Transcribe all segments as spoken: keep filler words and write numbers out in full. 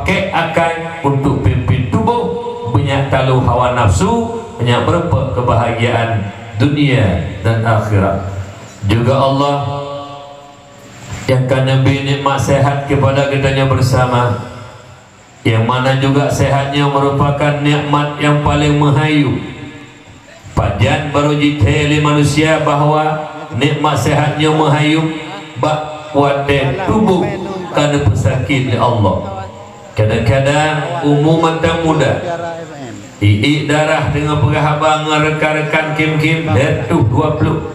Kek akai untuk pimpin tuboh, banyak talo hawa nafsu, banyak meureumpok kebahagiaan dunia dan akhirat. Juga Allah nyang ka neubri nikmat sehat kepada geutanyoe bersama, nyang mana juga sehat nyoe merupakan nikmat nyang paleng meuhayu. Pajan barô jithèe lé manusia bahwa nikmat sehat nyoe meuhayu bak watèe tuboh ka neupeusakét lé Allah. Kadang-kadang umu mantong muda, iék darah teungoh peugah haba ngon rekan-rekan kém-kém, lhèe reutôh dua ploh,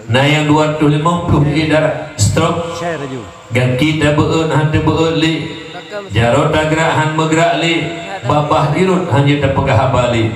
na nyang dua reutôh limong ploh iék darah, stroke. Gaki tabeuet hana tabeuet lé, jaroe tagrak hana meugrak lé, babah irot hana tapeugah haba lé.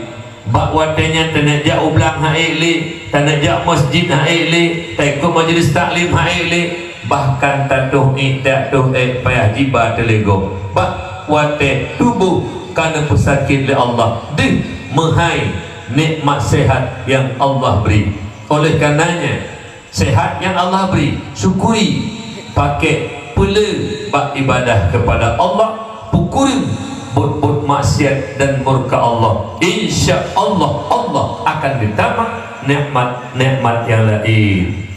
Bak watèe nyan taneuk jak u blang han ék lé, taneuk jak masjid han ék lé, taikot majlis taklim han ék lé, bahkan tatoh iék tatoh ék payah jiba teuleugom. Bak watèe tuboh ka neupeusakét lé Allah, deuh meuhai nikmat sehat nyang Allah bri. Oleh karenanya, sehat nyang Allah bri, syukuri, pakèk peuleueh bak ibadah kepada Allah, peukureueng buet-buet maksiat dan murka Allah. Insya Allah, Allah akan geutamah nikmat-nikmat nyang laén.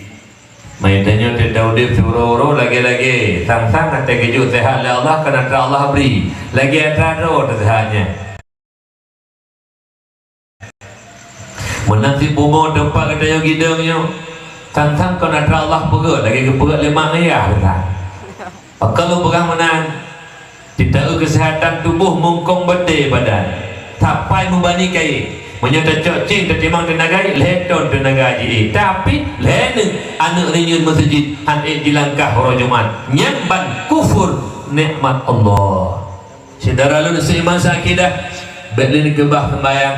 Meutanyoe teuh udép siuroe-uroe lagèe-lagèe, sang-sang até geujok sehat lé Allah, keunan atra Allah bri. Lagèe atra droe teuh sehat nyan. Meunan cit bumoe teumpat geutanyoe gidong nyoe, sang-sang kon atra Allah peugöt lagèe geupeugöt lé mak ayah teuh. Maka lôn peugah meunan, teuta-eu keuseuhatan tuboh mungkong batèe badan, sapai meubani kayèe. Meunyoe tacok céng tatimang teunaga, lhèe ton teunaga jiék. Tapi lhèe nyoe aneuk reunyeuen meuseujid han ék jilangkah uroe Jumat. Nyan ban kufur nikmat Allah. Syedara lôn seuiman seuakidah, bèk lé neukeubah seumbahyang.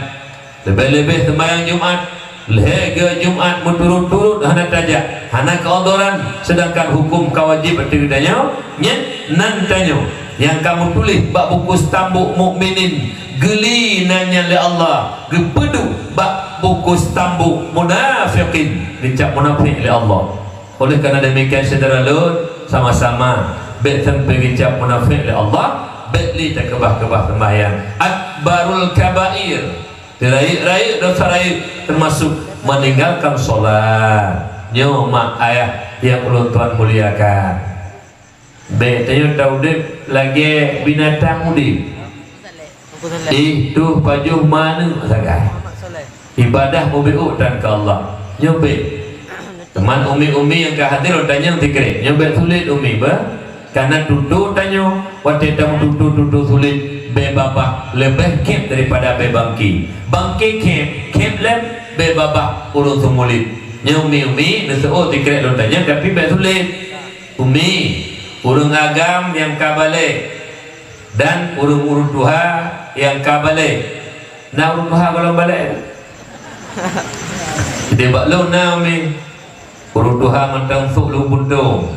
Leubeh-leubeh seumbahyang Jumat, lhèe geu Jumat meuturot-turot hana tajak, hana keuodoran, seudangkan huköm ka wajéb ateueh geutanyoe, nyan nan tanyoe nyang ka meutuléh bak buku stambuk mukminin, geuli nan nyan lé Allah, geupeuduek bak buku stambuk munafikin, geucap munafék lé Allah. Oleh karena demikian, syedara lôn, sama-sama bèk sampoe geucap munafék lé Allah, bèk lé takeubah-keubah seumbahyang. Akbarul kabair, rayeuk-rayeuk dosa rayeuk, teumasuk meninggalkan sholat. Nyoe mak ayah nyang ulôn tuan muliakan. Bèk tanyoe taudép lagèe binatang udép. Ih, tuh pajoh ma aneuk sagai. Ibadah meubiôh tan keu Allah. Nyoe bèk. Teuma umi-umi nyang ka hadir, tanyong sikrek. Nyoe bèk sulet umi, bah. Karena tutoe tanyoe, watèe tameututoe-tutoe sulet, bèe babah leubeh khép daripada bèe bangke. Bangke khép, khép lom bèe babah ureueng seumulet. Nyoe umi-umi, neuseuôt sikrek lôn tanyong, tapi bèk sulet. Umi, ureueng agam nyang ka balek, dan ureueng-ureueng tuha nyang ka balek. Na ureueng tuha gohlom balek? Di bak lôn na, umi. Ureueng tuha mantong sôk lôn puntông.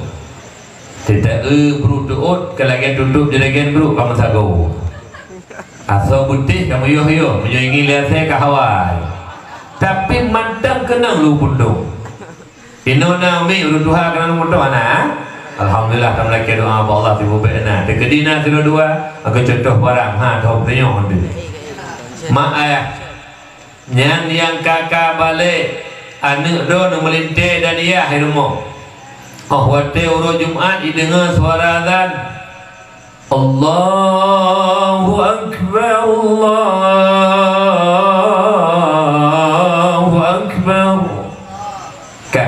Teuta-eu brôk teuôt ka lagèe tutôp juregen brôk ka meusagoe. Asoe beutéh ka meuyoh-yoh, meunyoe ingi lé asèe ka hawa. Tapi mantong keunong lôn puntông. Inoe na umi, ureueng tuha keunan moto hana? Alhamdulillah, tameulakèe doa bak Allah, tibu bèk na. Teukeudi na sidua-dua, maka contoh barang, ha, thon teunyok tu. Mak ayah, nyan nyang ka-ka balek, aneuk droe neumeulintèe dan yah i rumoh. Óh watèe uroe Jumat jideungoe suara azan, Allahu Akbar, Allahu Akbar. Ka.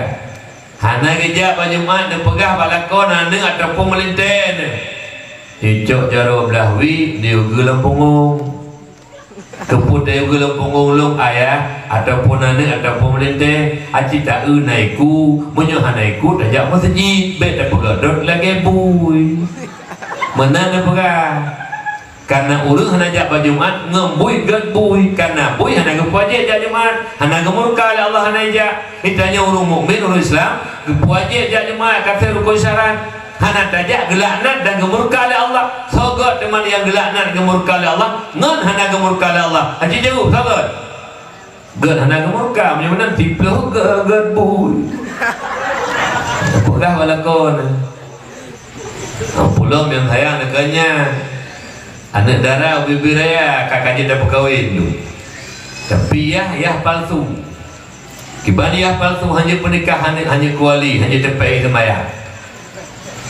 Hana geujak bak Jumat neupeugah bak lakoe aneuk ataupun meulintèe nyan. Icok jaroe blah wie, neuyue lam pungong. Keupeue tayue lam pungong lôn ayah, ataupun aneuk, ataupun meulintèe, aci ta-eu na iku, meunyoe hana iku tajak meuseujid, bèk tapeugah dot lagèe bui. Meunan neupeugah. Karena ureueng hana jak bak Jumat ngon bui gèt bui, karena bui hana geupeuwajéb jak Jumat, hana geumurka lé Allah hana jak. Geutanyoe ureueng mukmin, ureueng Islam, geupeuwajéb jak Jumat, ka trép rukon syarat. Hana tajak geulaknat dan geumurka lé Allah. Soe gèt teuma nyang geulaknat geumurka lé Allah ngon hana geumurka lé Allah? Aci jaweueb, soe gèt? Gèt hana geumurka, meunyoe meunan siploh gèt, gèt bui. Peugah bak lakoe nyan. Nah, peulom nyang sayang deungon nyan. Aneuk dara ubit-ubit raya ka, ka jeuet tapeukawen tu. Tapi yah, yah palsu. Kiban yah palsu, hana peunikah, hana, hana keuwali, hana teupéh seumayang.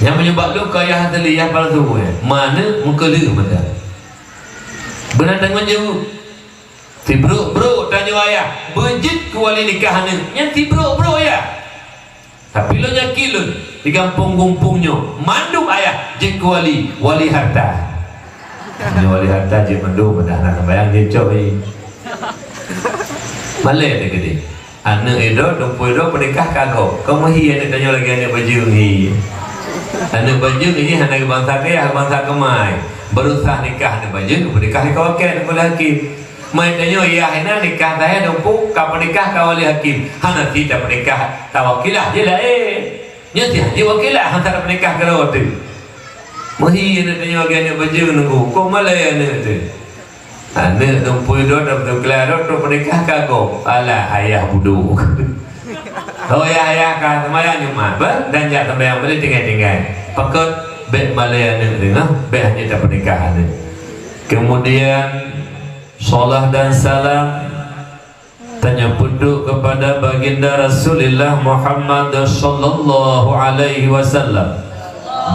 Nyang meunyoe bak lôn ka yah asli, yah palsu, eh. Mana meukeuleuh mata. Beuna tanggong jaweueb. Sibrok-brok tanyoe ayah, beujeuet keuwali nikah aneuk. Nyan sibrok-brok yah. Tapi lôn yakin lôn, di gampông Gumpung nyoe, mandum ayah jeuet keuwali, wali harta. Nyoe wali harta jeuet mandum, dah na sambayang jeuet cok ni. Malée teuh keudeh. Aneuk idroe, teumpo idroe peunikah ka gob. Ka meuhi aneuk tanyoe lagée aneuk bajeueng hi. Aneuk bajeueng hi hana geubansa keu yah, geubansa keu mai. Beurusah nikah aneuk bajeueng, geupeunikah lé kawakée, aneuk bajeueng hakém. Mai tanyoe yah inan nikah tayah teumpo, ka peunikah ka wali hakém. Hana cit tapeunikah tawakilah jih laén. Nyoe cit hana wakilah, hana tapeunikah keudroe teuh. Meuhi aneuk tanyoe lagée aneuk bajeueng nunggu. Kok malée aneuk teuh. Aneuk teumpo idroe, teumpo idroe, trok peunikah ka gob. Alah, ayah budok. Oh, yah, yah ka seumayang Jumat, bah, dan jak seumayang balik tinggai-tinggai. Pakon? Bék malée aneuk deungoe, bék hana tapeunikah aneuk. Kemudian, salat dan salam tanyoe peuduek kepada Baginda Rasulullah Muhammad sallallahu alaihi wasallam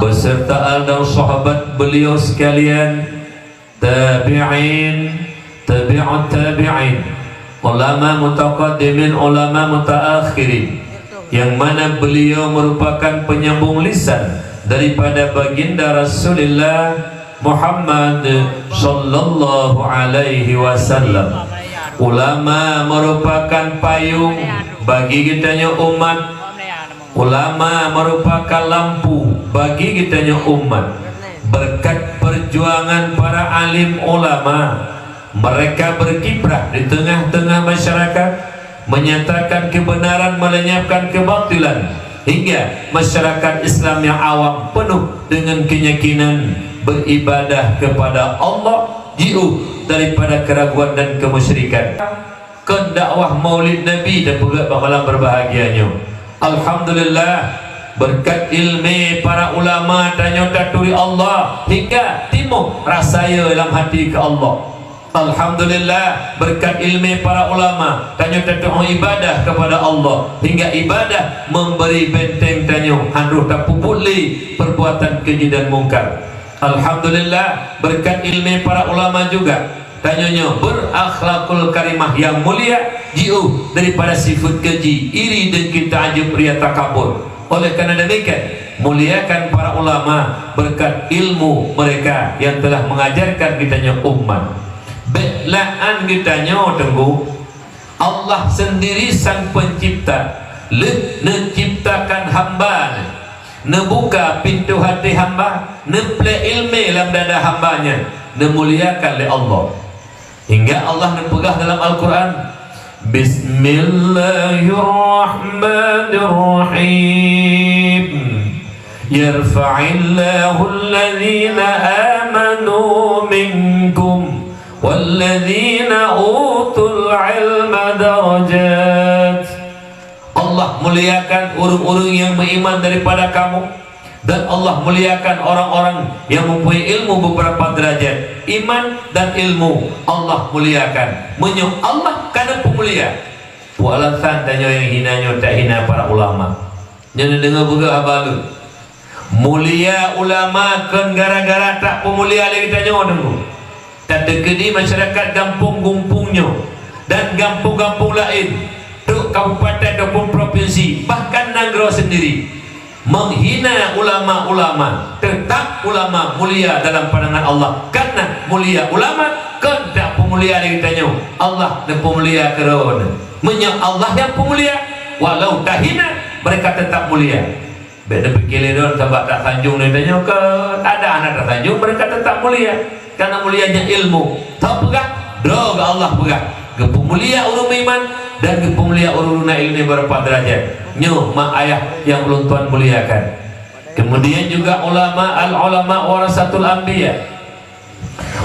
beserta al dan sahabat beliau sekalian, tabi'in, tabi'ut tabi'in, ulama mutaqaddimin, ulama mutaakhirin, yang mana beliau merupakan penyambung lisan daripada Baginda Rasulullah Muhammad sallallahu alaihi wasallam. Ulama merupakan payung bagi geutanyoe umat. Ulama merupakan lampu bagi geutanyoe umat. Berkat perjuangan para alim ulama, mereka berkiprah di tengah-tengah masyarakat, menyatakan kebenaran, melenyapkan kebatilan, hingga masyarakat Islam yang awam penuh dengan keyakinan beribadah kepada Allah, jiôh daripada keraguan dan kemusyrikan. Kon dakwah Maulid Nabi tapeugét bak malam berbahagia nyoe. Alhamdulillah, berkat ilmé para ulama tanyoe taturi Allah hingga timoh rasa lam hati keu Allah. Alhamdulillah, berkat ilmé para ulama tanyoe tatu'oh ibadah kepada Allah hingga ibadah memberi benteng tanyoe han roh tapeubuet lé perbuatan keji dan mungkar. Alhamdulillah, berkat ilmé para ulama juga tanyoe nyoe berakhlakul karimah yang mulia, jiôh daripada sifat keji, iri, dengki, ta'jub, ria, takabur. Oleh karena demikian, muliakan para ulama berkat ilmu mereka yang telah mengajarkan geutanyoe umat. Bék la'an geutanyoe teungku. Allah sendiri sang pencipta, lheueh neuciptakan hamba nyan. Neubuka pintoe até hamba, neuplée ilmé lam dada hamba nyan, neumuliakan lé Allah. Hingga Allah neupeugah dalam Al-Quran, "Bismillahirrahmanirrahim. Yarfa'illahu alladhina amanu minkum walladhina utul ilma darajat." Allah muliakan ureuëng-ureuëng yang beriman daripada kamu, dan Allah muliakan orang-orang yang mempunyai ilmu beberapa derajat. Iman dan ilmu Allah muliakan. Meunyoe Allah ka neupeumulia, peue alasan tanyoe nyang hina nyoe tahina para ulama? Nyoe neudeungoe beugét haba lôn. Mulia ulama kon gara-gara tapeumulia lé geutanyoe teungku. Tateukeudi masyarakat gampông Gumpung nyoe dan gampông-gampông laén, trok kabupaten ataupun provinsi, bahkan nanggroe sendiri, menghina ulama-ulama, tetap ulama mulia dalam pandangan Allah. Karena mulia ulama kon tapeumulia lé geutanyoe, Allah neupeumulia keudroe. Meunyoe Allah nyang peumulia, walau tahina, mereka tetap mulia. Bék neupiké lé droe sabab tasanjong lé tanyoe keu, ada hana tasanjong, mereka tetap mulia. Karena mulia nyan ilmu. Tapeugah, droe geuh Allah peugah. Geupeumulia ureuëng meuiman dan geupeumulia ureuëng na ileumé beurapa deurajat. Nyoe mak ayah nyang ulôn tuan muliakan. Kemudian juga ulama, al-ulama warasatul anbiya.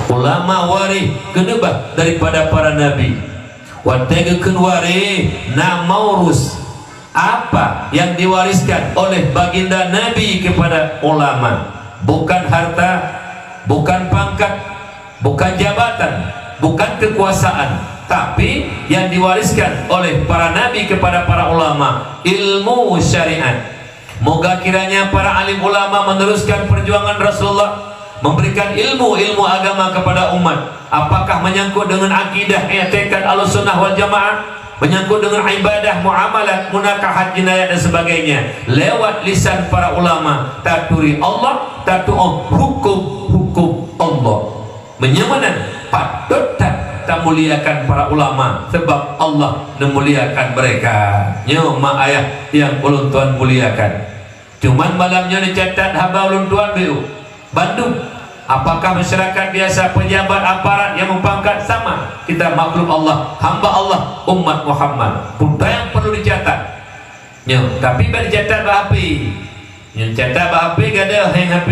Ulama waréh keuneubah daripada para nabi. Watée geukheun waréh, na maurus. Apa yang diwariskan oleh baginda Nabi kepada ulama? Bukan harta, bukan pangkat, Bukan jabatan, bukan kekuasaan, tapi yang diwariskan oleh para nabi kepada para ulama, ilmu syariat. Moga kiranya para alim ulama meneruskan perjuangan Rasulullah, memberikan ilmu-ilmu agama kepada umat. Apakah menyangkut dengan akidah, i'tikad Ahlussunnah wal Jamaah, menyangkut dengan ibadah, muamalat, munakahat, jinayat dan sebagainya, lewat lisan para ulama, taturi Allah, tatuoh hukum-hukum Allah. Meunyoe meunan, patôt that tamuliakan para ulama, sebab Allah neumuliakan mereka. Nyoe mak ayah nyang ulôn tuan muliakan. Cuman malam nyoe neucatat haba ulôn tuan beu bandum. Apakah masyarakat biasa, pejabat, aparat nyang meupangkat, sama? Kita makhluk Allah, hamba Allah, umat Muhammad. Peue nyang perlu dicatat. Nyoe, tapi bèk dicatat bak H P. Nyoe catat bak H P, gadôh hang H P.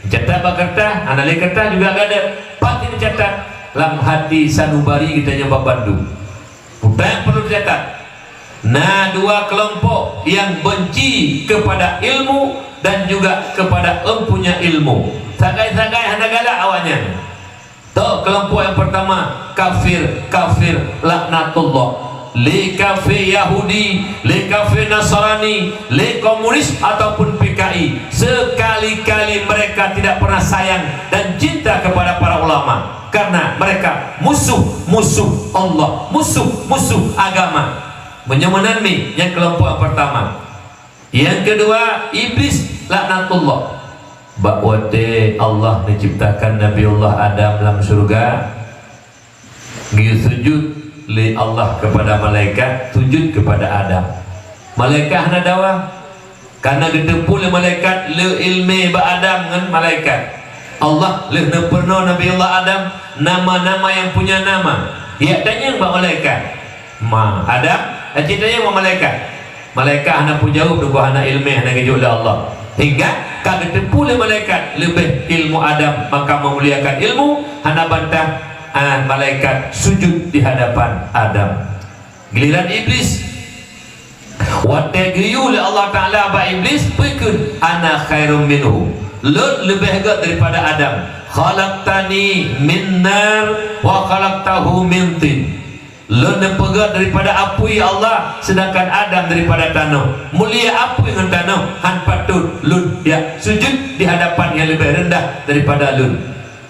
Catat bak keureutas, hana lé keureutas juga gadôh. Pasti dicatat lam hati sanubari geutanyoe bak bandum. Peue nyang perlu dicatat. Na dua kelompok yang benci kepada ilmu dan juga kepada empunya ilmu. Sagai-sagai hana galak awaknyan. Toh, kelompok yang pertama, kafir, kafir, laknatullah. Lé kafir Yahudi, lé kafir Nasrani, lé komunis ataupun P K I, sekali-kali mereka tidak pernah sayang dan cinta kepada para ulama, karena mereka musuh-musuh Allah, musuh-musuh agama. Meunyoe meunan mi, nyang kelompok yang pertama. Yang kedua, iblis laknatullah. Bak watèe Allah neuciptakan Nabiullah Adam lam syeuruga, geuyue sujud lé Allah kepada malaikat, sujud kepada Adam. Malaikat hana dawa, karena geuteupeue lé malaikat le ileumèe bak Adam ngon malaikat. Allah lheueh neupeurunoe Nabiullah Adam nama-nama nyang punya nama, jak tanyong bak malaikat. Ma, Adam, aci tanyong bak malaikat. Malaikat hana peujaweueb, teungku, hana ileumèe, hana geujok lé Allah. Hingga ka geuteupeue lé malaikat leubeh ilmu Adam, maka meumuliakan ilmu, hana bantah, ah, malaikat sujud di hadapan Adam. Giliran iblis. Watèe geuyue lé Allah Taala bak iblis, peue kheun, "Ana khairum minhu." Lôn leubeh gèt daripada Adam. "Khalaqtani min nar wa khalaqtahu min tin." Lôn neupeugèt daripada apui, ya Allah, sedangkan Adam daripada tanoh. Mulia apui ngon tanoh, han patôt lôn jak sujud di hadapan nyang leubeh reundah daripada lôn.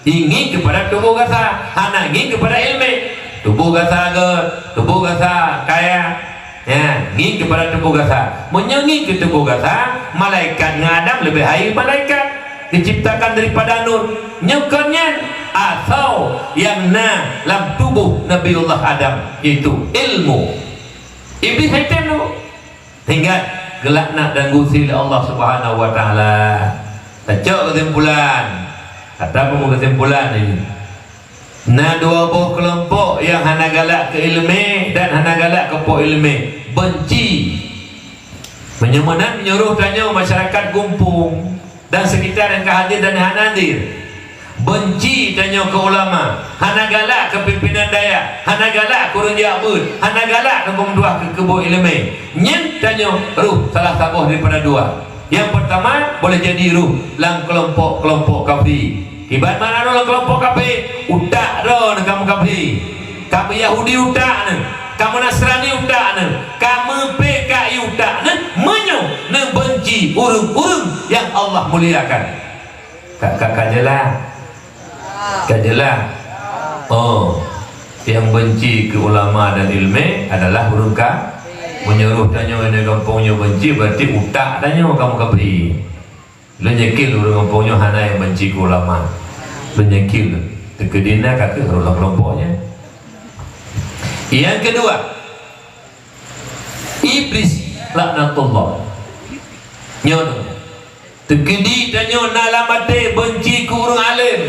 Ingin kepada tuboh gata, hana ingin kepada ileumèe. Tuboh gata gèt, tuboh gata kaya, ya, ingin kepada tuboh gata. Meunyoe ingin keu tuboh gata, malaikat ngon Adam leubeh hai malaikat. Diciptakan daripada nur. Nyoe kon nyan, asoe nyang na lam tuboh Nabiullah Adam, yaitu ilmu. Iblis hai tem tu. Hingga geulaknat dan geuusé lé Allah Subhanahu wa Taala. Tacok keusimpulan. Ata peue keusimpulan nyoe? Na dua boh keulompok nyang hana galak keu ileumèe dan hana galak keu po ileumèe. Benci. Meunyoe meunan, meunyoe roh tanyoe masyarakat Gumpung dan sekitar nyang ka hadir dan nyang hana hadir, benci tanyoe keu ulama, hana galak keu pimpinan dayah, hana galak keu ureueng jak beuet, hana galak keu peumeutuah keu keuboh ileumèe, nyan tanyoe roh salah saboh daripada dua. Nyang peurtama, boleh jadi roh lam keulompok-keulompok kafé. Kiban mana droe lam keulompok kafé? Utak droe nyang ka meukafé. Ka Yahudi utak neuh, ka Nasrani utak neuh, ka P K I utak neuh, meunyoe neubenci ureueng-ureueng nyang Allah muliakan. Ka, ka, ka jeulaih? Ka jeulaih? Oh, nyang benci keu ulama dan ileumèe adalah ureueng ka-, meunyoe roh tanyoe di gampông nyoe benci, berarti utak tanyoe ka meukafé. Lôn yakin ureueng gampông nyoe hana nyang benci keu ulama. Lôn yakin lôn. Teukeudi na ka kheueh rôh lam keulompok nyan. Nyang keudua, Iblis laknatullah. Nyoe teukeudi tanyoe na lam até benci keu ureueng além.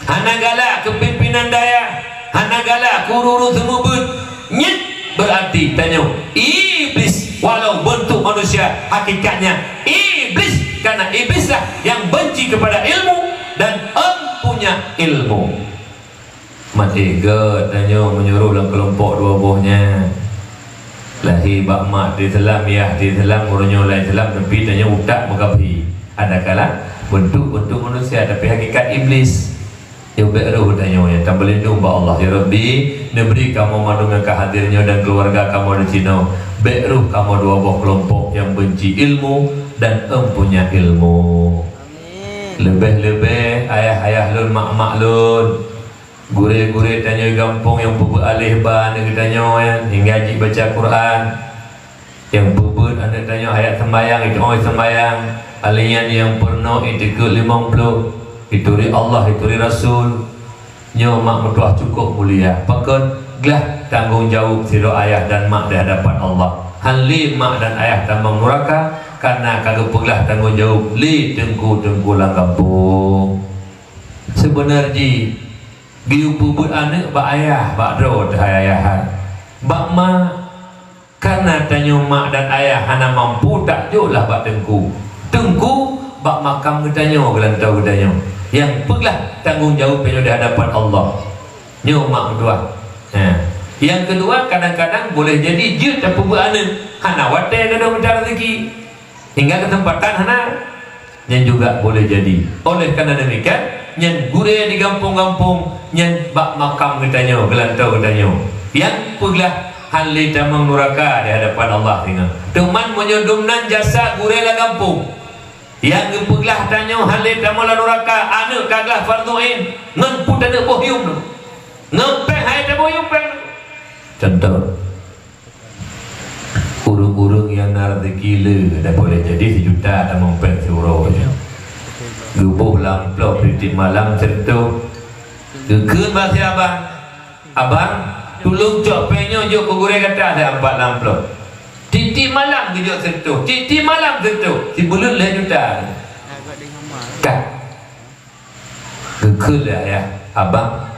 Hana galak keu pimpinan dayah, hana galak keu ureueng-ureueng seumeubeuet, nyan beurati tanyoe Iblis, walau beuntuk manusia, hakikatnya Iblis, karena Iblislah yang benci kepada ilmu dan empunya ilmu. Maté gèt tanyoe meunyoe roh lam keulompok dua boh nyan. Lahé bak mak teuh Islam, yah teuh Islam, uroe nyoe lam Islam, tapi tanyoe utak meukafé. Adakala beuntuk-beuntuk manusia, tapi hakikat Iblis. Nyoe bèk roh Nyoe nyang tameulindong bak Allah, ya Rabbi, neubri kamoe mandum nyang ka hadir nyoe dan keuluwarga kamoe di sinoe, bék roh kamoe dua boh keulompok nyang beunci ilmu dan empunya ilmu. Leubeh-leubeh ayah-ayah lôn, mak-mak lôn, gurée-gurée tanyoe gampông nyang peubuet aléh ba aneuk geutanyoe, hingga jibaca Quran. Nyang peubuet aneuk tanyoe hayat seumbahyang, itu oi seumbahyang, aléh nyan nyang peurunoe itikeuet limong ploh, ituri Allah, ituri Rasul. Nyoe mak meutuah cukôp mulia. Pakon? Glah tanggông jaweueb sidroe ayah dan mak di hadapan Allah. Hán lé mak dan ayah tamong nuraka, kareuna ka geupeuglah tanggông jaweueb lé teungku-teungku lam gampông. Seubeuna jih, geuyue peubuet aneuk bak ayah, bak droe teuh ayah hai. Bak mak, Kareuna tanyoe mak dan ayah hana mampu, tak jok lah bak teungku. Teungku bak makam geutanyoe, geulantoe geutanyoe. Nyang peuglah tanggông jaweueb tanyoe di hadapan Allah. Nyoe mak meutuah. Ha. Nyang keudua, kadang-kadang boleh jadi jeuet tapeubuet aneuk, hana watée gadôh mita raseuki. Hingga keuseumpatan hana. Nyan juga boleh jadi. Oleh karena demikian, nyan gurée di gampông-gampông, nyan bak makam geutanyoe, geulantoe geutanyoe. Nyang peuglah hán lé tamong nuraka di hadapan Allah singoh. Teuma meunyoe dumnan jasa gurée lam gampông, nyang geupeuglah tanyoe hán lé tamong lam nuraka, aneuk ka glah fardhu ain, ngon peue taneuk boh yuem tu? Ngon péng hai taboh yuem péng tu. Contoh, Ureuëng-ureuëng nyang na raseuki le, dan boleh jadi sijuta tamong péng siuroe nyoe. Geuboh lam amplop tieb-tieb malam sireutôh. Geukheun bak si abang, "Abang, tulông cok péng nyoe jok keu gurée gata siat ampat lam amplop." Tieb-tieb malam geujok sireutôh, tieb-tieb malam sireutôh, sibuleuen lhée juta. Ka. Geukheun lé ayah, "Abang,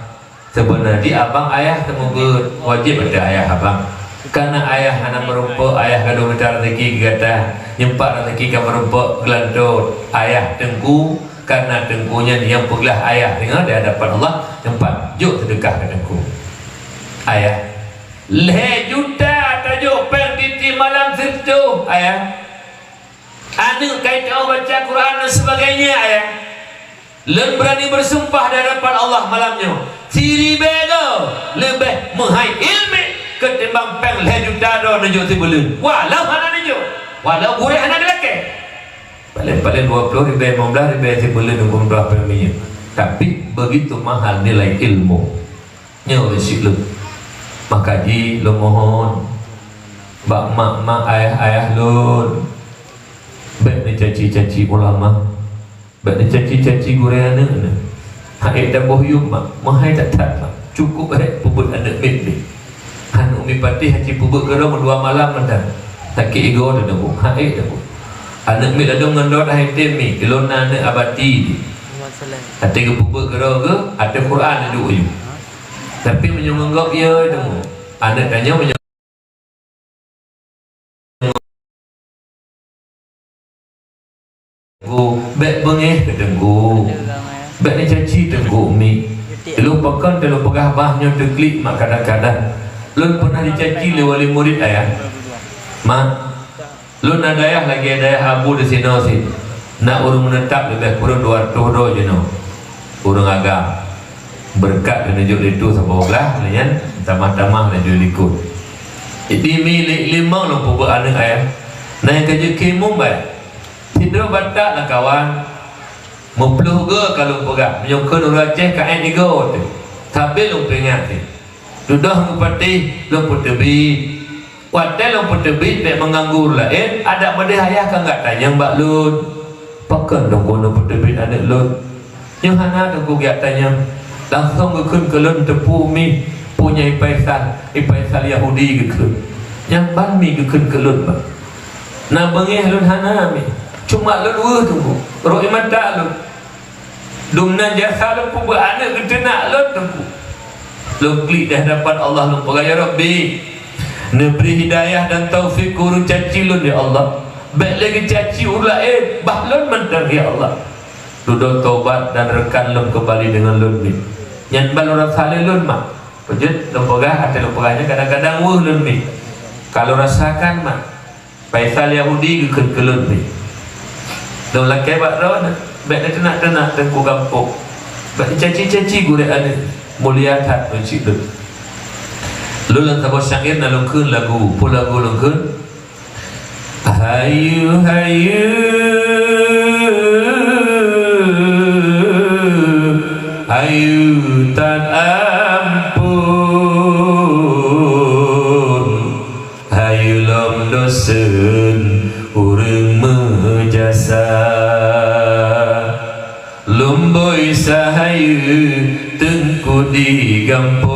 seubeuna jih abang ayah teumeugeut, wajéb ateueh ayah abang. Kareuna ayah hana meurumpok, ayah gadôh mita raseuki keu gata, nyoe pat raseuki ka meurumpok geulantoe ayah teungku, kareuna teungku nyan nyang peuglah ayah singoh di hadapan Allah, nyoe pat jok seudeukah keu teungku." Ayah, "Lhée juta tajok péng tieb-tieb malam sireutôh, ayah." Aneuk ka jiteu'oh baca Quran dan sebagainya, ayah. Lôn beurani beusumpah di hadapan Allah malam nyoe, siribée goe leubeh meuhai ilmé keutimbang péng lhée juta droe neujok sibuleuen. Walau hana neujok, walau gurée hana geulakée. Paléng-paléng dua ploh ribée, lima belas ribée sibuleuen untuk meutuah péng minyeuk. Tapi begitu mahal nilai ilmu. Nyoe cit lôn. Maka jih lôn mohon bak mak-mak, ayah-ayah lôn, bék neucaci-caci ulama, bék neucaci-caci gurée aneuk nyoe. Hak ék taboh yuem mak, meuhai that-that mak. Cukup hék peubuet aneuk miet nyoe. Aneuk miet patéh hana peubuet keudroe meudua malam mantong. Sakét igoe teuh, hak ék taboh. Aneuk miet ladôm ngon droe dah item mi, ilôn na aneuk abati jih. Até geupeubuet keudroe geuh, até Quran duek yue. Tapi meunyoe ngon gob, ya, teungku. Aneuk tanyoe meunyoe teungku, bék beungéh keu teungku. Bék neucaci teungku mi. Lôn pakon teuh lôn peugah bah nyoe teuklik mak kadang-kadang. Lôn pernah dicaci lé wali murit ayah. Mak, Lôn na dayah lagée dayah Abu di sinoe sit. Na ureuëng meuneutap leubeh kureueng dua reutôh droe jinoe. Ureuëng agam. Beureukat geuneujok lé tuh saboh glah, lheueh nyan tamah-tamah laju likot. Jadi mi lé limong lôn peubuet aneuk ayah. Na nyang ka jeuet keu imum bai. Sidroe batak lam kawan. Meuploh goe ka lôn peugah. Meunyoe kheun ureuëng Aceh ka ék igoe teuh. Sabe lôn peuingat sit. Dudoe geupatéh lôn peuteubiet. Watée lôn peuteubiet bék meuganggu ureuëng laén, adak meudeh ayah ka geujak tanyong bak lôn. Pakon teungku neupeuteubiet aneuk lôn? Nyoe hana teungku geujak tanyong. Langsong geukheun keu lôn teupeu mi, peue nyang i Faisal, i Faisal Yahudi geukheun. Nyan ban mi geukheun keu lôn bah. Na beungéh lôn hana mi. Cuma lôn weueh teungku. Rhot ie mata lôn. Dumnan jasa lôn peubuet aneuk geuteunak lôn teungku. Lôn klik di hadapan Allah lôn peugah, "Ya Rabbi, neubri hidayah dan taufik keu ureuëng caci lôn, ya Allah. Bék lé geucaci ureuëng laén, bah lôn mantong, ya Allah." Dudoe tobat dan rekan lôn keumbali deungon lôn mi. Nyan ban lôn rasa lé lôn mak. Peujeuet lôn peugah, até lôn peugah nyan kadang-kadang weueh lôn mi. Ka lôn rasakan mak. Faisal Yahudi geukheun keu lôn pih. Lôn lakée bak droeneuh, bék neuteunak-teunak teungku gampông. Bék neucaci-caci gurée aneuk. Mulia that meucit lôn. Lôn lam saboh syair na lôn kheun lagu, peue lagu lôn kheun? Hayu, hayu, hayu that amphon, hayu lom dosen ureuëng meujasa. Lumboi sahayeue teungku di gampông,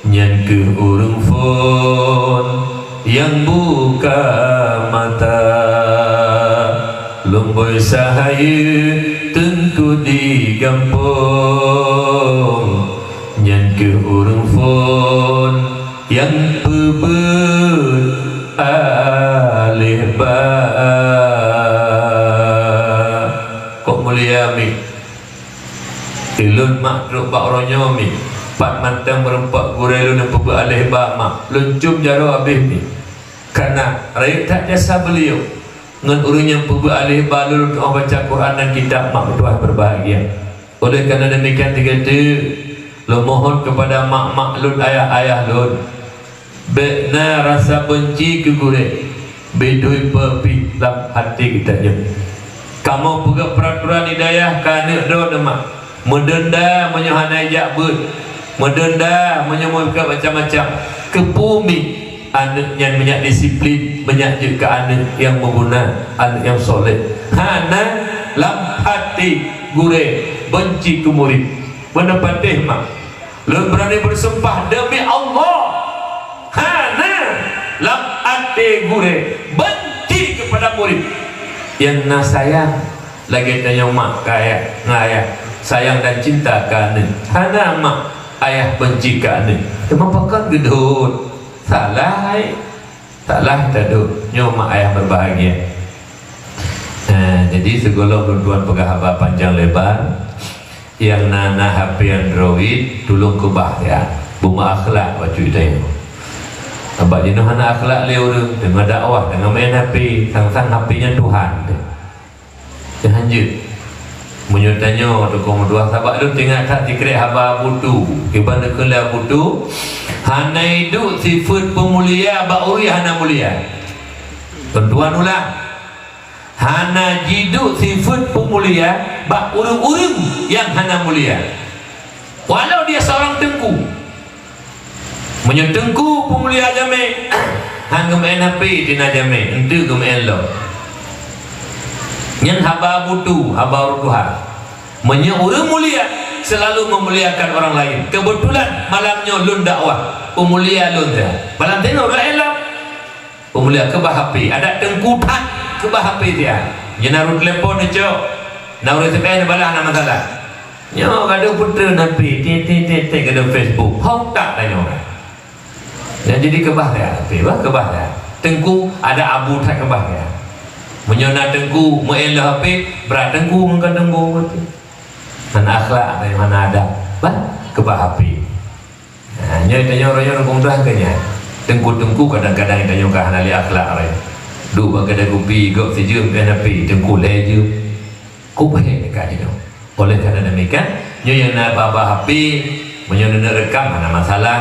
nyan kheueh ureuëng phon nyang buka mata. Lumboi sahayeue teungku di gampông, nyan kheueh ureuëng phon nyang peubeuet aléh ba. Kok mulia mi. Ulôn mak trok bak uroe nyoe mi. Pat mantong meureumpok gurée lôn nyang peubeuet aléh ba mak. Lôn cium jaroe abéh mi. Karena rayeuk that jasa beliau. Ngon ureuëng nyang peubeuet aléh ba lôn teungoh baca Quran dan kitab mak meutuwah berbahagia. Oleh karena demikian, tiga tu, lôn mohon kepada mak-mak lôn, ayah-ayah lôn, bék na rasa beunci keu gurée, beudôh peupi lam até geutanyoe. Kamoe peugah peraturan di dayah keu aneuëk droeneuh mak, meudenda meunyoe hana jak beuet, meudenda meunyoe meukat macam-macam, keupeue mi. Aneuëk nyan meunyak disiplin, meunyak jeuet keu aneuëk nyang meuguna, aneuëk nyang soleh. Hana lam até gurée beunci keu murit. Meunan patéh mak. Lôn beurani beusumpah deumi Allah, hana lam até gurée beunci keupada murit. Nyang na sayang, lagée tanyoe mak keu ayah, ngon ayah, sayang dan cinta keu aneuëk. Hana mak ayah beunci keu aneuëk. Teuma pakon geudhôt? Salah hai. Salah teuh nyoe mak ayah berbahagia. Eh, jadi sigohlom lôn tuan peugah haba panjang lebar, nyang na, na H P Android, tulông keubah ya. Beumeuakhlak bacut tanyoe. Sabab jinoe hana akhlak lé ureuëng, teungoh dakwah, teungoh main H P, sang-sang H P nyan Tuhan teuh. Nyan hanjeuet. Meunyoe tanyoe tukang meutuah, sabab lôn teuingat that sikrek haba Abu Tu. Kiban neukheun lé Abu Tu, hana iduek sifeuet peumulia bak ureuëng hana mulia. Lôn tuan ulang. Hana jiduek sifeuet peumulia bak ureuëng-ureuëng nyang hana mulia. Walau dia seorang teungku. Meunyoe teungku peumulia jamé, han geumeu'en H P tina jamé, eunteuk geumeu'en lom. Nyan haba Abu Tu, haba ureuëng tuha. Meunyoe ureuëng mulia selalu memuliakan orang lain. Kebetulan malam nyoe lôn dakwah, peumulia lôn teuh. Malam teuh nyoe ureuëng laén lom. Peumulia keubah H P, adak teungku that keubah H P dia. Nyan na ureuëng telepon neucok, na ureuëng S M S neubalah, hana masalah. Nyoe gadoh peutreun H P, tet, tet, tet, tet, gadoh Facebook. Hok that tanyoe. Nyan jadi keubah that H P, bah, keubah that. Teungku adak abu that keubah that. Meunyoe na teungku meu'en lom H P, brat teungku ngon ka teungku berarti. Hana akhlak, hana adab. Bah, keubah H P. Ha, nyoe tanyoe roh nyoe rhueng tuha keu nyan. Teungku-teungku kadang-kadang tanyoe ka hana lé akhlak roh. Duek bak keude kupi, gob sijeuem, eh, tapi teungku lhèe jeuem. Kubeuhe ka jinoe. Oleh karena demikian, nyoe nyang na bak-bak H P, meunyoe neuneuk rekam hana masalah.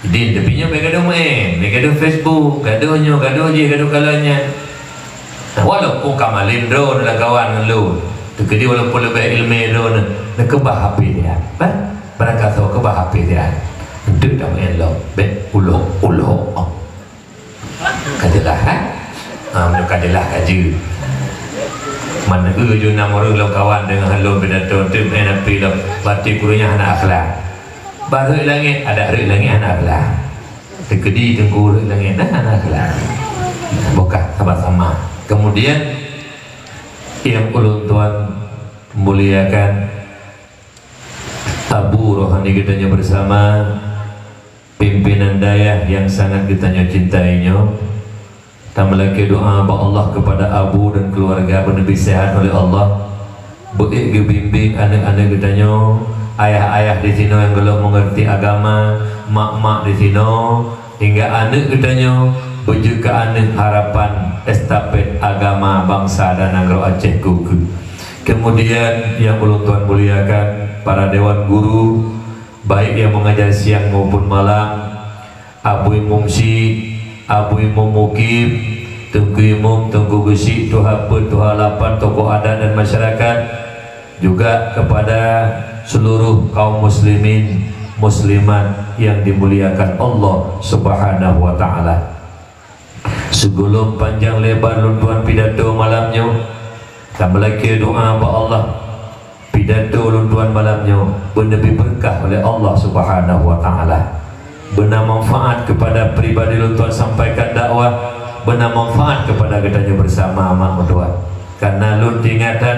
Jadi, tapi nyoe bèk gadoh main, bèk gadoh Facebook, gadoh nyoe, gadoh jih, gadoh kalon nyan. Nah, walaupun ka malém droeneuh lam kawan ngon lôn, teukeudi walaupun leubeh ileumèe droeneuh, neukeubah H P dia, kan? Barangkasoe keubah H P dia. Eunteuk tameu'en lom, bèk ulok-ulok. Ka jeulaih, kan? Ha, meunyoe ka jeulaih ka jeuet. Meunan eu ju nam ureueng lom kawan deungon lôn pidato, eunteuk meu'en H P lom, berarti ureueng nyan hana akhlak. Bah rhot langèt, adak rhot langèt hana akhlak. Teukeudi teungku rhot langèt, nah, hana akhlak. Nah, bukon sama-sama. Kemudian, nyang ulôn tuan muliakan, Abu rohani geutanyoe bersama, pimpinan dayah nyang sangat geutanyoe cintai nyoe, tameulakèe doa bak Allah kepada Abu dan keluarga beuneubri sehat oleh Allah, beuék geubimbéng aneuk-aneuk geutanyoe, ayah-ayah di sinoe nyang gohlom meungerti agama, mak-mak di sinoe, hingga aneuk geutanyoe beujeuet keu aneuk harapan estafet agama bansa dan nanggroe Aceh keu-keu. Kemudian yang ulôn tuan muliakan, para dewan guru, baik yang mengajar siang maupun malam, Abu Imum Syik, Abu Imum Mukim, Teungku Imum, Teungku Geuchik, Tuha Peuet, Tuha Lapan, tokoh adat dan masyarakat, juga kepada seluruh kaum muslimin muslimat yang dimuliakan Allah Subhanahu wa Ta'ala. Sigohlom panjang lebar lôn tuan pidato malam nyoe, dan meulakée doa bak Allah, pidato lôn tuan malam nyoe beuneubri beurkah oleh Allah Subhanahu wa Ta'ala. Beuna manfaat kepada pribadi lôn tuan sampaikan dakwah, beuna manfaat kepada geutanyoe bersama mak meutuah. Karena lôn teuingat that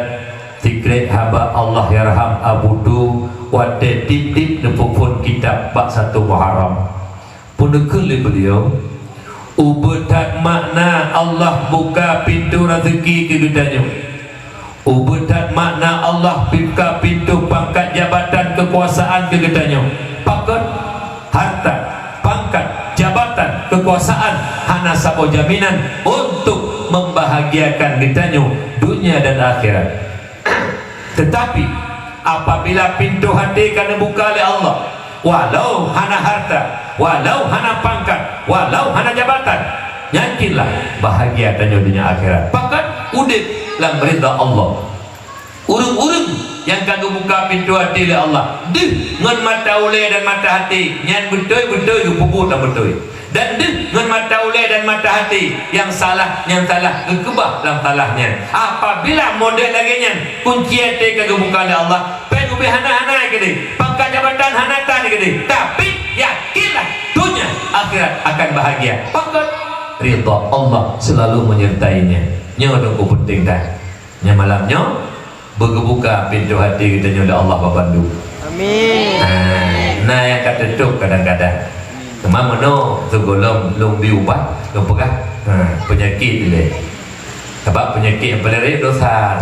sikrek haba Allahyarham Abu Tu watée tieb-tieb neupeuphon kitab bak satu Muharram. Peue neukheun lé beuliau, "Ubeuet that makna Allah buka pintoe raseuki keu geutanyoe. Ubeuet that makna Allah buka pintoe pangkat jabatan keukuasaan keu geutanyoe." Pakon? Harta, pangkat, jabatan, keukuasaan hana saboh jaminan untuk membahagiakan geutanyoe dunia dan akhirat. Tetapi, apabila pintoe até ka neubuka lé Allah, walau hana harta, walau hana pangkat, walau hana jabatan, yakinlah bahagia tanyoe dunia akhirat. Pakon? Udeb lam ridha Allah. Ureuëng-ureuëng nyang ka geubuka pintoe até lé Allah, deuh ngon mata ulée dan mata até, nyan beutôi-beutôi geupeubuet nyang beutôi. Dan deuh ngon mata ulée dan mata até, nyang salah nyan salah, geukeubah lam salah nyan. Apabila model lagée nyan, kunci até ka geubuka lé Allah, péng ubé hana-hana keudeh, pangkat jabatan hana tan keudeh, tapi yakinlah, dunia akhirat akan bahagia. Pakon? Ridha Allah selalu menyertainya. Nyoe dong peunténg that. Nyang malam nyoe, beugeubuka pintoe até geutanyoe lé Allah bak bandum. Amin. Ha, na nyang ka teutôp kadang-kadang. Teuma meunoe sigohlom lôn bi ubat, lôn peugah, ha, peunyakét ilée. Sabab peunyakét nyang paleng rayeuk dosa.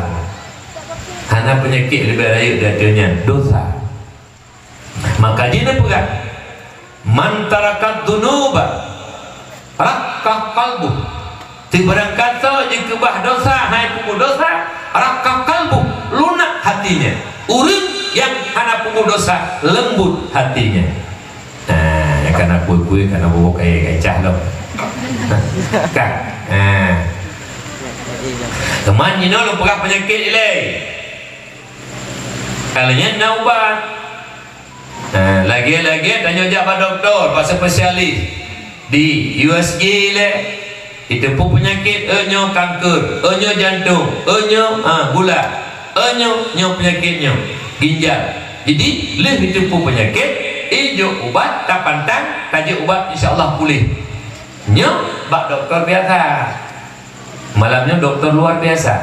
Hana peunyakét leubeh rayeuk di ateueh nyan, dosa. Maka jih neupeugah, "Man tarakat dzunuba raqqa qalbuh." Sibarang gasoe jikeubah dosa, hai peubuet dosa, raqqa qalbuh, lunak hatinya. Ureuëng nyang hana peubuet dosa, leumbut hatinya. Nah, nyang kana kue-kue, kana bobo kayée gacah lom. Kan? Nah. Teuma jinoe lôn peugah peunyakét ilée. Kalau nyan na ubat. Ha, lagée-lagée tanyoe jak bak dokto, bak spesialis di U S G lé. Jiteupeue peunyakét, eh, nyoe kanker, eh, nyoe jantong, eh, nyoe, ha, gula, eh, nyoe, nyoe peunyakét nyoe, ginjal. Jadi, lheueh jiteupeue peunyakét, ijok ubat, tapantang, tajok ubat, insya Allah puléh. Nyoe bak dokto biasa. Malam nyoe dokto luar biasa.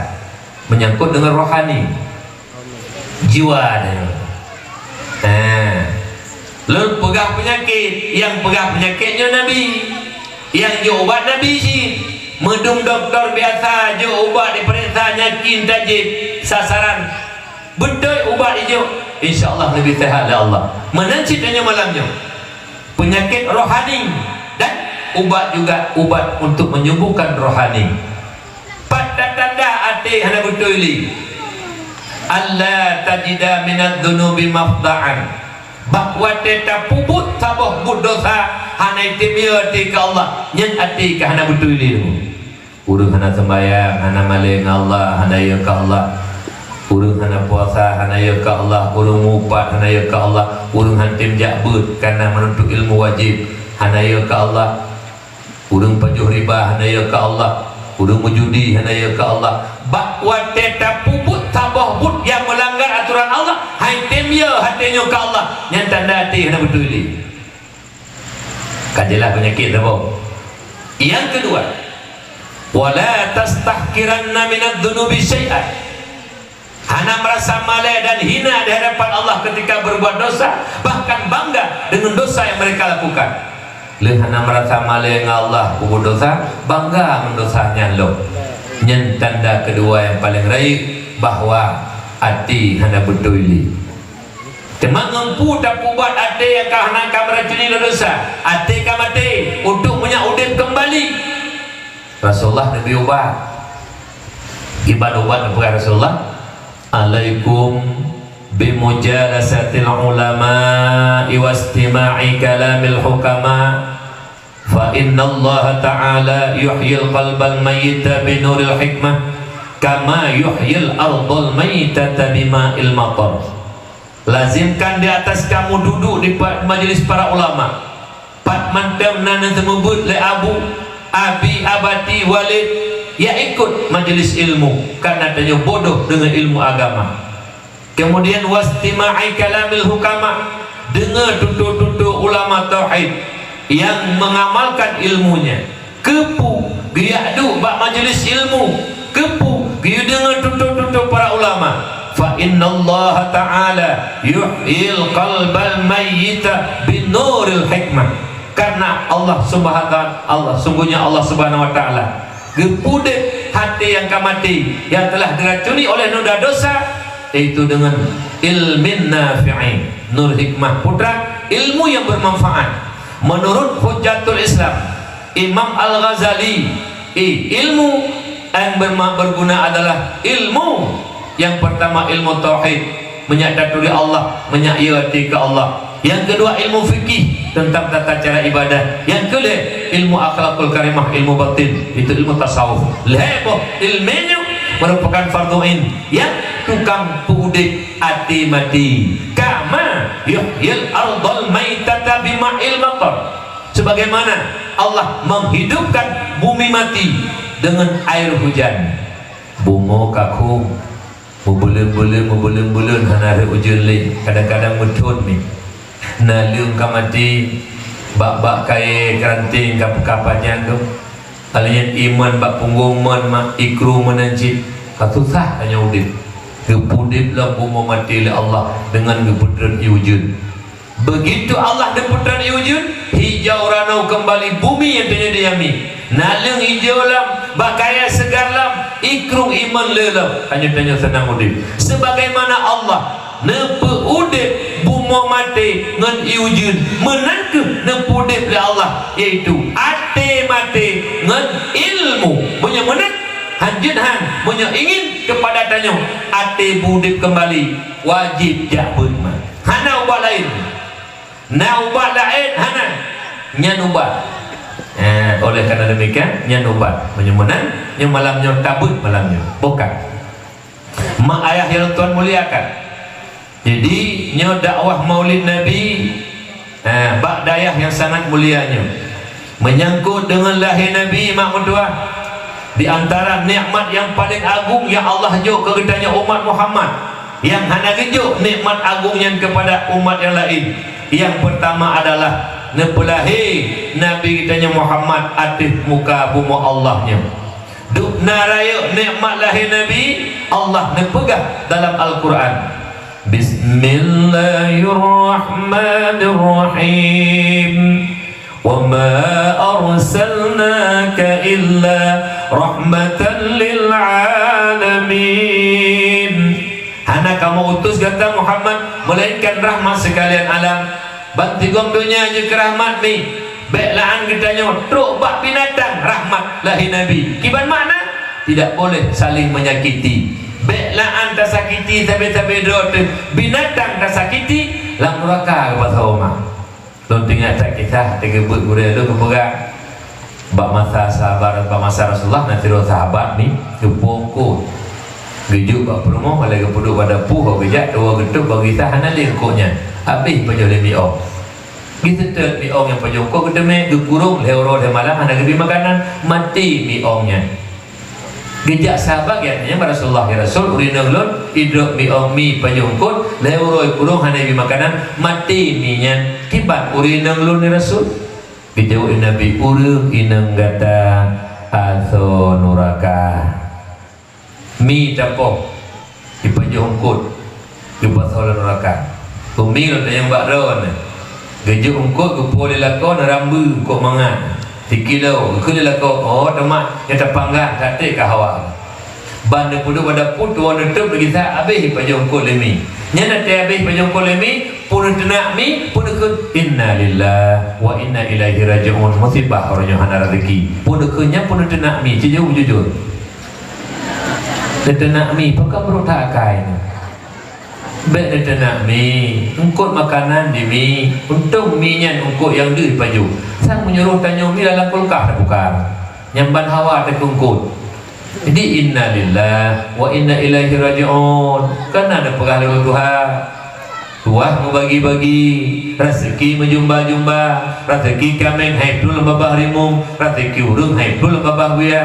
Menyangkut dengan rohani. Jiwa dia. Ha. Lôn peugah peunyakét, nyang peugah peunyakét nyoe Nabi. Nyang jok ubat Nabi cit. Meudum dokto biasa jok ubat dipeuriksa nyakin tajib sasaran. Beutôi ubat ijok, insya Allah leubeh sehat lé Allah. Meunan cit tanyoe malam nyoe. Peunyakét rohani dan ubat juga ubat untuk menyembuhkan rohani. Pat tanda até hana beutôi lé. Alla tajida minadz dzunubi mafdha'an. Bak watée tapeubuet saboh buet dosa, hana item yö até keu Allah, nyan até ka hana beutôi lé. Ureuëng hana seumbahyang, hana malée ngon Allah, hana yö keu Allah. Ureuëng hana puasa, hana yö keu Allah. Ureuëng mupat, hana yö keu Allah. Ureuëng hantem jak beuet, kana meununtuk ilmu wajéb, hana yö keu Allah. Ureuëng pajoh riba hana yö keu Allah, ureuëng meujudi hana yö keu Allah. Bak watée tapeubuet saboh buet nyang meulanggar atoran Allah, hai tem yö até nyoe keu Allah, nyan tanda até hana beutôi lé. Ka jeulaih peunyakét saboh. Nyang keudua, wala tastahqiranna minadz dzunubi syai'an. Hana merasa malée dan hina di hadapan Allah ketika berbuat dosa, bahkan bangga dengan dosa yang mereka lakukan. Lheueh hana merasa malée ngon Allah peubuet dosa, bangga ngon dosa nyan lom. Nyan tanda keudua nyang paleng rayeuk bahwa até hana beutôi lé. Teuma ngon peue tapeubuet até nyang ka hana ka meuracuni lé dosa? Até ka maté, untuk meunyak udeb keumbali. Rasulullah neubri ubat. Iban ubat neupeugah Rasulullah, Alaikum bimujalasatil ulama wastima'i kalamil hukama, fa innallaha ta'ala yuhyil qalbal mayyita binuril hikmah, kama yuhyil ardhal mayyitata bima'il matar. Lazimkan di atas kamu duduk di pa-, majelis para ulama. Pat mantong na neuseumeubeuet lé abu, abi, abati, walid, ya ikot majelis ilmu, karena tanyoe bodoh deungon ilmu agama. Kemudian, wastima'i kalamil hukama, deungoe tutoe-tutoe ulama tauhid nyang mengamalkan ilmunya. Keupeue geujak duek bak majelis ilmu? Keupeue geuyue deungoe tutoe-tutoe para ulama? Fa innallaha ta'ala yuhyil qalbal mayyita binuril hikmah. Karena Allah Subhanahu, Allah, sungguhnya Allah Subhanahu wa Ta'ala geupudeb até nyang ka maté, nyang telah diracuni oleh noda dosa, yaitu dengan ilmin nafi'in, nur hikmah putra, ilmu yang bermanfaat. Menurut Hujjatul Islam, Imam Al-Ghazali, i-, ilmu yang berma-, berguna adalah ilmu yang pertama, ilmu tauhid, meunyak taturi Allah, meunyak yö até keu Allah. Yang kedua, ilmu fikih tentang tata cara ibadah. Yang keulhèe, ilmu akhlakul karimah, ilmu batin, itu ilmu tasawuf. Lhèe boh ilmu nyoe merupakan fardhu ain yang tukang peuudeb até maté. Kama yuhyil ardhal maitata bima'il matar. Sebagaimana Allah menghidupkan bumi mati dengan air hujan. Bumoe ka khueng, meubuleuen-buleuen, meubuleuen-buleuen hana rhot ujeuen lé, kadang-kadang meuthon mi. Naleueng ka maté, bak-bak kayèe keuranteng ka, ka panyang tu. Alèh nyan iman bak punggong man ma, ikrueng meunan cit, ka susah tanyoe udeb. Geupudeb lom bumoe maté lé Allah deungon geupeutrön ié ujeuen. Begitu Allah neupeutrön ié ujeuen, hijau ranau keumbali bumi nyang tanyoe diami. Naleueng ijo lom, bak kayèe seugar lom, ikrueng iman le lom, tanyoe-tanyoe seunang udeb. Sebagaimana Allah neupeuudeb bumoe maté ngon ié ujeuen, meunan kheueh neupeuudeb lé Allah, yaitu até maté ngon ilmu. Meunyoe meunan, hanjeuet han, meunyoe ingin keupada tanyoe até beuudeb keumbali, wajéb jak beuet ma. Hana ubat laén. Na ubat laén? Hana. Nyan ubat. Eh, oleh karena demikian, nyan ubat. Meunyoe meunan, nyoe malam nyoe tabeuet malam nyoe. Bukan. Mak ayah nyang tuan muliakan. Jadi, nyoe dakwah Maulid Nabi, eh, bak dayah nyang sangat mulia nyoe. Menyangkut deungon lahé Nabi, mak meutuah, di antara nikmat nyang paleng agung nyang Allah jok keu geutanyoe umat Muhammad, nyang hana geujok nikmat agung nyan keupada umat nyang laén. Nyang peurtama adalah neupeulahé Nabi geutanyoe Muhammad ateueh muka bumoe Allah nyoe. Dubna rayeuk nikmat lahé Nabi, Allah neupeugah dalam Al-Qur'an, "Bismillahirrahmanirrahim. Wa ma arsalnaka illa rahmatan lil alamin." Hana kamoe utus gata Muhammad, melainkan rahmat sekalian alam. Bansigom donya jeuet keu rahmat mi. Bèk la'an geutanyoe trok bak binatang rahmat lahé Nabi. Kiban makna? Tidak boleh saling menyakiti. Bèk la'an tasakiti sabe-sabe droe teuh. Binatang tasakiti, lam nuraka geupasoe ma. Lôn teuingat that kisah teugeubeuet gurèe lôn geupeugah. Bak masa sahabat, bak masa Rasulullah na sidroe sahabat mi geupeu eungkôt. Geujok bak peurumoh, lheuh geupeuduek bak dapu, geujak tuwoe geutôb bak gisa hana lé eungkôt nyan. Abéh pajoh lé miong. Geuseutôt miong nyang pajoh eungkôt geuteumé, geukurong lhèe uroe lhèe malam hana geubri makanan, maté miong nyan. Geujak sahabat geutanyong bak Rasulullah, "Ya Rasul, ureueng inong lôn idrop miong mi pajoh eungkôt, lhèe uroe kurong hana geubri makanan, maté mi nyan, kiban ureueng inong lôn, ya Rasul?" Geujaweueb Nabi, "Ureueng inong gata asoe nuraka." Mi tapoh, jipajoh eungkôt, jipasoe lam nuraka. Umi lôn tanyong bak droeneuh. Geujok eungkôt geupuwoe lé lakoe, neurambeue eungkôt mangat. Sikilo, geukheun lé lakoe, "Oh, teuma nyoe tapanggang, saté ka hawa." Ban neupeuduek bak dapu, tuwoe neutôb, geugisa, abéh jipajoh eungkôt lé mi. Nyan watèe abéh jipajoh eungkôt lé mi, peue neuteunak mi, peue neukheun, "Innalillahi wa inna ilaihi raji'un." Musibah, uroe nyoe hana raseuki. Peue neukheun nyan, peue neuteunak mi, jujur, jujur. Neuteunak mi, pakon brôk that akai nyoe? Bèk neuteunak mi, eungkôt makanan di mi. Untông mi nyan eungkôt nyang deuh pajoh. Sang meunyoe tanyoe mi lam kulkas tabuka. Nyan ban hawa teukeungkôt. Jadi, innalillahi wa inna ilaihi raji'un. Kana neupeugah lé ureueng tuha. Tuha meubagi-bagi, raseuki meujumba-jumba, raseuki kaméng hai ploh lam babah rimueng, raseuki ureueng hai ploh lam babah buya.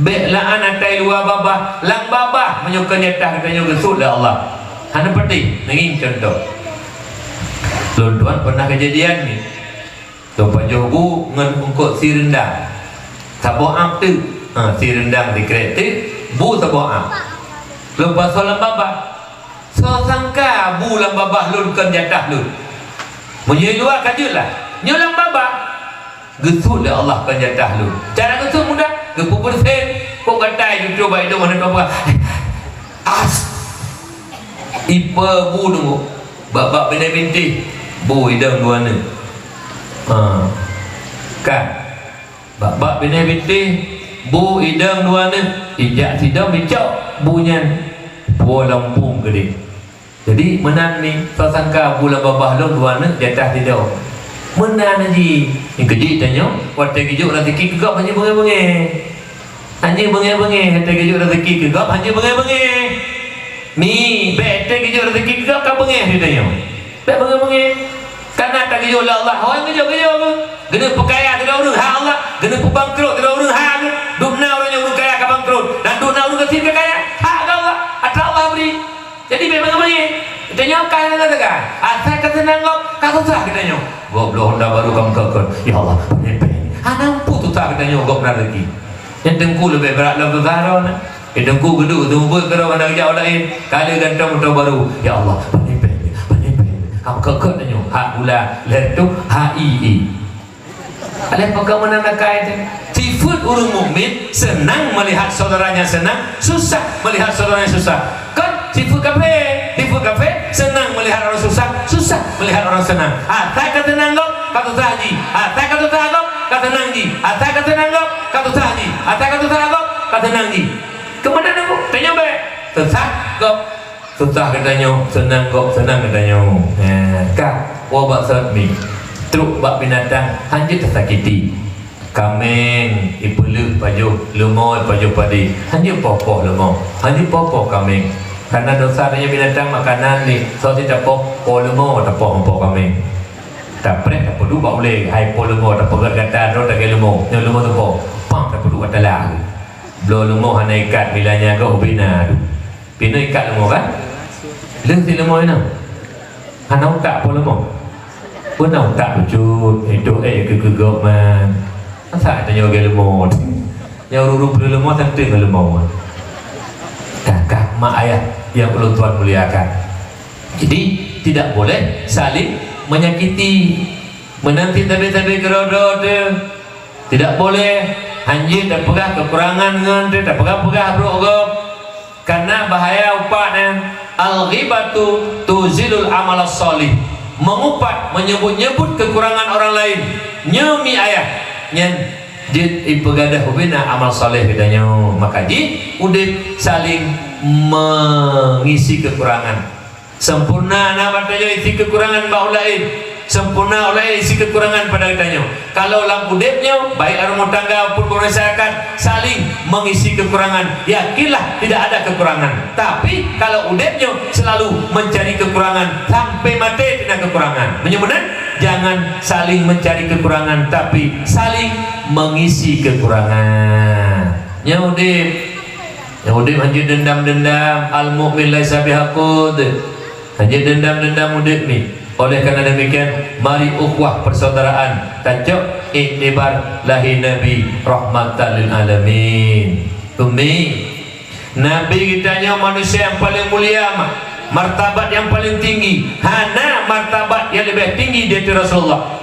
Bèk la'an atai luwa babah, lam babah meunyoe kon jatah geutanyoe geusut lé Allah. Hana peutéh, neungieng cuntoh. Lôn tuan pernah keujadian ni. Lôn pajoh bu ngon eungkôt sie reundang. Saboh am teuk. Ha, sie reundang sikrek teuk, bu saboh am. Lôn pasoe lam babah. Soe sangka bu lam babah lôn kon jatah lôn. Meunyoe luwa ka jeuet lah. Nyoe lam babah. Geusut lé Allah kon jatah lôn. Cara geusut mudah, geupeubeureusen, kok gatai tutoe bak idông hana tuah. As. Ipe bu teungku. Bak-bak binéh bintéh, bu idông dua neuk. Ha. Kan? Bak-bak binéh bintéh, bu idông dua neuk, ijak sidom icok bu nyan. Puwoe lam pueng keudéh. Jadi, meunan mi, soe sangka bu lam babah lôn dua neuk jatah sidom. Meunan jih. Nyang keujeuet tanyoe, watèe geujok raseuki keu gob hana beungèh-beungèh. Hana beungèh-beungèh, watèe geujok raseuki keu gob hana beungèh-beungèh. Mi, bèk watèe geujok raseuki keu gob ka beungèh di tanyoe. Bèk beungèh-beungèh. Kana tageujok lé Allah, ho nyang geujok-geujok. Geuneuk peukaya sidroe ureueng hak Allah, geuneuk peubangkrot sidroe ureueng hak. Dum na ureueng nyang ureueng kaya ka bangkrot, dan dum na ureueng gasien ka kaya, hak Allah, atra Allah bri. Jadi, bèk beungèh-beungèh. Tanyoe ka hana teuga. Asai ka seunang gob, ka susah geutanyoe. Gob lôn honda baru ka meukeukon. Ya Allah, pane pèng. Hana muphom susah geutanyoe gob na rezeki. Nyang teungku leubeh brat lom susah droeneuh. Nyang teungku geuduek seumeubeuet keudroe hana geujak u laén. Ka lheueh gantoe moto baru. Ya Allah, pane pèng, pane pèng. Ka meukeukon tanyoe. Hak gula, lhèe reutôh, hak ie. Oleh peukeumeunang akai teuh, sifeuet ureueng mukmin seunang meulihat saudaranya seunang, susah meulihat saudaranya susah. Kon sifeuet kafé, sifeuet kafé seunang meulihat orang susah, susah meulihat orang seunang. Asai ka seunang gob, ka susah jih. Asai ka susah gob, ka seunang jih. Asai ka seunang gob, ka susah jih. Asai ka susah gob, ka seunang jih. Keumeunang gob, tanyoe bèk. Susah gob. Susah geutanyoe, seunang gob, seunang geutanyoe. Nyan, ka, woe bak sot mi. Trok bak binatang, hanjeuet tasakiti. Kaméng, ipeuleueh pajoh leumo, ipajoh padé. Hanjeuet poh-poh leumo, hanjeuet poh-poh kaméng. Karena dosa tanyoe binatang makanan ni, soe sit tapoh, poh leumo, tapoh, poh kaméng. Tapreh, tapeuduek bak ulèe, hai poh leumo, tapeugèt gata droe lagèe leumo, nyoe leumo teupoh, pang tapeuduek bak talah. Bloe leumo hana ikat, bila nyan gob ubé na. Pinoe ikat leumo kan? Lheueh sit leumo inong. Hana utak po leumo. Peue na utak bacut, iduek ék keu keu gob man. Masa tanyoe lagèe leumo. Nyang ureueng peuleueh leumo teuntèe ngon leumo. Kakak mak ayah yang ulôn tuan muliakan. Jadi, tidak boleh saling menyakiti. Meunan cit sabe-sabe keudroe-droe teuh. Tidak boleh, hanjeuet tapeugah keukurangan ngon teuh, tapeugah-peugah brok gob. Karena bahaya upat nyan, al-ghibatu tuzilul amal shalih. Mengupat, menyebut-nyebut kekurangan orang lain. Nyoe mi ayah, nyan jeuet ipeugadôh ubé na amal saleh geutanyoe. Maka jih udeb saling mengisi kekurangan. Sempurna na bak tanyoe isi kekurangan bak ulôn laén. Sempurna ulôn laén isi kekurangan pada geutanyoe. Kalau lam udeb nyoe, baik lam rumah tangga maupun bermasyarakat, saling mengisi kekurangan. Yakinlah, tidak ada kekurangan. Tapi, kalau udeb nyoe selalu mencari kekurangan, sampai maté kena kekurangan. Meunyoe meunan, jangan saling mencari kekurangan, tapi saling mengisi kekurangan. Nyoe udeb. Nyang udeb hanjeuet dendam-dendam, al-mukmin laisa bihaqud. Hanjeuet dendam-dendam udeb ni. Oleh karena demikian, mari ukhuwah persaudaraan tacok iktibar lahé Nabi rahmatan lil alamin. Ummi, Nabi geutanyoe manusia nyang paleng mulia, ma-, martabat nyang paleng tinggi. Hana martabat nyang leubeh tinggi di ateueh Rasulullah.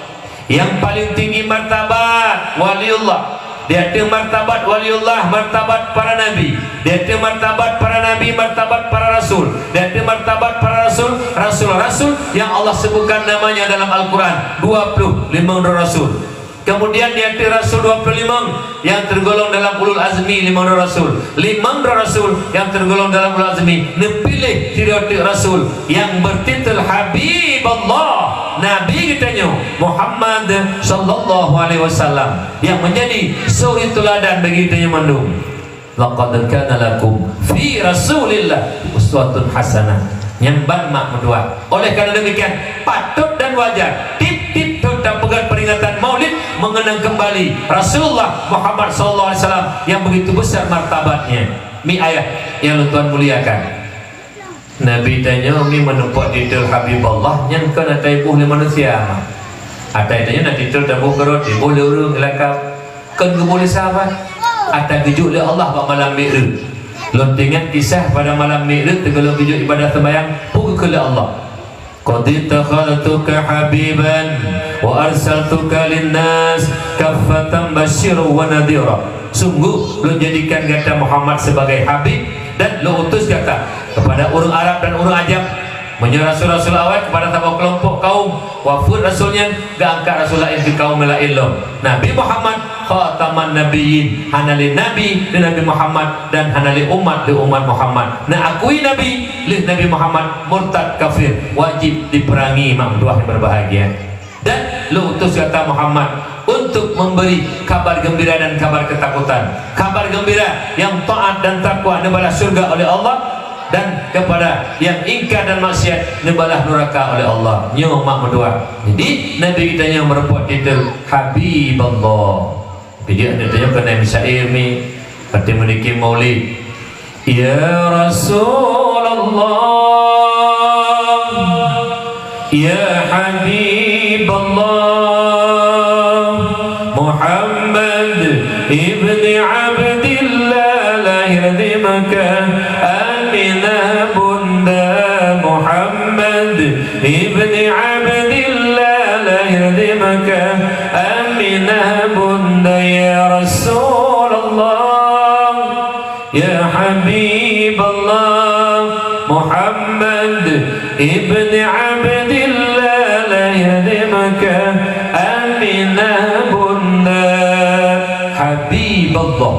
Nyang paleng tinggi martabat waliullah. Di ateueh martabat waliullah, martabat para nabi. Di ateueh martabat para nabi, martabat para rasul. Di ateueh martabat para rasul, rasul-rasul yang Allah sebutkan namanya dalam Al-Quran, dua puluh lima droe rasul. Kemudian di ateueh rasul dua puluh lima nyang tergolong dalam ulul azmi, limong droe rasul. Limong droe rasul nyang tergolong dalam ulul azmi, neupiléh sidroe teuk rasul nyang bertitel Habiballah, Nabi geutanyoe Muhammad sallallahu alaihi wasallam, nyang menjadi suri teladan bagi geutanyoe mandum. "Laqad kana lakum fi Rasulillah uswatun hasanah." Nyan ban mak meutuah. Oleh karena demikian, patut dan wajar tiep-tiep thon tapeugöt peringatan Maulid mengenang kembali Rasulullah Muhammad sallallahu alaihi wasallam yang begitu besar martabatnya. Mi ayah yang lôn tuan muliakan. Nabi tanyoe mi meuneumpok titel Habiballah nyan kon ata iboh lé manusia. Ata tanyoe na titel taboh keurot, iboh lé ureuëng lakab. Kon geuboh lé sahabat. Ata geujok lé Allah bak malam Mi'raj. Lôn teuingat kisah pada malam Mi'raj teuka lôn geujok ibadah sembahyang, peue geukheun lé Allah. "Qad ittakhadtuka habiban wa arsaltuka linnas kaffatan basyiran wa nadhira." Sungguh, lôn jadikan gata Muhammad sebagai habib dan lôn utus gata kepada ureuëng Arab dan ureuëng Ajam. Meunyoe rasul-rasul awai kepada saboh keulompok kaum, wafeuet rasul nyan, geuangkat rasul laén keu kaum laén lom. Nabi Muhammad khataman nabiyyin, hana lé nabi di Nabi Muhammad dan hana lé umat di umat Muhammad. Neuakui nabi lheueh Nabi Muhammad murtad kafir, wajib diperangi mak meutuah yang berbahagia. Dan lôn utus gata Muhammad untuk memberi kabar gembira dan kabar ketakutan. Kabar gembira, yang taat dan takwa neubalah syurga oleh Allah, dan kepada yang ingkar dan maksiat neubalah nuraka oleh Allah. Nyoe mak meutuah. Jadi, Nabi geutanyoe meureumpok titel Habiballah. Bijak geutanyoe keuneuk meusair mi, watée meunikim Maulid. Ya Rasulullah, ya Habiballah, Muhammad ibni Abdillah lahir di Makkah, Aminah bunda Muhammad ibni Abdillah lahir di Makkah, Aminah bunda ya Rasulullah. Ya Habiballah, Muhammad ibni Abdillah lahir di Makkah, Aminah bunda. Habiballah.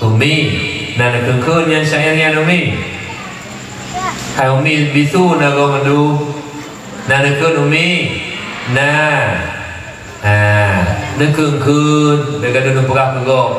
Umi, na neukheun-kheun nyan syair nyan, Umi? Hai Umi bisu na goh meudu. Na neukheun, Umi? Na. Ha, neukheun-kheun, bèk gadôh neupeugah keu gob.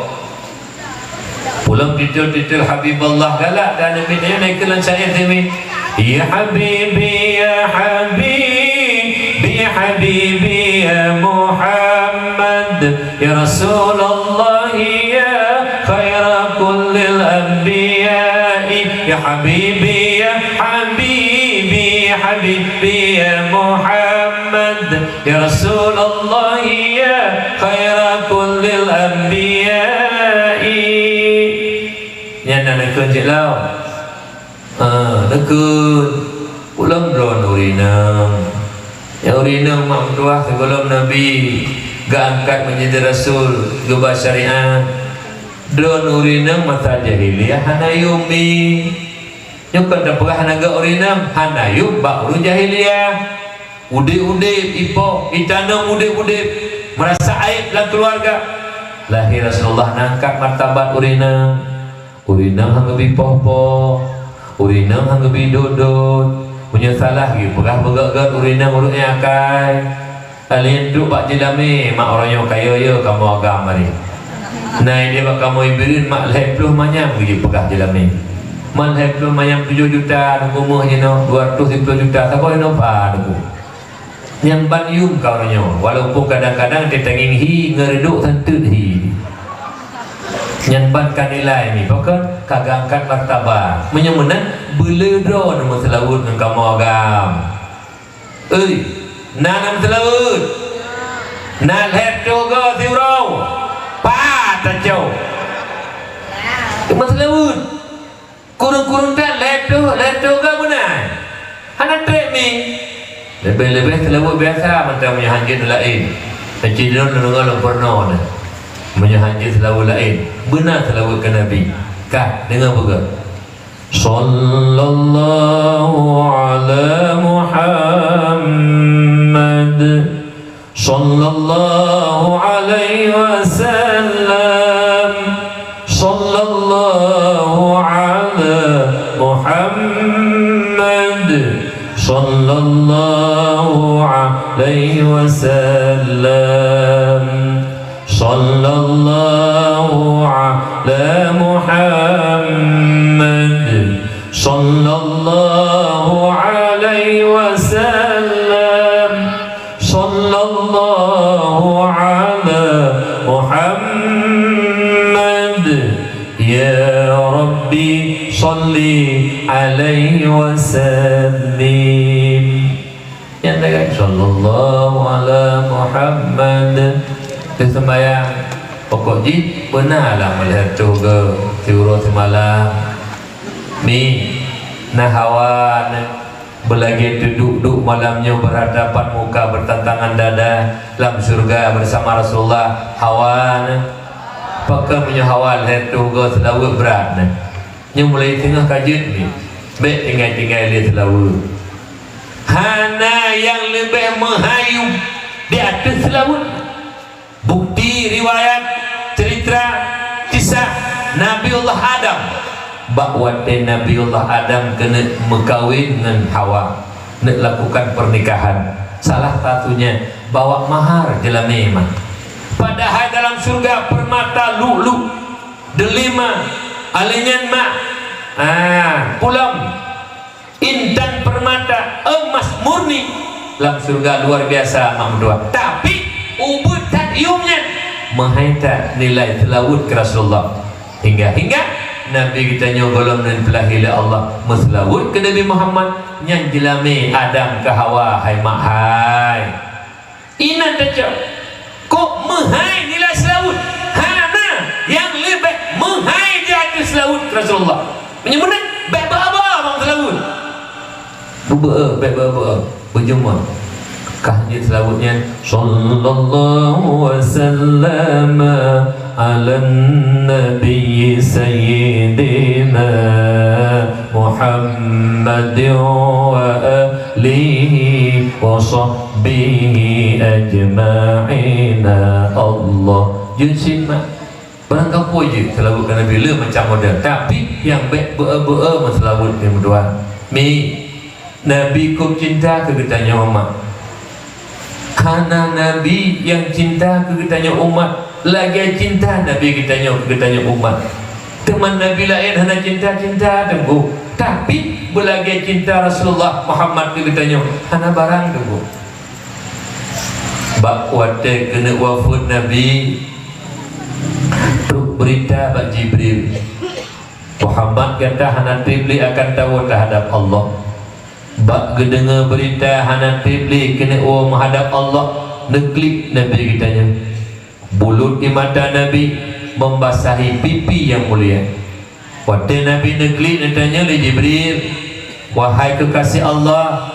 Ulôn titel-titel Habiballah galak dan Nabi nyan neukheun lam syair teumi. Ya Habibi, ya Habibi, Habibi, ya Muhammad, ya Rasulullah, ya khaira kullil anbiya, ya Habibi, ya Habibi, Habibi, ya Muhammad, ya Rasulullah, ya khaira kullil anbiya. Nyan na neukheun cit lom. Ah, neukheun. Ulôn droeneuh ureueng inong. Nyang ureueng inong mak meutuah sigohlom Nabi geuangkat menjadi rasul, geuba syariat. Droeneuh ureueng inong masa jahiliyah hana yum mi. Nyoe kon tapeugah hana geuh ureueng inong, hana yum bak ureueng jahiliyah. Udeb-udeb ipoh, itanom udeb-udeb, meurasa aéb lam keuluwarga. Lahé Rasulullah neuangkat martabat ureueng inong. Ureueng inong han geubi poh-poh, ureueng inong han geubi dot-dot. Meunyoe salah geupeugah beugét-gét ureueng inong ureueng nyang akai. Alien duek bak jeulamé, mak uroe nyoe ka yo-yo kamoe agam hari. Na idéh bak kamoe Iblih mak lhèe ploh manyam geujeuet peugah jeulamé. Mak lhèe ploh manyam tujoh juta, nunggu meuh jinoe dua ratus lhèe ploh juta, saboh inong pha nunggu. Nyan ban yum ka uroe nyoe, walaupun kadang-kadang teutangieng hi ngon reudok santeuet hi. Nyan ban ka nilai mi, pakon ka geuangkat martabat. Meunyoe meunan, beuleu droe neumeuseulaweuet ngon kamoe agam. Ui, na neumeuseulaweuet? Na lhèe ploh goe siuroe? Pat tacok? Neumeuseulaweuet. Kureueng-kureueng that lhèe ploh, lhèe ploh goe meunan. Hana trép mi. Leubeh-leubeh seulaweuet biasa mantong meunyoe han jeuet laén. Meucit lôn deungoe lôn peurunoe na. Meunyoe han jeuet seulaweuet laén, beuna seulaweuet keu Nabi. Ka, deungoe beugét. Sallallahu ala Muhammad. Sallallahu Sallallahu alaihi wasallam. Sallallahu ala Muhammad. Sallallahu alaihi wasallam. Sallallahu ala Muhammad. Ya Rabbi, salli alaihi wasallim. Nyang lagée, "Sallallahu ala Muhammad." Teuh seumbahyang, pokok jih beuna lah meulheueh tuha siuroe seumalam. Mi, na hawa na beulagée teuduek-duek malam nyoe berhadapan muka, bertantangan dada lam syurga bersama Rasulullah. Hawa na. Pakon meunyoe hawa lheueh tuha seulaweuet brat na. Nyoe mulai teungoh ka jeuet ni, bék tinggai-tinggai lé seulaweuet. Hana nyang leubeh meuhai di ateueh seulaweuet. Bukti riwayat, cerita, kisah Nabiullah Adam. Bak watée Nabiullah Adam keuneuk meukawen ngon Hawa, neuk lakukan pernikahan, salah satunya bawa mahar jeulamé mah. Padahai dalam syurga permata lu'lu', delima, alinyan mak, ah, pulam, intan permata, emas murni, lam syurga luar biasa mak meutuah. Tapi, ubeuet that yuem nyan, meuhai that nilai seulaweuet keu Rasulullah. Hingga-hingga Nabi geutanyoe gohlom nan peulahé lé Allah meuseulaweuet keu Nabi Muhammad, nyan jeulamé Adam keu Hawa, hai mak hai. Inan teucok, kok meuhai nilai seulaweuet? Hana nyang leubeh meuhai di ateueh seulaweuet Rasulullah. Meunyoe meunan, bék beu-aba bang seulaweuet. Beu-, bék beu-, beu-, beujeumaah. Kah jeuet seulaweuet nyan, "Sallallahu wasallam ala nabi sayyidina Muhammadin wa alihi wa sahbihi ajma'in." Allah. Jeuet cit mak. Barangkapeue jeuet seulaweuet keu Nabi le macam model, tapi nyang bék beu-, beu-, meuseulaweuet keu meutuah. Mi, Nabi kok cinta keu geutanyoe umat. Hana nabi nyang cinta keu geutanyoe umat lagée cinta Nabi geutanyoe keu geutanyoe umat. Teuma nabi laén hana cinta-cinta teungku, tapi beulagée cinta Rasulullah Muhammad keu geutanyoe hana barang teungku. Bak watée keuneuk wafeuet Nabi, trok beurita bak Jibril, "Muhammad, gata hana treb lé akan tawoe teuhadab Allah." Bak geudeungoe beurita hana treb lé keuneuk woe meuhadab Allah, neuklik Nabi geutanyoe. Bulut di mata Nabi membasahi pipi nyang mulia. Watée Nabi neuklik, neutanyong lé Jibril, "Wahai keukaséh Allah,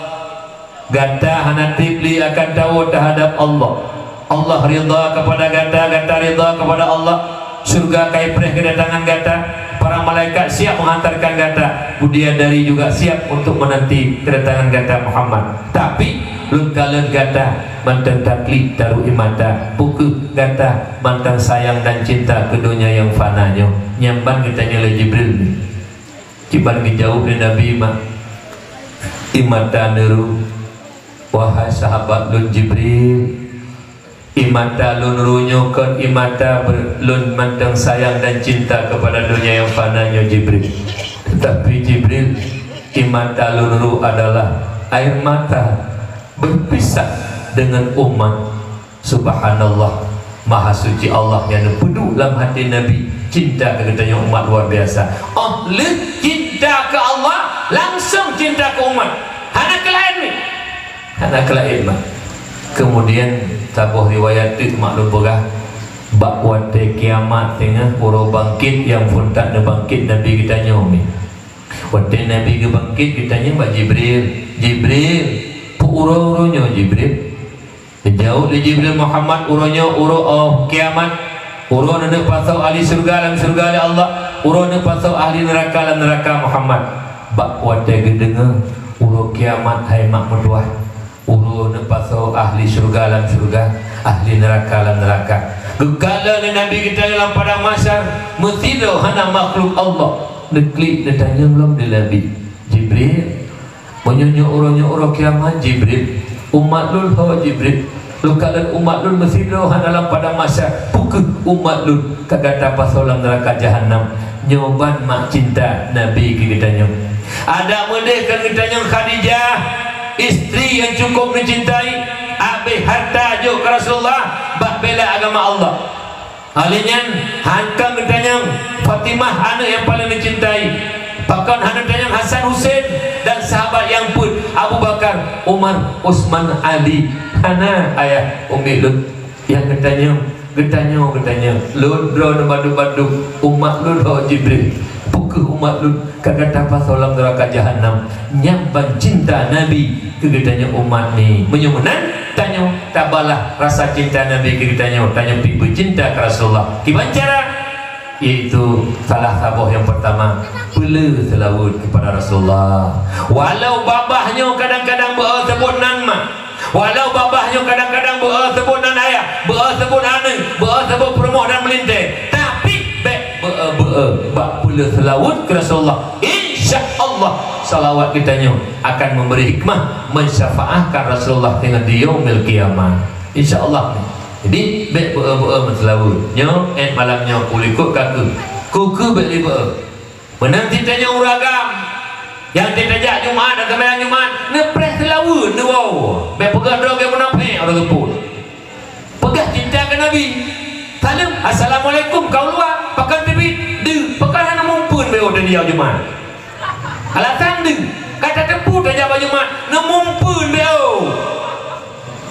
gata hana treb lé akan tawoe teuhadab Allah. Allah ridha kepada gata, gata ridha kepada Allah. Syurga ka ipreh keudatangan gata, para malaikat siap menghantarkan gata, bidadari juga siap untuk menanti kedatangan gata Muhammad. Tapi, lôn kalon gata mantong taklik taruh ié mata, peu kheueh gata mantong sayang dan cinta keu donya nyang fana nyoe?" Nyan ban geutanyong lé Jibril. Kiban geujaweueb lé Nabi mak, "Ié mata neuroe, wahai sahabat lôn Jibril, ié mata lôn roe nyoe kon ié mata ber-, lôn mantong sayang dan cinta kepada donya nyang fana nyoe, Jibril. Tetapi, Jibril, ié mata lôn roe adalah air mata berpisah dengan umat." Subhanallah, Maha Suci Allah nyang neupeuduek lam até Nabi cinta keu geutanyoe umat luar biasa. Oh lheueh cinta keu Allah, langsong cinta keu umat. Hana keu laén ni. Hana keu laén mah. Kemudian, saboh riwayat teuk mak lôn peugah, bak watée kiamat teungoh uroe bangkét nyang phon that neubangkét Nabi geutanyoe mi. Watée Nabi geubangkét, geutanyong bak Jibril, "Jibril, peu uroe-uroe nyoe, Jibril?" Geujaweueb lé Jibril, "Muhammad, uroe nyoe uroe, oh, kiamat. Uroe neuneuk pasoe ahli syeuruga lam syeuruga lé Allah, uroe neuneuk pasoe ahli neuraka lam neuraka, Muhammad." Bak watée geudeungoe uroe kiamat hai mak meutuah, uroe neuneuk pasoe ahli syeuruga lam syeuruga, ahli neuraka lam neuraka, geukalon lé Nabi geutanyoe lam padang mahsyar, meusidroe hana makhluk Allah. Neuklik neutanyong lom lé Nabi, "Jibril, Meunyoe nyoe uroe, nyoe uroe kiamat, Jibril, umat lôn ho Jibril. Lôn kalon umat lôn meusidroe hana lam padang mahsyar, peu kheueh umat lôn ka gata pasoe lam neuraka jahanam. Nyoe ban mak cinta Nabi keu geutanyoe. Adak meudeh keu geutanyoe Khadijah, istri nyang cukup neucintai, abéh harta jok keu Rasulullah bak bela agama Allah. Óh lheueh nyan, han keuh geutanyong Fatimah, aneuk nyang paleng neucintai. Pakon hana tanyong Hasan Husein dan sahabat nyang peuet, Abu Bakar, Umar, Utsman, Ali? Hana, ayah, ummi lôn. Nyang geutanyong, geutanyoe, geutanyoe. Lôn droeneuh bandum-bandum, umat lôn ho Jibril. Peu kheueh umat lôn ka gata pasoe lam neuraka jahanam. Nyan ban cinta Nabi keu geutanyoe umat nyoe. Meunyoe meunan, tanyoe tabalah rasa cinta Nabi keu geutanyoe, tanyoe pih beucinta keu Rasulullah. Kiban cara? Yaitu salah saboh nyang peurtama, peuleueh seulaweuet keupada Rasulullah. Walau babah nyoe kadang-kadang beu-e seubut nan mak, walau babah nyoe kadang-kadang beu-e seubut nan ayah, beu-e seubut aneuk, beu-e seubut peurumoh dan meulintèe, tapi bèk beu-e, beu-e, bak peuleueh seulaweuet keu Rasulullah. Insya Allah, salawat geutanyoe akan memberi hikmah, mensyafa'ahkan Rasulullah di yaumil qiyamah. Insya Allah. Jadi, bèk beu-e, beu-e meuseulaweuet. Nyoe, eh, malam nyoe, kulikot ka keuh. Keu keuh bèk lé beu-e. Meunan cit tanyoe ureueng agam nyang tajak Jumat, atau malam Jumat, neupreh seulaweuet, neuwoe. Bèk peugah droe geuh munafék, ureueng geupôt. Peugah cinta keu Nabi. Saleuem, "Assalamualaikum, kaum luwa." Pakon teubiet? Deuh, pakon hana mumpeuen bèk oh dan di Jumat. Alasan deuh, ka tateupeue tajak bak Jumat, neumumpeuen bèk oh.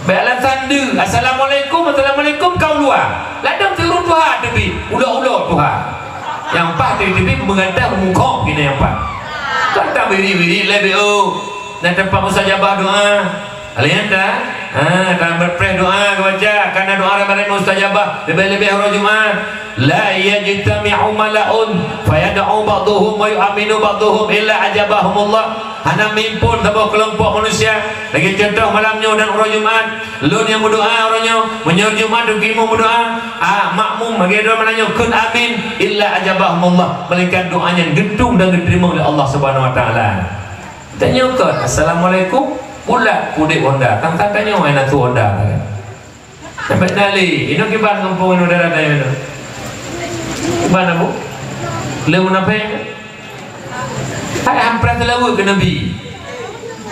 Bèk alasan deuh, "Assalamualaikum, assalamualaikum, kaum luwa." Ladôm siuroe tuha teubiet, ulok-ulok tuha. Nyang paih teubiet meugantang mukhob keunan nyang paih. Kon tabiri-biri lé bèk oh. Na teumpat mustajabah doa. Alèh nyan ta, ha, ta beupreh doa geubaca, kana doa raban-raban mustajabah, leubeh-leubeh uroe Jumat. "La yajtami'u mala'un fayad'u ba'duhum wa yu'minu ba'duhum illa ajabahumullah." Hana meuimpon saboh keulompok manusia, lagèe cuntoh malam nyoe dan uroe Jumat. Lôn nyang meudoa uroe nyoe, meunyoe Jumat dum imum meudoa, ah, makmum lagèe droe malam nyoe kheun amin, illa ajabahumullah, melainkan doa nyan geutueng dan geuteurimong lé Allah Subhanahu wa Taala. Tanyoe kon, "Assalamualaikum," bulat udép Honda. Tang-tang tanyoe hana su Honda. Sampai na lé, inoe kiban gampông inoe daerah tanyoe inoe. Kiban, Abu? Lé munafék? Hai, han preh seulaweuet keu Nabi.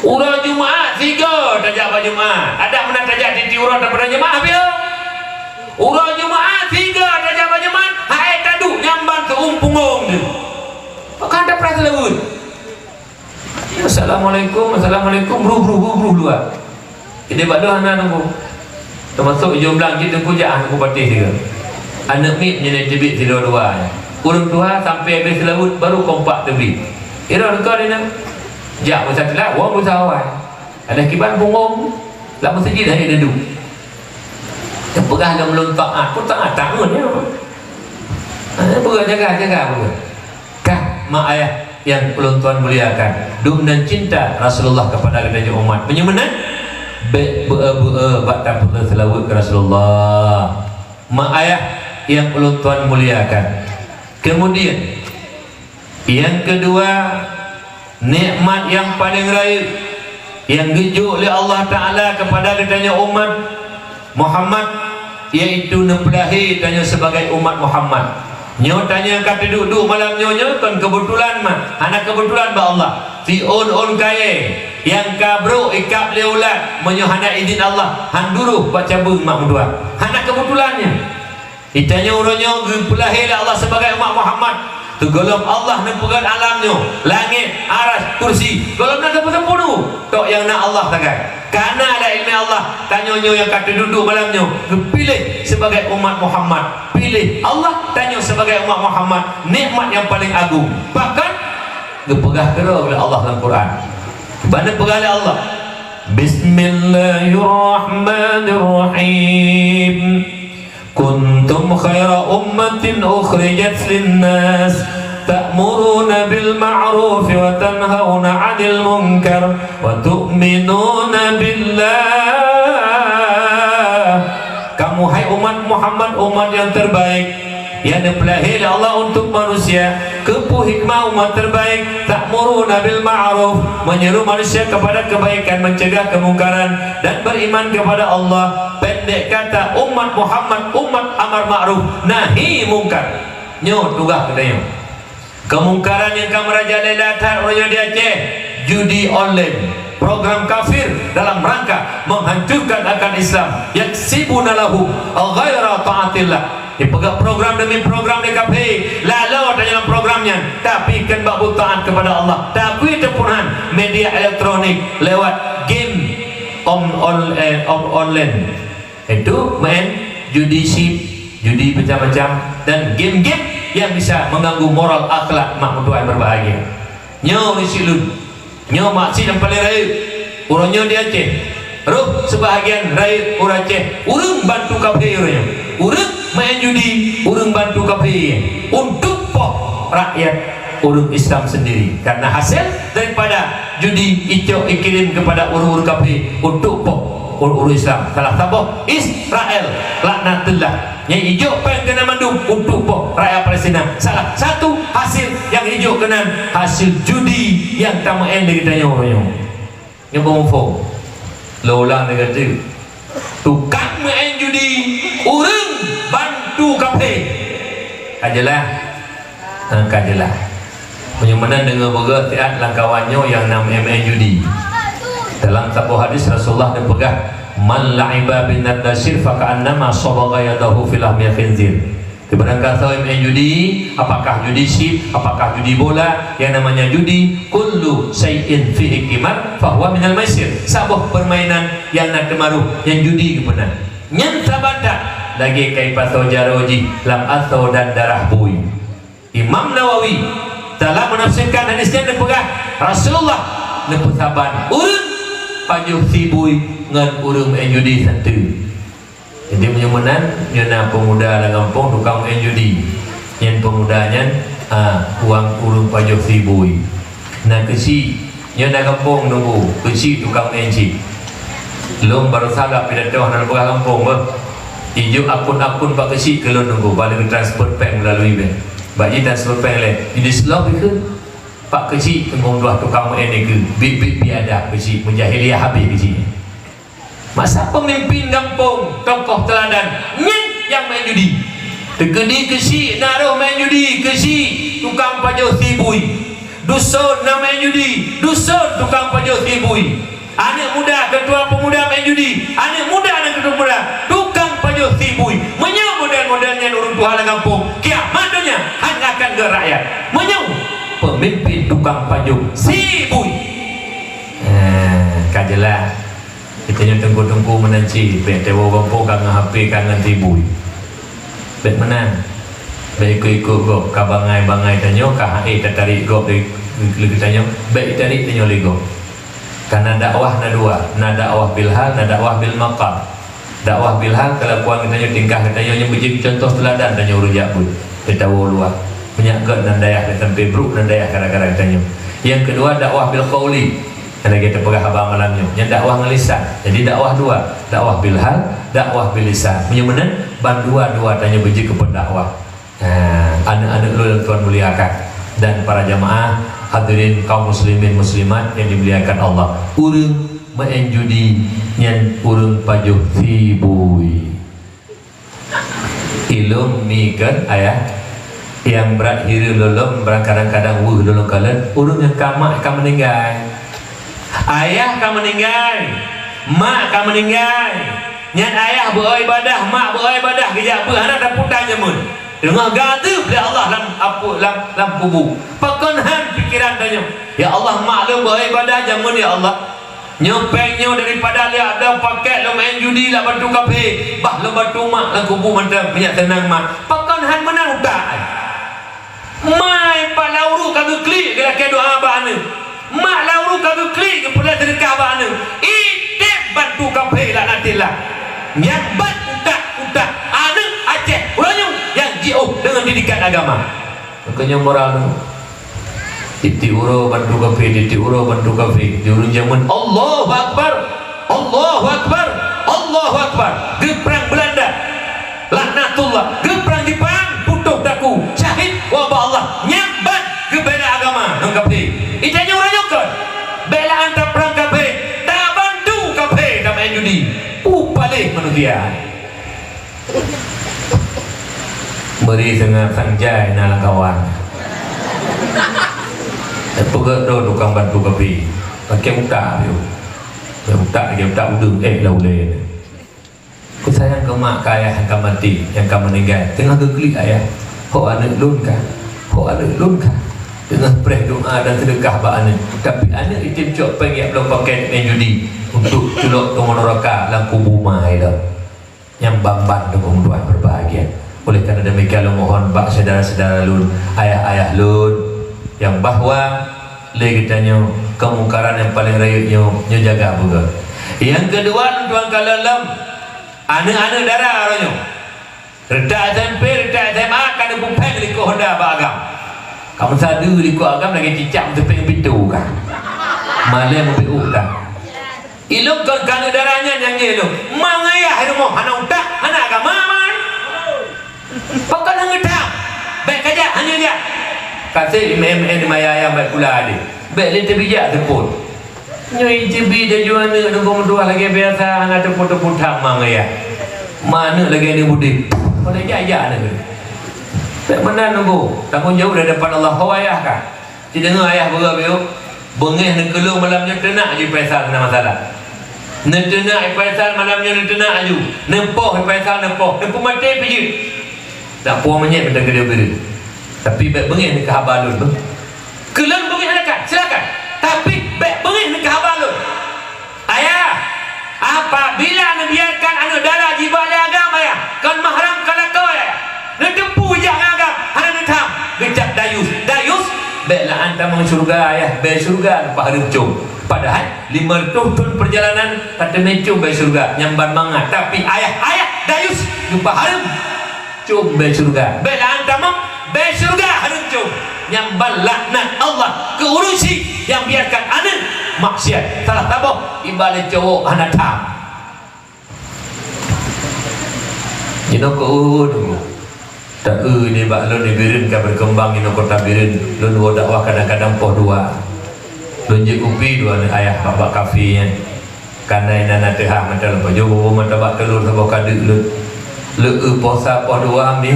Uroe Jumat, sigoe tajak bak Jumat. Adak meunan tajak tiep-tiep uroe tapeudong Jumat, habéh. Uroe Jumat, sigoe tajak bak Jumat, hai taduek nyan ban seu-uem punggong teuh. Pakon tapreh seulaweuet? Assalamualaikum, assalamualaikum, bruh, bruh, bruh, bruh, luwa. Jadi, bak dua hana nunggu. Teumasok ijong blang cit teungku jak, ah, nunggu patéh sigoe. Aneuk miet nyan teubiet sidua-dua. Ureueng tuha sampoe habéh seulaweuet baru kompak teubiet. Ira deungon inong. Jak meusakilat, wong beusawai. Ada kiban punggong, lam meuseujid hai dedu. Teupeugah lom lôn taat, pun taat, taat ngon nyoe. Ha, peugah jaga, jaga, peugah. Kah mak ayah nyang ulôn tuan muliakan, dum nan cinta Rasulullah kepada geutanyoe umat. Meunyoe meunan, bèk beu-e-beu-e bak tapeugah seulaweuet keu Rasulullah. Mak ayah nyang ulôn tuan muliakan. Kemudian, nyang keudua, nikmat nyang paleng rayeuk nyang geujok lé Allah Taala kepada geutanyoe umat Muhammad, yaitu neupeulahé tanyoe sibagai umat Muhammad. Nyoe tanyoe ka teuduek-duek malam nyoe, nyoe kon keubeutulan mah, hana keubeutulan bak Allah. Siôn-ôn kayèe nyang ka brok ikab lé ulat, meunyoe hana idhin Allah, han duroh bak cabeueng mak meutuah. Hana keubeutulan nyan. Geutanyoe uroe nyoe geupeulahé lé Allah sibagai umat Muhammad. Teugohlom Allah neupeugöt alam nyoe, langét, arasy, kursi. Gohlom na sapeue-sapeue, tok nyang na Allah sagai. Kana lam ileumèe Allah, tanyoe nyoe nyang ka teuduek-duek malam nyoe geupiléh sibagai umat Muhammad. Piléh Allah tanyoe sibagai umat Muhammad, nikmat nyang paleng agong. Bahkan geupeugah keudroe lé Allah lam Quran. Bagaimana peugah lé Allah? Bismillahirrahmanirrahim. Kuntum khaira ummatin ukhrijat linnas, ta'muruna bil ma'ruf wa tanhauna 'anil munkar, wa tu'minuna billah. Kamu, hai umat Muhammad, umat yang terbaik. Nyang neupeulahé lé Allah untuk manusia, keupeue hikmah umat terbaik, ta'muruna bil ma'ruf, menyuruh manusia kepada kebaikan, mencegah kemungkaran, dan beriman kepada Allah. Pendek kata, umat Muhammad, umat amar ma'ruf, nahi mungkar. Nyoe tugaih geutanyoe. Kemungkaran nyang ka meurajalela that uroe nyoe di Aceh, judi online, program kafir dalam rangka menghancurkan akan Islam, yaksibuna lahum ghaira taatillah. Dipeugah program demi program lé kafé, laloe tanyoe lam program nyan, tapi kheun bak buet taat kepada Allah, tapi teupeue han media elektronik lewat game on-, on-, eh, on-, online. Itu main judi chip, judi macam-macam, dan game-game yang bisa mengganggu moral akhlak mak mertua yang berbahagia. Nyoe ureueng syiek lôn, nyoe mak syiek nyang paling rayeuk. Uroe nyoe di Aceh, roh sebahagian rayeuk ureueng Aceh, ureueng bantu kafé uroe nyoe. Ureueng main judi, ureueng bantu kafé. Untuk poh rakyat ureueng Islam sendiri. Karena hasil daripada judi icok ikirim kepada ureueng-ureueng kafé untuk poh ureueng-ureueng Islam. Salah saboh Israel, laknatullah. Nyang ijok péng keunan mandum untuk poh rakyat Palestina. Salah satu hasil nyang ijok keunan hasil judi nyang tameu'en lé geutanyoe uroe nyoe. Nyoe beuet muphom. Lôn ulang lagèe nyoe. Tukang meu'en judi, ureueng bantu kafé. Ka jeulaih? Ha, ka jeulaih. Meunyoe meunan deungö beugöt siat lam kawan nyoe nyang na meu'en judi. Dalam saboh hadis Rasulullah neupeugah, "Man la'iba bin nadashir faka'annama sabagha yadahu fi lahmil khinzir." Barangkasoe meu'en judi, apakah judi chip, apakah judi bola, yang namanya judi, kullu syai'in fihi qimar fahuwa minal maisir. Saboh permainan yang na teumaroh, nyang judi geupeuna. Nyan saban that lagèe ka ipasoe jaroe jih lam asoe dan darah bui. Imam Nawawi dalam menafsirkan hadis nyan neupeugah, Rasulullah neupeusaban ureueng pajoh sie bui ngon ureueng meu'en judi santeu. Jadi meunyoe meunan, nyoe na peumuda lam gampông tukang meu'en judi. Nyan peumuda nyan, ha, ureueng pajoh sie bui. Na keuchik, nyoe na gampông nunggu, keuchik tukang meu'en chip. Lôn baroesa lôn pidato hana lôn peugah gampông beuh. Ijok akun-akun bak keuchik keu lôn nunggu, bak lôn transfer péng meulalu bank. Bak jitransfer péng lé, di Dislok ikheun. Bak keuchik teungoh dua tukang meu'en ikheun, biet-biet biadab keuchik, meujahiliah habéh keuchik. Masa peumimpin gampông, tokoh teuladan, nyan nyang main judi. Teukeudi keuchik na roh main judi, keuchik tukang pajoh sie bui. Duson na main judi, duson tukang pajoh sie bui. Aneuk muda, keutua peumuda main judi, aneuk muda dan keutua peumuda, tukang pajoh sie bui. Meunyoe model-model nyan ureueng tuha lam gampông, kiamat donya hana akan geuh rakyat. Meunyoe peumimpin tukang pajoh sie bui. Eh, ka jeulaih. Geutanyoe teungku-teungku meunan cit, bèk tawoe gampông ka ngon H P, ka ngon sie bui. Bèk meunan. Bèk ikot-ikot gob, ka bangai-bangai tanyoe, ka han ék tatarek gob lé, lé geutanyoe, bèk itarek tanyoe lé gob. Karena dakwah na dua, na dakwah bil hal, na dakwah bil maqal. Dakwah bil hal, kelakuan geutanyoe, tingkah geutanyoe nyang beujeuet contoh teuladan tanyoe ureueng jak beuet, teuh tawoe luwa. Meunyak gèt nan dayah, sampai brok nan dayah gara-gara geutanyoe. Nyang keudua, dakwah bil qauli. Nyang lagèe teupeugah haba malam nyoe, nyan dakwah ngon lisan. Jadi dakwah dua, dakwah bil hal, dakwah bil lisan. Meunyoe meunan, ban dua-dua tanyoe beujeuet keu pendakwah. Nah, aneuk-aneuk lôn nyang Tuhan muliakan dan para jamaah hadirin kaum muslimin muslimat yang dimuliakan Allah. Ureueng main judi nyan ureueng pajoh sie bui. Ilôn mi kan ayah, nyang brat hireuen lôn lom, brat kadang-kadang weueh lôn lom kalon, ureueng nyang ka mak ka meuninggai. Ayah ka meuninggai, mak ka meuninggai. Nyan ayah beu-o ibadah, mak beu-o ibadah, geujak beuet hana taputan jameun. Teungoh geuazeub lé Allah lam apu-, lam, lam kubu. Pakon han pikeran tanyoe, "Ya Allah, mak lôn beu-o ibadah jameun, ya Allah." Nyoe péng nyoe daripada lhèe abloe pakèt lôn main judi lam bantu kafé, bah lôn bantu mak lam kubu mantong, meunyak seunang mak. Pakon han meunan utak ai? Mak pat lam uruek ka geuklik geulakèe doa bak aneuk. Mak lam uruek ka geuklik geupeuleueh seudeukah bak aneuk. Itém bantu kafé laknatillah. Nyang ban utak-utak aneuk Aceh uroe nyoe nyang jiôh deungon didikan agama. Maka nyoe moral nyoe. Tiep-tiep uroe bantu kafé, tiep-tiep uroe bantu kafé. Di ureueng jameun, Allahu Akbar, Allahu Akbar, Allahu Akbar. Geuprang Beulanda, laknatullah. Geuprang Jepang, putôh Di, peue paléh manusia. Bri seungat sanjai na lam kawan. Peugöt droe tukang bantu kapi. Pakai utak piôh. Pakai utak, pakai utak udeueng, eh, lam ulèe. Peusayang keu mak keu ayah nyang ka maté, nyang ka meuninggai. Teungoh geuklik ayah, "Ho aneuk lôn ka, ho aneuk lôn ka." Teungoh preh doa dan seudeukah bak aneuk. Tapi aneuk item cok péng jak bloe pakèt main judi untuk culok teungoh neuraka lam kubu ma ilôn. Nyan ban-ban teungku meutuah berbahagia. Oleh karena demikian, lôn mohon bak syedara-syedara lôn, ayah-ayah lôn, nyang bahwa lé geutanyoe keumungkaran nyang paleng rayeuk nyoe, nyoe jaga beugöt. Nyang keudua, lôn tuan kalon lom, aneuk-aneuk dara uroe nyoe. Reutak S M P, reutak S M A ka neupeupheng likot honda bak agam. Ka meusadeue likot agam lagèe cicak meuseupheng pintoe ka. Malèe meubiôh ka. Ilôn kon keuneuk dara nyan nyang jeuet lôn. Mangat yah rumoh hana utak, hana agama, man. Pakon hana utak? Bèk kajak, hana jak. Kaseb M M N maya ayam bèk pula deh. Bèk lé teubijak teupot. Nyoe jibi daju aneuk nunggu meutuah lagèe biasa, hana teupot-teupot that mangat yah. Ma aneuk lagèe aneuk budi. Boleh jak-jak aneuk. Bèk meunan nunggu. Tanggong jaweueb di hadapan Allah. Ho ayah ka. Sideungoe ayah beureugueng, beungéh neukeulong malam nyoe teunak jih Faisal na masalah. Neuteunak Faisal malam nyoe neuteunak aju. Neupoh Faisal neupoh. Neupeumaté pih jeuet. Nak poh meunyét mantong keudéh bireuen. Tapi bèk beungéh neukeu haba lôn. Keu lôn beungéh silakan, silakan. Tapi bèk beungéh neukeu haba lôn. Ayah, apabila neubiarkan aneuk dara jiba lé agam, ayah, kon mahram ka lakoe, ayah. Neuteupeue jak ngon agam, hana neutham. Geucap dayus. Dayus, bèk la'an tamong syeuruga, ayah, bèe syeuruga neupahareuem com. Padahai limong reutôh thon peurjalanan ka teumé com bèe syeuruga, nyan ban mangat. Tapi ayah, ayah, dayus, geupahareuem. Com bèe syeuruga. Bèk la'an tamong, bèe syeuruga hareuem com. Nyan ban laknat Allah keu ureueng chik nyang biarkan aneuk maksiat. Salah saboh ibarat cowok hana tham. Jinoe keu ureueng ta-eu nibak lôn di Bireuen ka beukeumbang inoe kota Bireuen. Lôn woe dakwah kadang-kadang poh dua. Lôn jeuet kupi dua aneuk ayah bak-bak kafe nyan. Kana inan na teuhah mantong lôn pajoh boh mata bak teulon saboh kadeuk lôn. Leueu posa poh dua mi,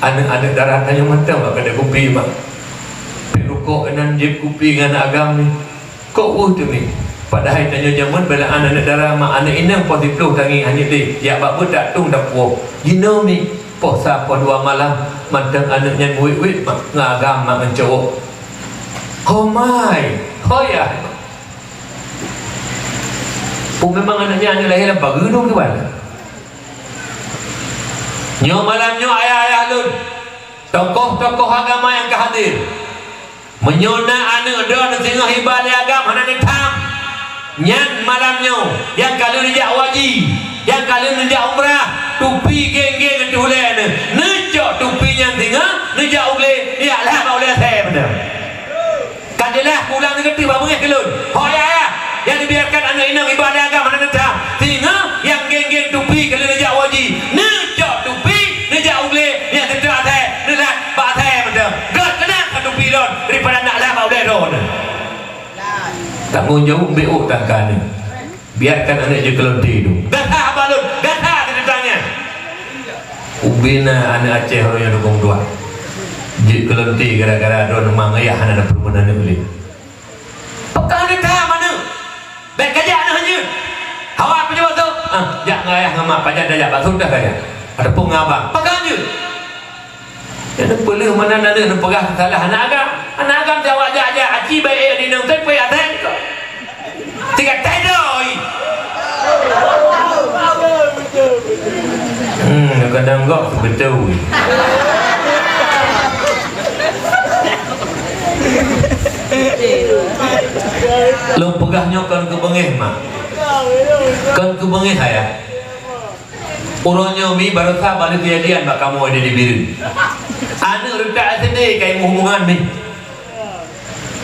aneuk-aneuk dara tanyoe mantong bak keude kupi mak. Pih rukok inan jieb kupi ngon agam mi. Kok weueh teuh mi? Padahai tanyoe jameun beulaan aneuk dara mak aneuk inong poh siplôh tangieng hanyut lé, jak bak beuet dak tueng tapuwoe. Jinoe mi, posa poh dua malam mantong aneuk nyan weuet-weuet mak ngon agam mak ngon cowok. Ho mai, ho yah. Peue memang aneuk nyan aneuk lahé lam pageue dong kiban? Nyoe malam nyoe ayah-ayah lôn, tokoh-tokoh agama nyang ka hadir, meunyoe na aneuk droeneuh singoh iba lé agam hana neutham, nyan malam nyoe nyang ka lheueh neujak haji, nyang ka lheueh neujak umrah, tupi geng-geng ateueh ulèe neuh, neucok tupi nyan singoh neujak u glé, jak lhah bak ulèe asèe mantong. Ka jeulaih pulang sigoe teuk bak beungéh keu lôn. Ho ayah-ayah, nyang neubiarkan aneuk inong iba lé agam hana neutham. Singoh nyang geng-geng tupi ka lheueh neujak haji. Neucok tupi, neujak u glé, nyang teuteuk asèe, neulhah bak asèe mantong. Gèt keunan ka tupi lôn, daripada nak lhah bak ulèe droeneuh. Tanggong jaweueb beuôt tangka neuh. Biarkan aneuk jeuet keu lonte tu. Gata haba lôn, gata teuntang nyan. Ubena aneuk Aceh ureueng nyang dukong tuan. Jeuet keu lonte gara-gara droeneuh ma ayah hana dapeurumeun aneuk lé. Peugah aneuk tham aneuk. Bèk kajak aneuk hanjeuet. Hawa peujeuet masôk. Ah, jak ngon ayah ngon mak pajan tajak bak sut dah kajak. Ataupun ngon abang. Peugah hanjeuet. Nyan neupeuleueh meunan aneuk neupeugah salah aneuk agam. Aneuk agam jaweueb jak-jak aci baik di nong teuh peuet asai ko. Tiga tedoi. Hmm, kadang gok beutôi. Lôn peugah nyoe kon keu beungéh mak. Kon keu beungéh ayah. Uroe nyoe mi baroesa bak lheueh keujadian bak kamoe di Bireuen. Aneuk reutak S D ka imuh hubungan mi.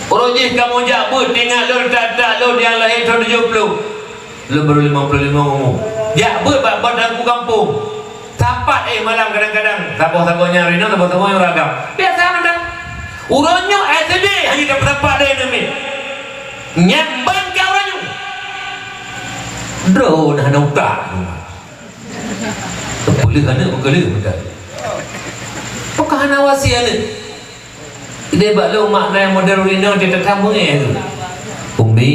Uroe jih kamoe jak beuet, ingat lôn reutak-reutak lôn nyang lahé thôn tujoh ploh. Lôn baru limong ploh limong umu. Jak beuet bak, bak teungku gampông. Sapat éh malam kadang-kadang. Saboh-saboh nyang rinong, saboh-saboh nyang ragam. Biasa mantong. Uroe nyoe S D hana tapeusapat lé aneuk mi. Nyan ban ka uroe nyoe. Droe na hana utak. Peuleueh aneuk, peuleueh utak. Pakon hana wasiet aneuk? Ideh bak lôn makna nyang modern inoe, teutab beungéh tu. Umi,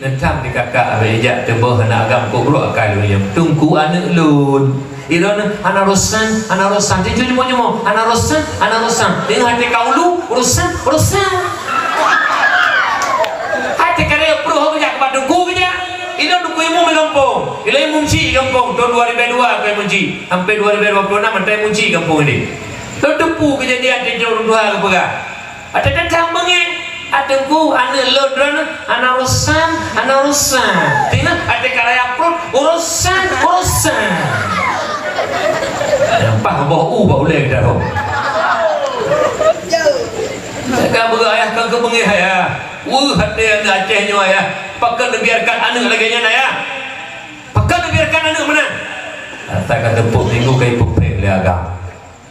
neutab di kakak abéh ijak teuboh aneuk agam kok brok akai lôn nyoe. Teungku aneuk lôn. Iroh hana urosan, hana urosan. Tiep-tiep nyoe, hana urosan, hana urosan. Teungoh até ka ulu, urosan, urosan. Até ka raya pruh geujak bak teungku geujak. Iroh teungku imum di gampông. Iroh imum chik gampông. Tahun dua ribu dua ka imum chik. Sampai dua ribu dua puluh enam mantong imum chik gampông ini. Lôn teupeu keujadian teuh ureueng tuha geupeugah. Até teutab beungéh, até ku aneuk lôn droeneuh hana urosan, hana urosan. Teungoh até ka raya pruet, urosan, urosan. Nyang paih boh u bak ulèe geutanyoe. Ka beuga ayah, ka keubeungéh ayah. Weueh até aneuk Aceh nyoe ayah. Pakon neubiarkan aneuk lagèe nyan ayah? Pakon neubiarkan aneuk meunan? Asai ka teupeu minggu ka ipeuphèk lé agam.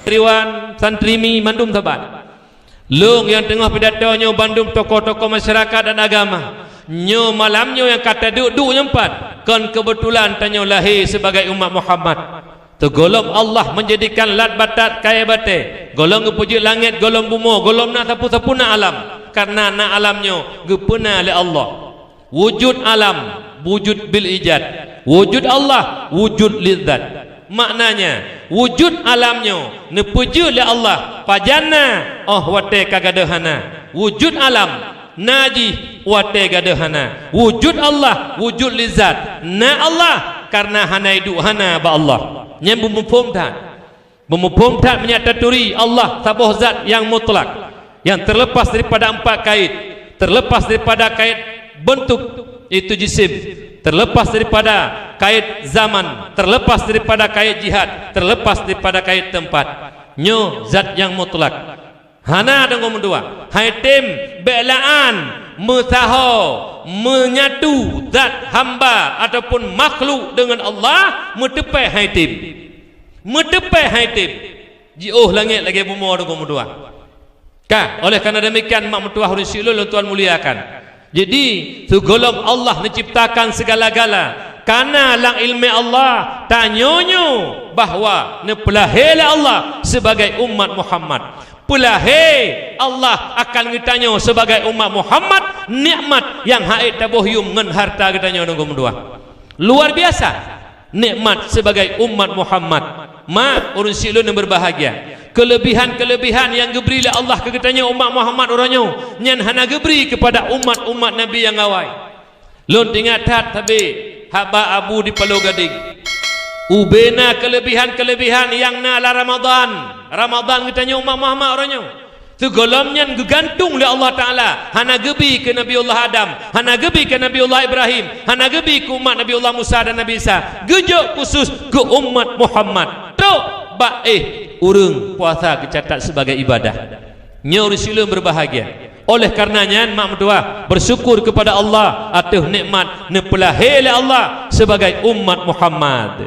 Triwan, santri mi, mandum saban. Lôn nyang teungoh pidato nyoe bandum tokoh-tokoh masyarakat dan agama. Nyoe malam nyoe nyang ka taduek-duek nyoe pat, kon keubeutulan tanyoe lahé sibagai umat Muhammad. Teugohlom Allah meunjadikan lat batat kayèe batèe, gohlom geupeujeuet langèt, gohlom bumoe, gohlom na sapeue-sapeue na alam, kareuna na alam nyoe geupeuna lé Allah. Wujud alam, wujud bil ijad. Wujud Allah, wujud lil zat. Maknanya, wujud alam nyoe neupeujeuet lé Allah pajan na, óh watèe ka gadôh hana. Wujud alam na jih watèe gadôh hana. Wujud Allah, wujud lil zat. Na Allah kareuna hana iduek hana bak Allah. Nyan beumuphom that. Beumuphom that meunyoe taturi Allah saboh zat nyang mutlak, nyang terlepas daripada empat kait, terlepas daripada kait bentuk, yaitu jisim, terlepas daripada kait zaman, terlepas daripada kait jihad, terlepas daripada kait teumpat. Nyoe zat nyang mutlak. Hana deungon meudoa. Hai tem, bèk la'an, meusaho, meunyatu zat hamba ataupun makhluk deungon Allah, meuteupèe hai tem. Meuteupèe hai tem. Jiôh langèt lagèe bumoe deungon meudoa. Ka, oleh karena demikian, mak meutuwah ureueng syik lôn, lôn tuan muliakan. Jadi, sigohlom Allah neuciptakan segala-gala, kana lam ileumèe Allah, tanyoe nyoe bahwa neupeulahé lé Allah sibagai umat Muhammad. Peulahé Allah akan geutanyoe sibagai umat Muhammad, nikmat nyang hana taboh yuem ngon harta geutanyoe deungon meudoa. Luar biasa nikmat sibagai umat Muhammad. Ma, ureueng syik lôn nyang berbahagia, keulebihan-keulebihan nyang geubri lé Allah keu geutanyoe umat Muhammad uroe nyoe, nyan hana geubri keupada umat-umat Nabi nyang awai. Lôn teuingat that sabé haba Abu di Paloh Gadeng. Ubé na keulebihan-keulebihan nyang na lam Ramadhan. Ramadhan geutanyoe umat Muhammad uroe nyoe. Sigohlom nyan geugantung lé Allah Taala, hana geubi keu Nabiullah Adam, hana geubi keu Nabiullah Ibrahim, hana geubi keu umat Nabiullah Musa dan Nabi Isa. Geujok khusus keu umat Muhammad. Trok bak éh ureueng puasa geucatat sibagai ibadah. Nyoe ureueng syik lôn berbahagia. Oleh karena nyan, mak meutuwah, bersyukur kepada Allah ateueh nikmat neupeulahé lé Allah sibagai umat Muhammad.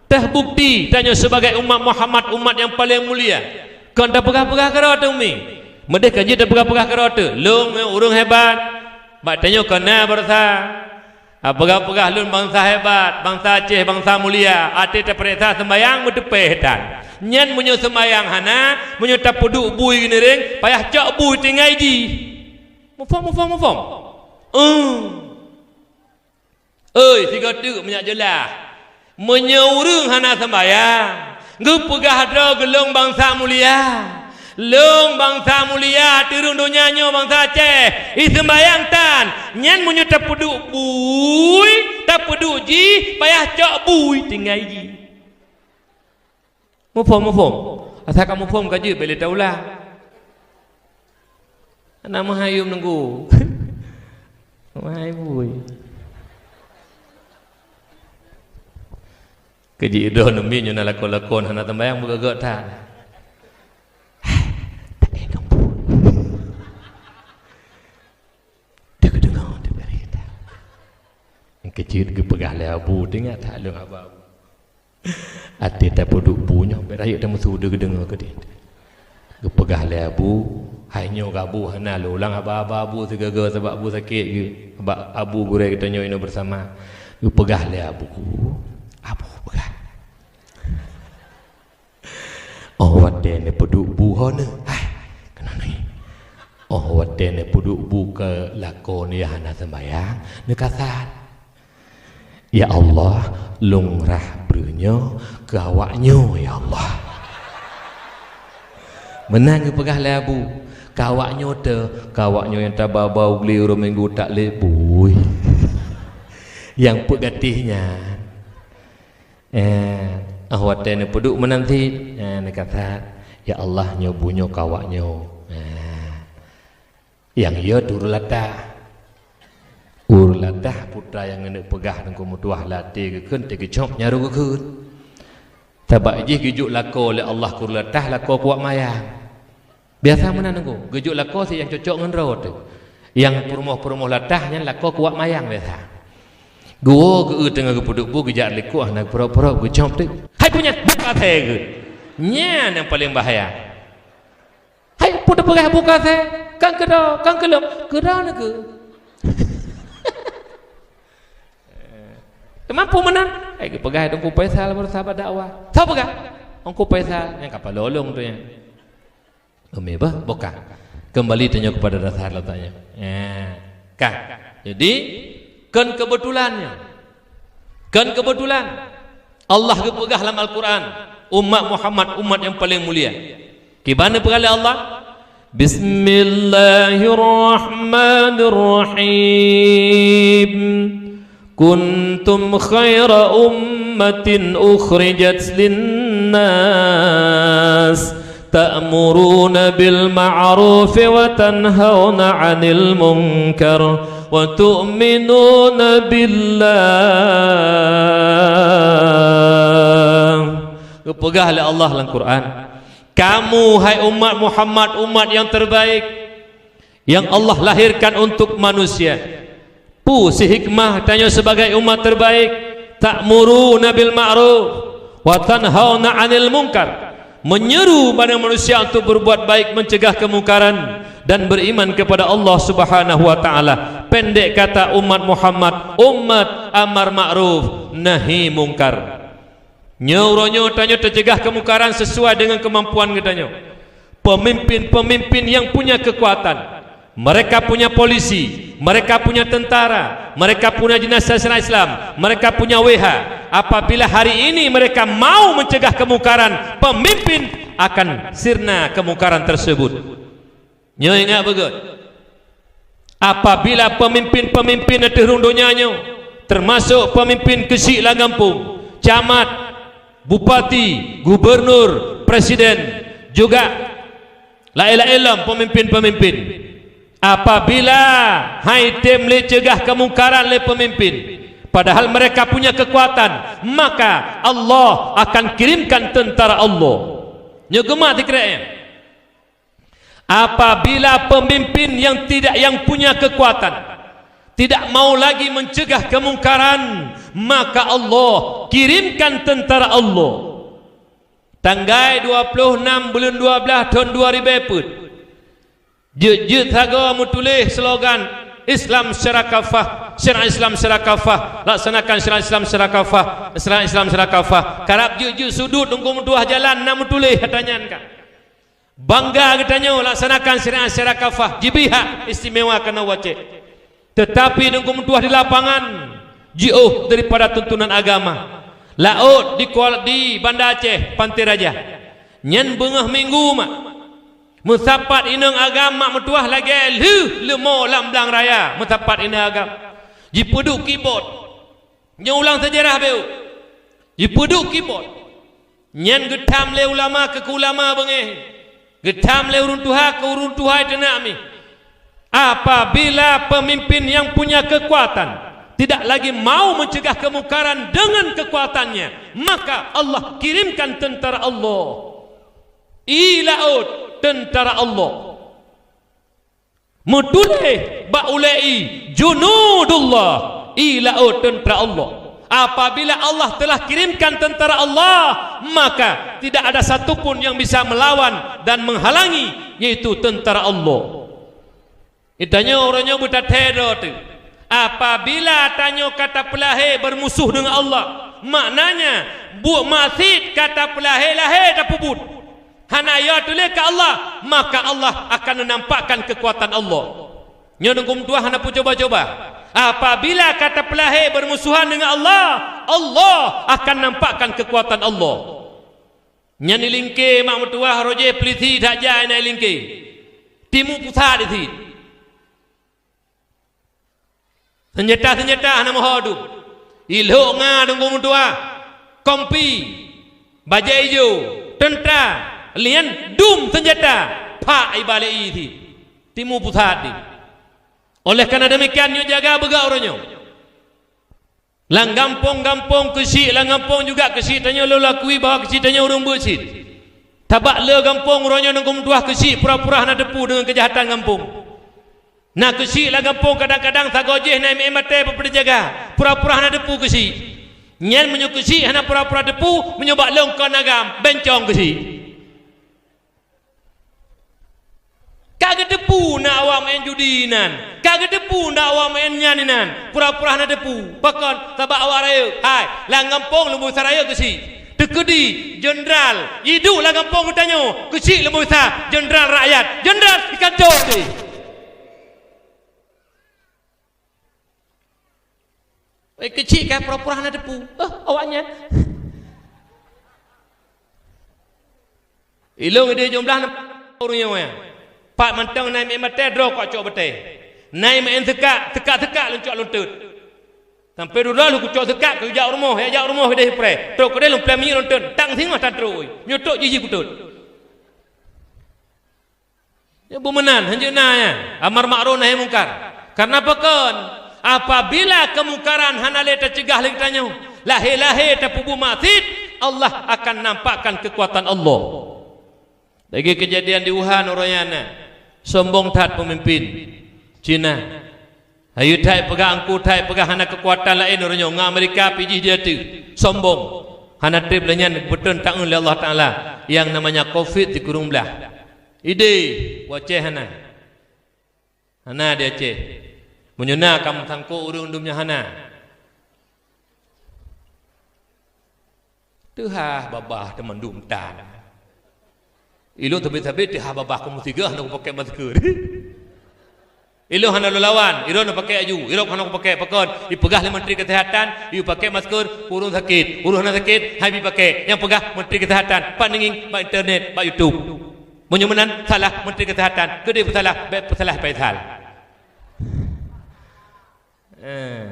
Teuh bukti tanyoe sibagai umat Muhammad, umat nyang paleng mulia. Kon tapeugah-peugah keudroe teuh, Umi. Meudeh ka jeuet tapeugah-peugah keudroe teuh. Lôn ureueng hebat. Bak tanyoe kon na baroesa. Ah, peugah-peugah lôn bansa hebat, bansa Aceh, bansa mulia. Até tapeuriksa seumbahyang meuteupèe tan. Nyan meunyoe seumbahyang hana, meunyoe tapeuduek bui geuniréng, payah cok bui tinggai jih. Muphom, muphom, muphom? Eum. Oi, sigoe teuk meunyak jeulaih. Meunyoe ureueng hana seumbahyang, geupeugah droe geuh lôn bansa mulia. Lôn bansa mulia, ateueh rhueng donya nyoe bansa Aceh. Ih, seumbahyang tan. Nyan meunyoe tapeuduek bui, tapeuduek jih, payah cok bui tinggai jih. Muphom, muphom. Asai ka muphom ka jeuet, bèk lé taulang. Hana meuhai yum nunggu. Meuhai bui. Keu jiôh droeneuh miet nyoe na lakoe-lakoe hana seumbahyang beugöt-göt that. Hai, tak ingat pun. Teuka deungoe, teuka rita. Nyang keuh jeuet geupeugah lé Abu, teuingat that lôn haba Abu. Até tapeuduek bu nyoe, bèk rayeuk tameusu deuh geudeungoe keudeh. Geupeugah lé Abu, hai nyoe keu Abu hana lôn ulang haba-haba Abu sigoe-goe sabab Abu sakét geuh. Sabab Abu gurèe geutanyoe inoe beusama. Geupeugah lé Abu, "Abu peugah, 'Oh watèe neupeuduek bu ho neuh, hai, keunoe neuh. 'Oh watèe neupeuduek bu keu lakoe neuh nyang hana seumbahyang, neukasat, 'Ya Allah, lôn rhah breueh nyoe keu awaknyoe, ya Allah.'" Meunan geupeugah lé Abu, "Keu awaknyoe teuh, keu awaknyoe nyang tababa u glé uroe Minggu takleb bui. Nyang peuet gatéh nyan." Eh, 'oh watèe neupeuduek meunan cit, eh, neukasat, "Ya Allah, nyoe bu nyoe keu awaknyoe." Eh. Nyang yö teuh ureueng latah. Ureueng latah putra nyang geuneuk peugah Teungku meutuah lam até geukheun, teuh geucok nyan rot geukheun. Sabab jih geujok lakoe lé Allah keu ureueng latah, lakoe keu awak mayang. Biasa meunan Teungku, geujok lakoe si nyang cocok ngon droe teuh. Nyang peurumoh-peurumoh latah nyan lakoe keu awak mayang biasa. Geuwoe geu-eu teungoh geupeuduek bu, geujak likot hana geupeurup-peurup, geucok teuk. "Hai peue nyan, bu keu asèe keuh." Nyan nyang paleng bahaya. "Hai, peue teupeugah bu keu asèe? Kan keu droe, kan keu lôn." "Keu droe neuh keuh." Teuma peue meunan? Hai, geupeugah Teungku Faisal baroesa bak dakwah. Soe peugah? Teungku Faisal, nyang ka paloe lôn teuh nyan. Umi bah, bukan. Kembali tanyoe kepada dasar letaknya. Ya. Kan? Jadi, kon keubeutulan nyan. Kon keubeutulan. Allah geupeugah lam Al-Quran, umat Muhammad, umat nyang paleng mulia. Kiban neupeugah lé Allah, "Bismillahirrahmanirrahim. Kuntum khaira ummatin ukhrijat linnas, ta'muruna bil ma'rufi wa tanhauna 'anil munkar, wa tu'minuna billah." Geupeugah lé Allah lam Quran, "Kamu, hai umat Muhammad, umat nyang terbaik, nyang Allah lahirkan untuk manusia." Peue si hikmah tanyoe sibagai umat terbaik? "Ta'muruna bil ma'ruf wa tanhauna 'anil munkar." Meunyeru bansa manusia untuk berbuat baik, mencegah kemungkaran, dan beriman kepada Allah Subhanahu wa Ta'ala. Pendek kata, umat Muhammad, umat amar ma'ruf, nahi mungkar. Nyoe uroe nyoe tanyoe teucegah keumungkaran sesuai deungon keumampuan geutanyoe. Peumimpin-peumimpin nyang punya keukuatan, mereka punya polisi, mereka punya tentara, mereka punya dinas syariat Islam, mereka punya W H. Apabila hari ini mereka mau mencegah keumungkaran, peumimpin akan sirna keumungkaran tersebut. Nyoe ingat beugét, apabila peumimpin-peumimpin ateueh rhueng donya nyoe, teumasok peumimpin keuchik lam gampông, camat, bupati, gubunur, presiden, juga laén-laén lom peumimpin-peumimpin, apabila han item lé ceugah keumungkaran lé peumimpin, padahal mereka punya kekuatan, maka Allah akan kirimkan tentara Allah. Nyoe geumat sikrek nyan. Apabila pemimpin yang tidak, yang punya kekuatan, tidak mau lagi mencegah kemungkaran, maka Allah kirimkan tentara Allah. Tanggai dua puluh enam buleuen dua belas thon dua ribèe peuet, jeuet-jeuet sagoe meutuléh slogan, "Islam secara kafah, syariat Islam secara kafah, laksanakan syariat Islam secara kafah, syariat Islam secara kafah." Karab jeuet-jeuet sudut, Teungku meutuah jalan na meutuléh ata nyan ka. Bangga geutanyoe laksanakan syariat secara kafah, jibri hak istimewa keunoe u Aceh. Tetapi Teungku meutuah di lapangan, jiôh daripada tuntunan agama. Laôt di Kuala, di Banda Aceh, Pantai Raja. Nyan beungoh minggu mak. Meusapat inong agam mak meutuah lagèe lheueh leumo lam blang raya, meusapat inong agam. Jipeuduek kibot. Nyoe ulang seujarah beu. Jipeuduek kibot. Nyan geutham lé ulama keu ulama beungéh. Geutham lé ureueng tuha keu ureueng tuha teunak mi. Apabila pemimpin yang punya kekuatan tidak lagi mau mencegah kemungkaran dengan kekuatannya, maka Allah kirimkan tentara Allah. I laôt, tentara Allah. Meutuléh bak ulèe i, "Junudullah", i laôt tentara Allah. Apabila Allah telah kirimkan tentara Allah, maka tidak ada satu pun yang bisa melawan dan menghalangi, yaitu tentara Allah. Geutanyoe uroe nyoe beutathèe droe teuh. Apabila tanyoe ka tapeulahé beurmusoh deungon Allah, maknanya buet maksiet ka tapeulahé-lahé tapeubuet, hana yo tuléh keu Allah, maka Allah akan menampakkan keukuatan Allah. Nyoe teungku meutuah hana peucuba-cuba. Apabila ka tapeulahé beurmusohan deungon Allah, Allah akan nampakkan keukuatan Allah. Nyan ilingke mak meutuah roh jih peulisi that jai na ilingke. Timu pusat di sit. Seunjata-seunjata hana meuho dum. Ilhok nga teungku meutuah, kompi, bajée ijo, teuntra, lian dum seunjata, phak iba lé i sit. Timu pusat di. Oleh karena demikian, nyoe jaga beugak uroe nyoe. Lam gampông-gampông keuchik, lam gampông juga keuchik, tanyoe lôn lakui bahwa keuchik tanyoe ureuëng beuet cit. Sabab le gampông uroe nyoe teungku meutuah keuchik pura-pura hana teupeu deungon keujahatan gampông. Na keuchik lam gampông kadang-kadang sagoe jih na iémé-iém batée peue-peue teujaga, pura-pura hana teupeu keuchik. Nyan meunyoe keuchik hana pura-pura teupeu, meunyoe bak lôn kon agam, bencong keuchik. Ka geuteupeue na awak meu'en judi inan, ka geuteupeue na awak meu'en nyan inan, pura-pura hana teupeu. Pakon? Sabab awak rayeuk. Hai, lam gampông leumboi sa rayeuk keuchik. Teukeudi jeundral iduek lam gampông geutanyoe, keuchik leumboi sa jeundral rakyat, jeundral ikan cot deh. Wéh, keuchik ka pura-pura hana teupeu. Eh, awak nyan. Ilôn ideh jumlah ureuëng nyoe. Pat mantong na iémé-iém batée droe kok cok batée. Na iémé-iém seukak, seukak-seukak lôn cok lôn teut. Sampai dudoe lôn kucok seukak keu jak rumoh, ya jak rumoh ideh preh. Trok keudeh lôn pleng minyeuk lôn teut. Tang singoh tan trok. Nyoe trok jih-jih kuteut. Nyoe beumeunan, hanjeuet na nyan, amar makruf nahi mungkar. Karena pakon? Apabila keumungkaran hana lé teuceugah lé geutanyoe, lahé-lahé tapeubuet maksiet, Allah akan nampakkan keukuatan Allah. Lagée keujadian di Wuhan uroe nyan na, sombong that peumimpin Cina. Hayeu that peugah, angku that peugah hana keukuatan laén uroe nyoe, ngon Amerika pih jih di ateueh. Sombong. Hana treb lé nyan beutôi taeu lé Allah Taala nyang namanya covid sikureueng blaih. Ideh, u Aceh hana. Hana di Aceh. Meunyoe na ka meusangkot ureuëng dum nyan hana. Teuhah babah teumandum tan. Ilôn sabé-sabé teuhah babah kamoe sigoe hana kupakée masker. Ilôn hana lôn lawan, ilôn hana pakée aju, ilôn hana kupakée pakon. Ipeugah lé Menteri Kesehatan, yue pakée masker, ureuëng sakét, ureuëng hana sakét, hai bi pakée. Nyang peugah Menteri Kesehatan, pat neungieng bak internet, bak YouTube. Meunyoe meunan salah Menteri Kesehatan, keudeh peusalah, bék peusalah Faisal. Eh.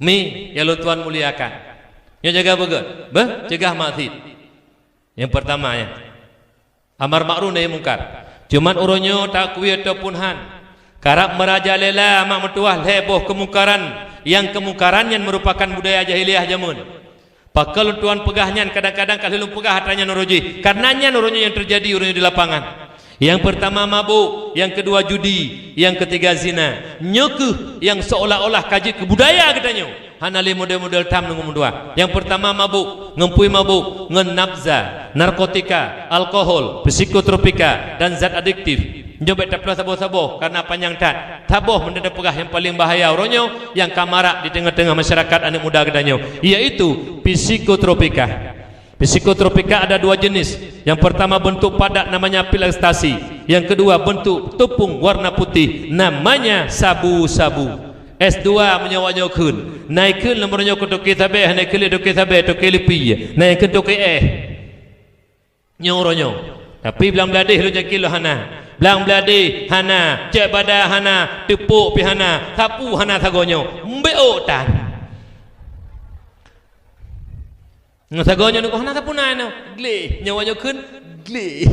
Mi, ya lôn tuan muliakan. Nyoe jaga beugét, beuh, cegah maksiet. Nyang pertama nyan, amar makruf nahi mungkar. Cuman uroe nyoe takui ataupun han, karab meurajalela mak meutuah lhée boh keumungkaran, nyang keumungkaran nyan meurupakan budaya jahiliyah jameun. Pakon lôn tuan peugah nyan, kadang-kadang ka lheueh lôn peugah atra nyan uroe jih, karena nyan uroe nyoe nyang teujadi uroe nyoe di lapangan. Nyang peurtama mabök, nyang keudua judi, nyang keutiga zina. Nyoe kheueh nyang seolah-olah ka jeuet keu budaya geutanyoe. Hana lé model-model tham deungon meudoá. Nyang peurtama mabök, ngon pui mabök, ngon nabza, narkotika, alkohol, psikotropika, dan zat adiktif. Nyoe bék tapeulah saboh-saboh, karena panyang that. Saboh meunan tapeugah nyang paleng bahaya uroe nyoe nyang ka marak di teungoh-teungoh masyarakat aneuëk muda geutanyoe, yaitu psikotropika. Psikotropika ada dua jenis. Yang pertama bentuk padat namanya pil ekstasi. Yang kedua bentuk tepung warna putih namanya sabu-sabu. S dua meunyoe awak nyoe kheun. Na ikheun lom uroe nyoe keu toke sabé, hana ikheun lé toke sabé, toke leupie. Na ikheun toke éh. Nyoe uroe nyoe. Tapi blang bladeh lôn yakin lôn hana. Blang bladeh hana, cek bada hana, teupok pih hana, sapu hana sagoe nyoe. Mbek ôk tan. Ngon sagoe nyoe nunggu hana sapu na nyoe. Gleh, nyoe awak nyoe kheun gleh.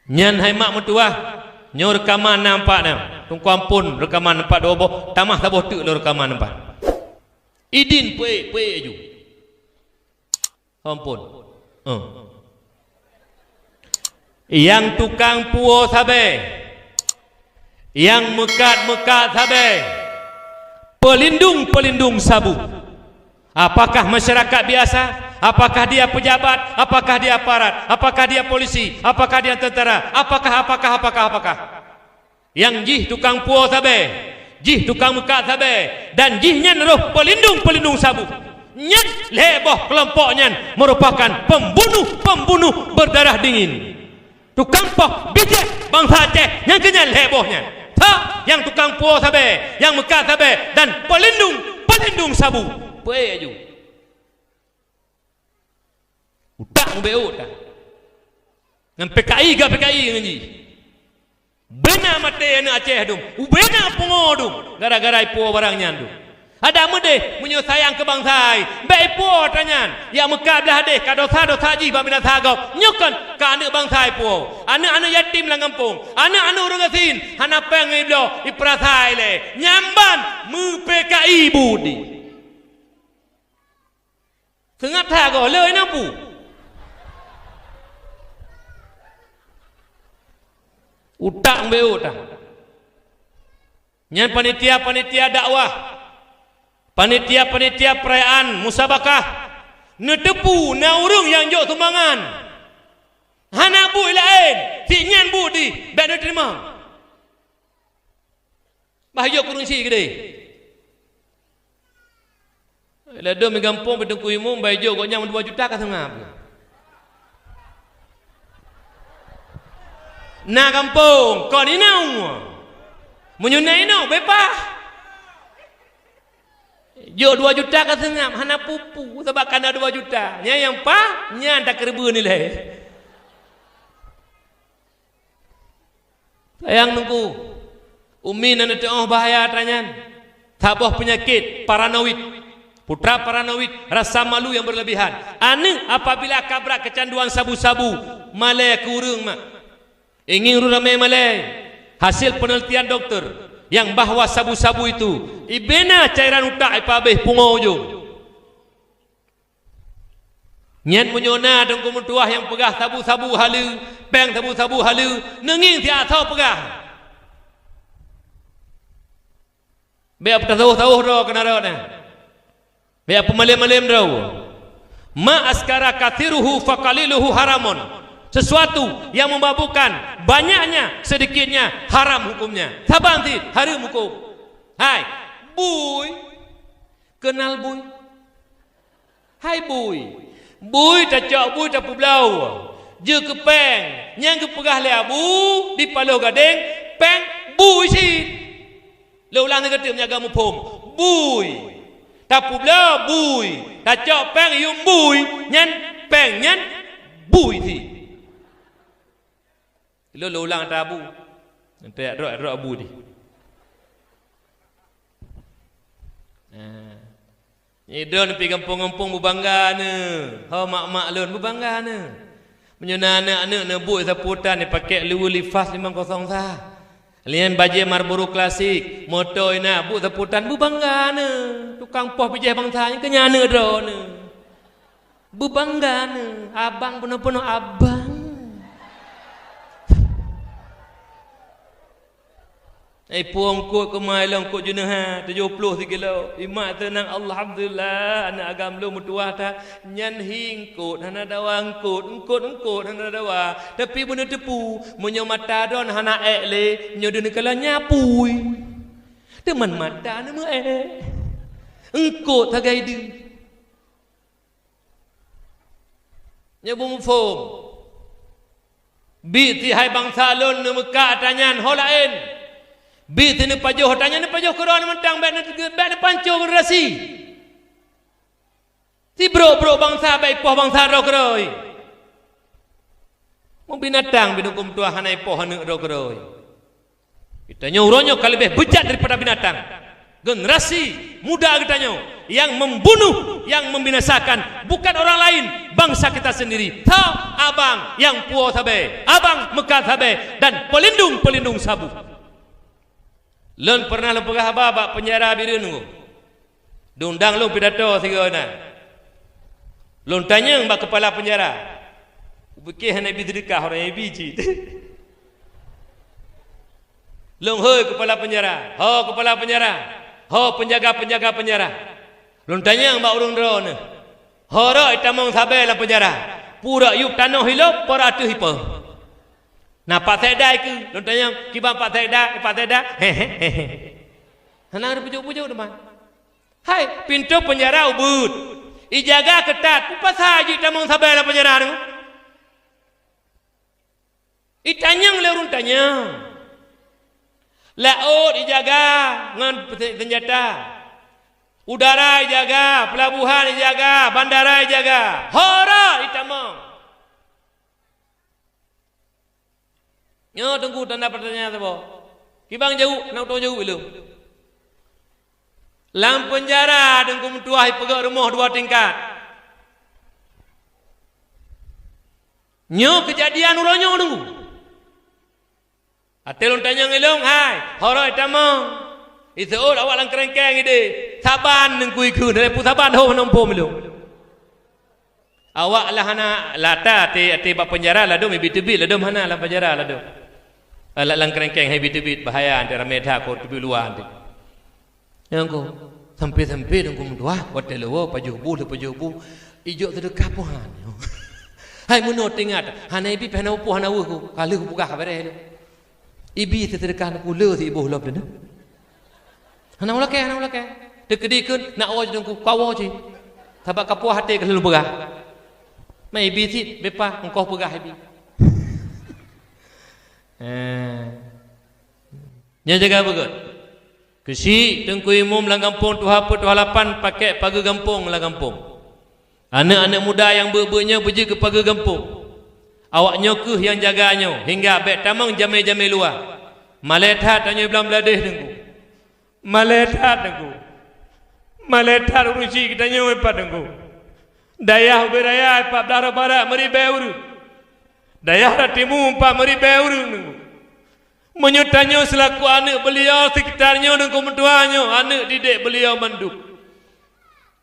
Nyan hai mak meutuah, nyoe reukaman nampak nyoe. Teungku ampôn reukaman nampak dua boh, tamah saboh teuk lôn reukaman nampak. Idin peuék, peuék aju. Ampôn. Eh. Nyang tukang puwoe sabé, nyang meukat-meukat sabé, pelindung-pelindung sabu. Apakah masyarakat biasa? Apakah dia pejabat? Apakah dia aparat? Apakah dia polisi? Apakah dia tentara? Apakah, apakah, apakah, apakah? Nyang jih tukang puwoe sabe, jih tukang meukat sabe, dan jih nyan roh pelindung-pelindung sabu. Nyan lhée boh keulompok nyan meurupakan pembunuh-pembunuh berdarah dingin. Tukang poh bijéh bansa Aceh nyang keunyan lhée boh nyan. Tha, nyang tukang puwoe sabe, nyang meukat sabe, dan pelindung-pelindung sabu. Peue aju? Utak ubeuôt that. Ngon P K I, gak P K I ngon jih. Beuna maté aneuëk Aceh dum. Ubena pungo dum. Gara-gara ipuwoe barang nyan dum. Adak meudeh, meunyoe sayang keu bansa, bék ipuwoe atra nyan. Nyang meukat blah deh ka dosa-dosa jih bak binasa gob. Nyoe kon ka aneuëk bansa ipuwoe. Aneuëk-aneuëk yatim lam gampông. Aneuëk-aneuëk ureuëng gasien. Hana péng ibloe, ipeurasai lé. Nyan ban meu-P K I budi. Seungab that goh le na pu. Utak ubeuôt that. Nyan panitia-panitia dakwah, panitia-panitia peurayaan musabakah, neuteupeue na ureuëng nyang jok sumbangan. Hana bui laén, si nyan budi, bék neuteurimong. Bah jok kureueng sie keudeh. Ladôm di gampông pih Teungku Imum, bah jok gobnyan dua juta ka seungab. Na gampông, kon inong. Meunyoe na inong, bepah. Jok dua juta ka seungab, hana pupu, sabab ka na dua juta. Nyan nyang paih, nyan takeureubeuen ilée. Sayang Teungku, umi na neuteuôh bahaya atra nyan. Saboh peunyakét paranoid. Putra paranoid, rasa malu yang berlebihan. Aneuëk apabila ka brat keucanduan sabu-sabu, malée keu ureuëng mak. Ingin ureuëng ramé malée. Hasil penelitian dokter yang bahwa sabu-sabu itu ibena cairan utak ipabéh pungo ujong. Nyan meunyoe na teungku meutuah nyang peugah sabu-sabu haleue, péng sabu-sabu haleue, neungieng siat asoe peugah. Bék peutatôh-tatôh droe keunan rot nyan. Bék peumalém-malém droe. Ma askara kathiruhu faqaliluhu haramun. Sesuatu yang memabukkan, banyaknya, sedikitnya, haram hukumnya. Saban cit, hareuem hukum. Hai, bui. Keunal bui? Hai bui. Bui tacok bui tapeubloe. Jeuet keu péng. Nyang geupeugah lé Abu di Paloh Gadeng, péng bui cit. Lôn ulang lé geutem nyang ka muphom. Bui. Tapeubloe bui. Tacok péng yuem bui. Nyan péng nyan bui cit. Lôn, lôn ulang atra Abu. Nanti yak drok, yak drok Abu di. Nah. Nyan droeneuh pih gampông-gampông beubangga neuh. Ho mak-mak lôn beubangga neuh. Meunyoe na aneuëk-aneuëk neubuet sapu tan nipakèk luweue Lexus limong kosong sa. Lian bajée Marlboro klasik, moto inan buet sapu tan beubangga neuh. Tukang poh bijéh bansa nyan keu nyan aneuëk droeneuh. Beubangga neuh, abang peunoh-peunoh abang. Eh, pueng eungkôt keu ma ilôn eungkôt jeuneuha, tujoh ploh sikilo. Imat teunang, alhamdulillah, aneuëk agam lôn meutuwah that. Nyan hi eungkôt hana dawa eungkôt, eungkôt-eungkôt hana dawa. Tapi beuneuteupeu, meunyoe mata droen hana ék lé, meunyoe deuh neukalon nyan apui. Teuma mata neuh meu ék. Eungkôt sagai deuh. Nyoe beumuphom. Biet si hai bansa lôn neumeukat atra nyan ho laén. Biet si neupajoh atra nyan neupajoh keu droeneuh mantong bék neu-, bék neupancô generasi. Sibrok-brok bansa bék ipoh bansa droe keudroe. Meubinatang binoe meutuwah hana ipoh aneuëk droe keudroe. Geutanyoe uroe nyoe ka leubeh beujat daripada binatang. Generasi muda geutanyoe nyang membunuh, nyang membinasakan bukan orang lain, bangsa kita sendiri. Tho abang nyang puwoe sabe, abang meukat sabe, dan pelindung-pelindung sabu. Lôn pernah lôn peugah haba bak penjara Bireuen. Diundang lôn pidato sigoe na. Lôn tanyong bak keupala penjara. Kupike hana bi seudeukah, ureuëng nyang bi cit. Lôn hôi keupala penjara, ho keupala penjara, ho penjaga-penjaga penjara. Lôn tanyong bak ureuëng droeneuh. Ho rot itamong sabe lam penjara. Pura yup tanoh ilop, pura ateueh ipe. Na Pak Sekda ikeu, lôn tanyong, "Kiban Pak Sekda, Pak Sekda?" Hana ada pucuk-pucuk teuma. Hai, pintoe penjara ubeuet. Ijaga keutat, peue pasai jeuet tamong sabe lam penjara nyoe? Itanyong lé ureuëng tanyong. Laôt ijaga ngon pese-, senjata. Udara ijaga, pelabuhan ijaga, bandara ijaga. Ho rot itamong. Nyoe Teungku tanda pertanyaan saboh. Kiban jaweueb, na utông jaweueb ilôn. Lam penjara Teungku meutuah ipeugöt rumoh dua tingkat. Nyoe keujadian uroe nyoe Teungku. Até lôn tanyong ilôn, hai, ho rot itamong. Iseuôt awak lam keureueng-keureueng ideh. Saban Teungku ikheun, dari peusaban ho hana muphom ilôn. Awak lah hana lata até, até bak penjara ladôm ibi teubiet, ladôm hana lam penjara ladôm. Alat lam keureueng-keureueng hai ibi teubiet bahaya, até ramé that kon teubiet luwa até. Nyang ko, sampai-sampai Teungku meutuah, watèe leuwoe pajoh bu, lheueh pajoh bu, ijok seudeukah pih han. Hai meunoe teuingat, hana ibi pih hana upoh hana weueh ku, ka lheueh kupeugah ka beureh lé. Ibi seudeukah Teungku le siboh lom teuh. Hana ulakèe, hana ulakèe. Teukeudi kheun nak woe Teungku, ka woe cit. Sabab ka puih até ka lheueh lôn peugah. Ma ibi cit, beupa, engkoh peugah ibi. Eh. Nyan jaga beugöt. Keuchik Teungku Imum lam gampông tuha peuet tuha lapan pakèk pageue gampông lam gampông. Aneuk-aneuk muda nyang beuet-beuet nyoe beujeuet keu pageue gampông. Awak nyoe kheueh nyang jaga nyoe, hingga bèk tamong jamé-jamé luwa. Malèe that tanyoe blang bladeh Teungku. Malèe that Teungku. Malèe that ureueng chik geutanyoe pat Teungku. Dayah ubé raya pat Blahra Barat meuribèe ureueng. Dayah Ratimu pat meuribèe ureueng Teungku. Meunyoe tanyoe seulaku aneuk beuliau sekitar nyoe Teungku meutuah nyoe, aneuk didik beuliau mandum.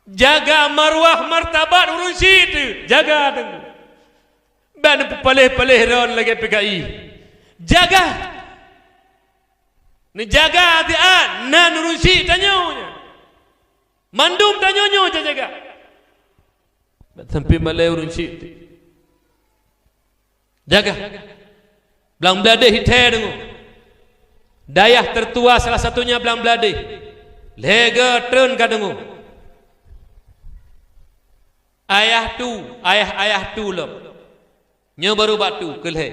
Jaga marwah martabat ureueng chik teuh, jaga Teungku. Bèk neupeupaléh-paléh droe lagèe P K I. Jaga. Neujaga siat nan ureueng chik tanyoe nyan. Mandum tanyoe nyoe jaga. Bèk sampai malèe ureueng chik teuh. Jaga. Blang Bladeh ithèe deungoe. Dayah tertua salah satunya Blang Bladeh. Lhèe go treun ka deungoe. Ayah tu, ayah-ayah tu lom. Nyoe baru bak tu, keu lhèe.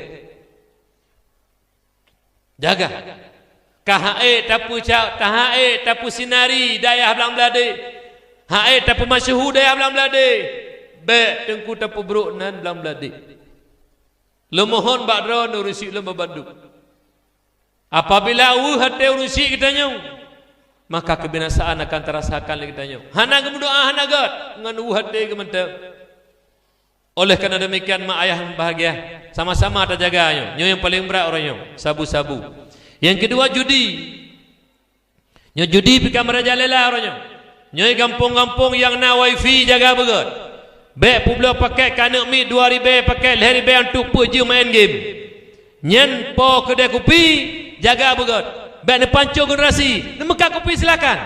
Jaga. Ka han ék tapeucak, ka han ék tapeusinari dayah Blang Bladeh. Han ék tapeumasyhur dayah Blang Bladeh. Bèk teungku tapeubrôk nan Blang Bladeh. Lôn mohon bak droeneuh ureueng chik lôn banmandum. Apabila weueh até ureueng chik geutanyoe, maka keubinasaan akan tarasakan lé geutanyoe. Hana geumeudoá, hana göt, ngon weueh até geuh mantong. Oleh karena demikian, mak ayah yang berbahagia, sama-sama tajaga nyoe. Nyoe nyang paleng brat uroe nyoe, sabu-sabu. Nyang keudua, judi. Nyoe judi pih ka meurajalela uroe nyoe. Nyoe gampông-gampông nyang na wifi jaga beugöt. Bèk peubloe pakèt keu aneuk miet dua ribèe pakèt lhèe ribèe untuk peuet jeuem main game. Nyan po keudè kupi, jaga beugöt. Bèk neupancong generasi, neumeukat kupi silakan.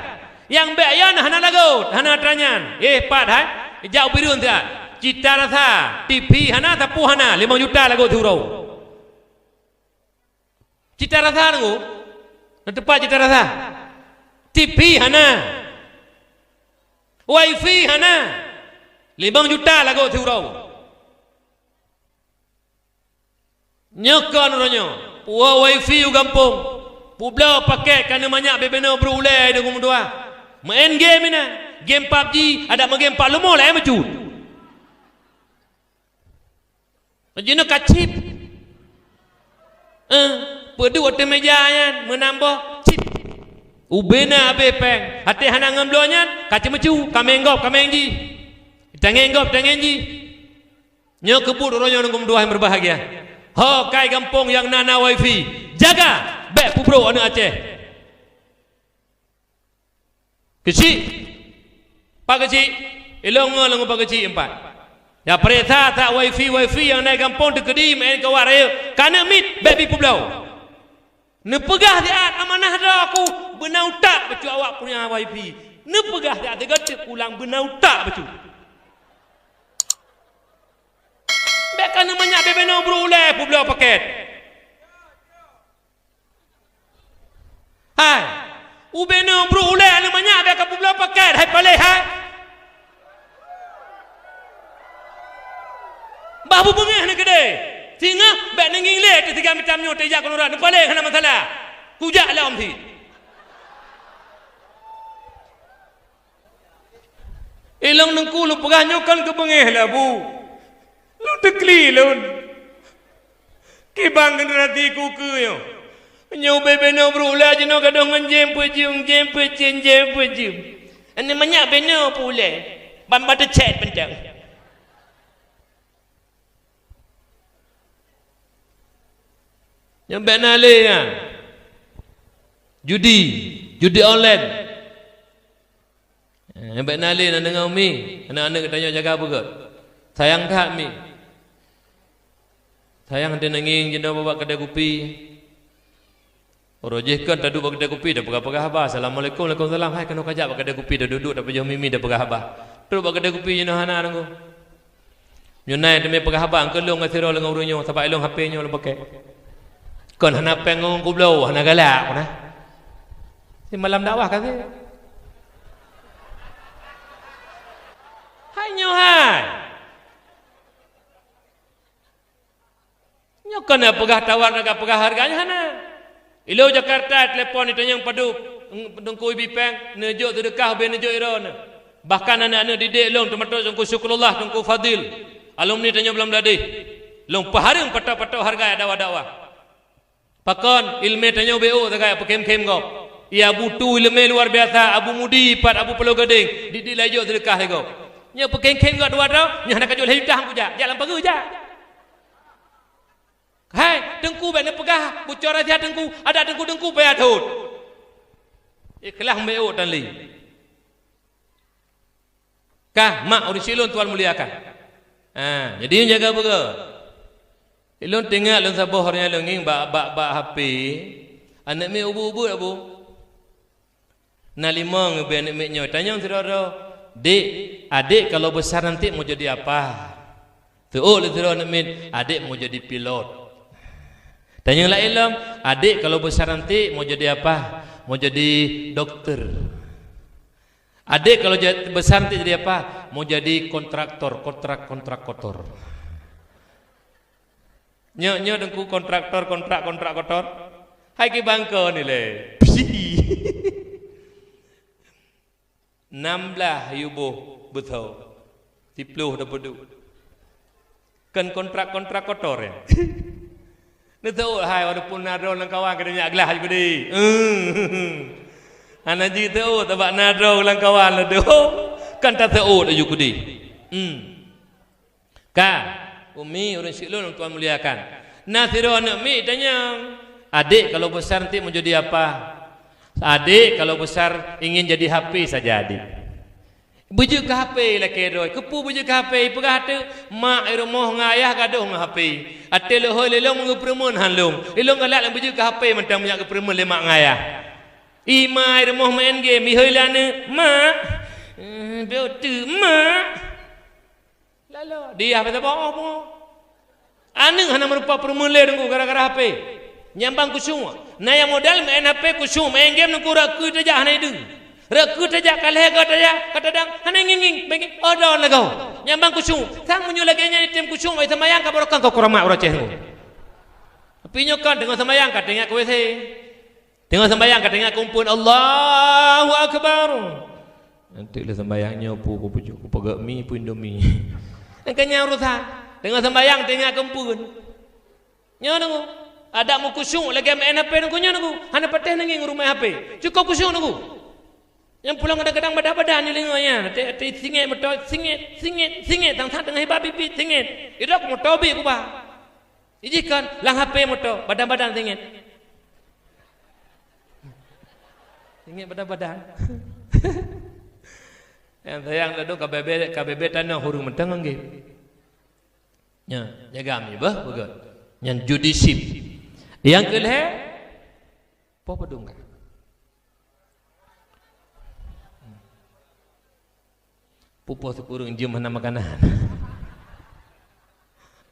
Nyang bèk nyan hana lagot, hana atra nyan. Eh, pat hai, jak u Bireuen siat. Cita Rasa, TV hana, sapu hana, limong juta lagot siuroe. Cita Rasa nunggu, na teumpat Cita Rasa. TV hana. Wifi hana. Limong juta lagot siuroe. Nyoe kon uroe nyoe, puwoe wifi u gampông, peubloe pakèt ka neumanyak bubena brôk ulèe deungon meutuah. Main game inan, game PUBG, adak main game pat leumo laén meucut. Jinoe ka chip. Eh, peuduek ateueh meja nyan meunambah chip. Ubena abéh péng, até hana ngon bloe nyan, ka ceumeucue, ka main gob, ka main jih. Tangen gob, tangen jih. Nyoe keubuet uroe nyoe nunggu meutuah nyang berbahagia. Ho kai gampông nyang na, na wifi, jaga, bèk peubrôk aneuk Aceh. Keuchik, Pak Keuchik, ilong ngon lôn Pak Keuchik empat. Ya, peuriksa that wifi-wifi nyang na gampông teukeudi main kawan rayeuk. Ka aneuk miet, bèk bi peubloe. Neupeugah siat amanah droe ku, beuna utak bacut awak punya wifi. Neupeugah siat sigoe teuk pulang beuna utak bacut. Aneuk manyak bèk binoe brôk ulèe peubloe pakèt. Hai, ubé nyoe brôk ulèe aneuk manyak bèk kapeubloe pakèt, hai paléh hai. Bah bubeungéh neuh keudéh. Singoh bèk neungieng lé teusiga mitam nyoe teujak keunoe urat, neupaléh hana masalah. Kujak lom sit. Ilôn teungku lôn peugah nyoe kon keu beungéh lé Abu. Lôn teukli lôn. Kiban generasi ku keu nyoe. Nyoe ubé binoe brôk ulèe jinoe gadôh ngon jém peujeuem, jém peujeuem, jém peujeuem. Aneuk manyak binoe peuulèe. Ban ba teucèt beuntang. Nyoe bèk na lé nyan. Judi, judi online. Eh, bèk na lé na deungoe mi, aneuk-aneuk geutanyoe jaga beugöt. Sayang that mi. Sayang teuneungieng jinoe bak keudè kupi. Uroe jih kon taduek bak keudè kupi, tapeugah-peugah haba, "Assalamualaikum, waalaikumsalam." Hai, keunoe kajak bak keudè kupi, taduek-duek, tapajoh mi-mi, tapeugah haba. Trok bak keudè kupi jinoe hana deungoe. Nyoe na teumé peugah haba, keu lôn ngon sidroe lé ngon ureueng nyoe, sabab ilôn H P nyoe lôn pakè. Kon hana péng ngon kubloe, hana galak pih na. Simalam dakwah ka sih. Hai nyoe hai. Nyoe kon na peugah tawar, na ka peugah hareuga nyan hana. Ilôn Jakarta, telepon itanyong padub, teungku ibi péng, neujok seudeukah ubé neujok iroe. Bahkan aneuk-aneuk didik lôn teumasok Teungku Syukurullah, Teungku Fadil, alumni tanyoe Blang Bladeh. Lôn peuhareueng patok-patok hareuga dakwah-dakwah. Pakon, ileumé tanyoe ubé ôk sagai peukhém-khém gob. Iya butu ileumé luar biasa, Abu Mudi pat Abu Pulo Gadeng, didik laju seudeukah lé gob. Nyoe peukhém-khém gob dua droe, nyoe hana kajok lhèe juta han kujak, jak lam pageue jak. Hai, teungku bèk neupeugah, bucora siat teungku, adak teungku-teungku payah thot. Ikhlas ubé ôk tan lé. Kah, mak ureueng syik lôn tuan muliakan. Ha, jadi jaga beugöt. Ilôn teuingat lôn saboh hari nyan lôn ngieng bak, bak, bak H P, aneuk miet ubit-ubit, Abu. Na limong ubé aneuk miet nyoe, tanyong sidroe-droe, "Dek, adek kalau besar nanti mau jadi apa?" Teuôk lé sidroe aneuk miet, "Adek mau jadi pilot." Tanyong laén lom, "Adek kalau besar nanti mau jadi apa?" "Mau jadi dokter." "Adek kalau ja-, besar nanti jadi apa?" "Mau jadi kontraktor, kontrak, kontrak kotor." Nyoe, nyoe teungku kontraktor, kontrak, kontrak kotor. Hai kibang kon ilèe. Psi. Nam blah yuboh beutho. Siploh dapeuduek. Kon kontrak-kontrak kotor nyan. Neuteuôk hai, walaupun na droe lam kawan ka neujak glah ju keudéh. Hana jiteuôk, sabab na droe lam kawan laju. Kan tateuôk laju keudéh. Hmm. Ka, umi ureueng syik lôn tuan muliakan. Na sidroe aneuk miet tanyong, "Adek kalau besar nanti mau jadi apa?" "Adek kalau besar ingin jadi H P saja, Adek." Beujeuet keu H P lakèe droe. Keupeue beujeuet keu H P? Ipeugah teuk, "Mak i rumoh ngon ayah gadôh ngon H P. Até leuhôi lé lôn meungeue peureumeuen han lôn. Ilôn galak lôn beujeuet keu H P mantong meunyo geupeureumeuen lé mak ngon ayah." I ma i rumoh main game, ihôi lé aneuk, "Mak, eh, beuteuk, Mak." Lalo, diah basa boh pungo. Aneuk hana meurupa peureumeuen lé teungku gara-gara H P. Nyang ban khusyuk. Na nyang modal main H P khusyuk, main game teungku rot keue tajak hana ideueng. Rot keue tajak ka lhèe goe tajak, ka tadang hana ngieng-ngieng, main game, oh, daun lagoe. Nyang ban khusyuk. Sang meunyoe lagèe nyan item khusyuk, ai seumayang ka barokah keu kuramat uroe céh teungku. Tapi nyoe kan teungoh seumayang ka teuingat keu W C. Teungoh seumayang ka teuingat keu umpeuen, "Allahu Akbar." Nanti lé seumayang nyoe pu, ku pucuk, ku peugöt mi, pu Indomie. Nyan kan nyan urusan. Teungoh seumayang teuingat keu umpeuen. Nyoe nunggu. Adak meukhusyuk lagèe main H P nunggu nyoe nunggu. Hana patéh neungieng ureueng main H P. Cukôp khusyuk nunggu. Nyang pulang kadang-kadang badan-badan nyoe lingoe nyan. Até, até singèt moto, singèt, singèt, singèt. Sang-sang teungoh hiba biet-biet singèt. Idok moto biet kuba. Ijih kon lam H P moto, badan-badan singèt. Singèt badan-badan. Nyang sayang ladôm ka bèe-bèe, ka bèe-bèe tanoh ureueng mantong ngon game. Nyan, jaga mi beuh, beugöt. Nyan judi chip. Nyang keu lhèe, poh padum ka. Pupoh sikureueng jeuem hana makanan.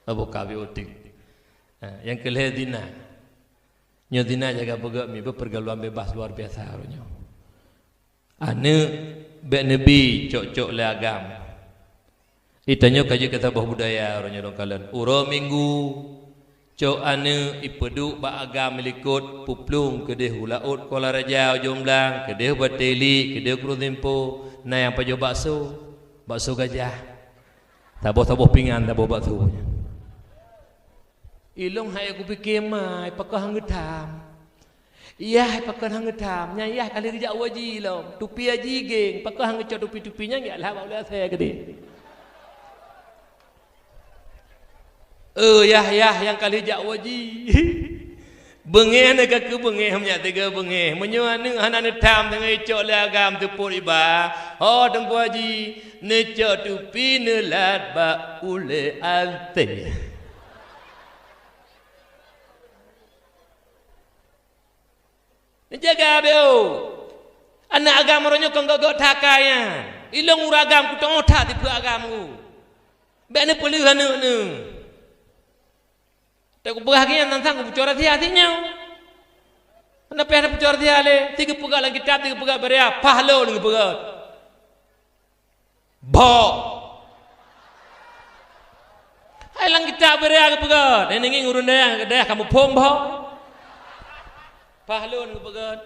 Saboh ka habéh uteuen. Ha, nyang keu lhèe zina. Nyoe zina jaga beugöt mi, beupeurgaluan bebas luar biasa uroe nyoe. Aneuk bèk neubi cok-cok lé agam. Di tanyoe ka jeuet keu saboh budaya uroe nyoe lôn kalon. Uroe Minggu, cok aneuk ipeuduek bak agam likot, peuplueng keudeh u laôt Kuala Raja, u Jomblang, keudeh u Batèe Iliek, keudeh u Krueng Simpo, na nyang pajoh bakso, bakso gajah. Saboh-saboh pingan, saboh bakso nyan. Ilôn hai kupike mai, pakon han geutam. Yah pakon han geutam, nyan yah ka lheueh geujak u haji lom. Tupi haji geng, pakon han geucok tupi-tupi nyan, jak lhah bak ulèe asèe keudeh. Eh, yah, yah nyang ka lheueh jak u haji. Beungéh na ka keu beungéh, meunyak teuga beungéh. Meunyoe aneuk hana neutam teungoh icok lé agam teupot iba, ho Teungku Haji, neucok tupi neulat bak ulèe asèe. Neujaga beu. Aneuk agam uroe nyoe kon gét-gét that akai nyan. Ilôn ureueng agam kutoh that tipeue agam ku. Bèk neupeuleueh aneuk neuh. Teuk kupeugah keu nyan, tantang kuboco rahsia sit nyoe. Hana payah taboco rahsia lé, sit geupeugah lam kitab, sit geupeugah beuria, paih lôn geupeugah. Bhok. Hai lam kitab beuria geupeugah, nyan ngieng ureueng dayah, dayah kamoe phon bhok. Paih lôn geupeugah.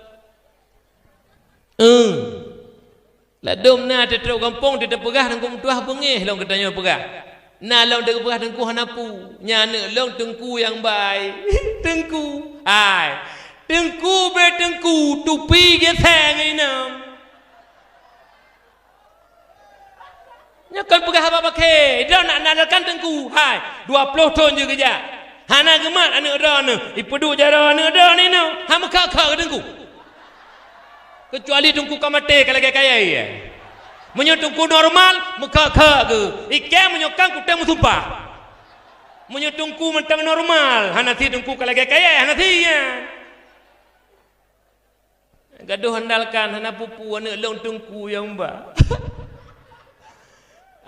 Eh. Ladôm na teutrok gampông teupeugah Teungku meutuah beungéh lôn geutanyoe peugah. Na lôn teupeugah Teungku hana peue. Nyan aneuk lôn Teungku nyang bai. Teungku. Hai. Teungku bèk Teungku, tupi geuséng inong. Nyoe kon peugah haba bakhe, droe nak nandalkan Teungku. Hai, dua ploh thon jeuet geujak. Hana geumat aneuk droeneuh, ipeuduek jaroe aneuk droeneuh inoe, han meukhok-khok keu Teungku. Keucuali Teungku ka maté ka lagèe kayèe. Meunyoe Teungku normal, meukhok-khok geuh. Ikèe meunyoe kan kutem meusumpah. Meunyoe Teungku mantong normal, hana sit Teungku ka lagèe kayèe, hana sit nyan. Gadoh andalkan hana peue-peue aneuk lôn Teungku nyang ba.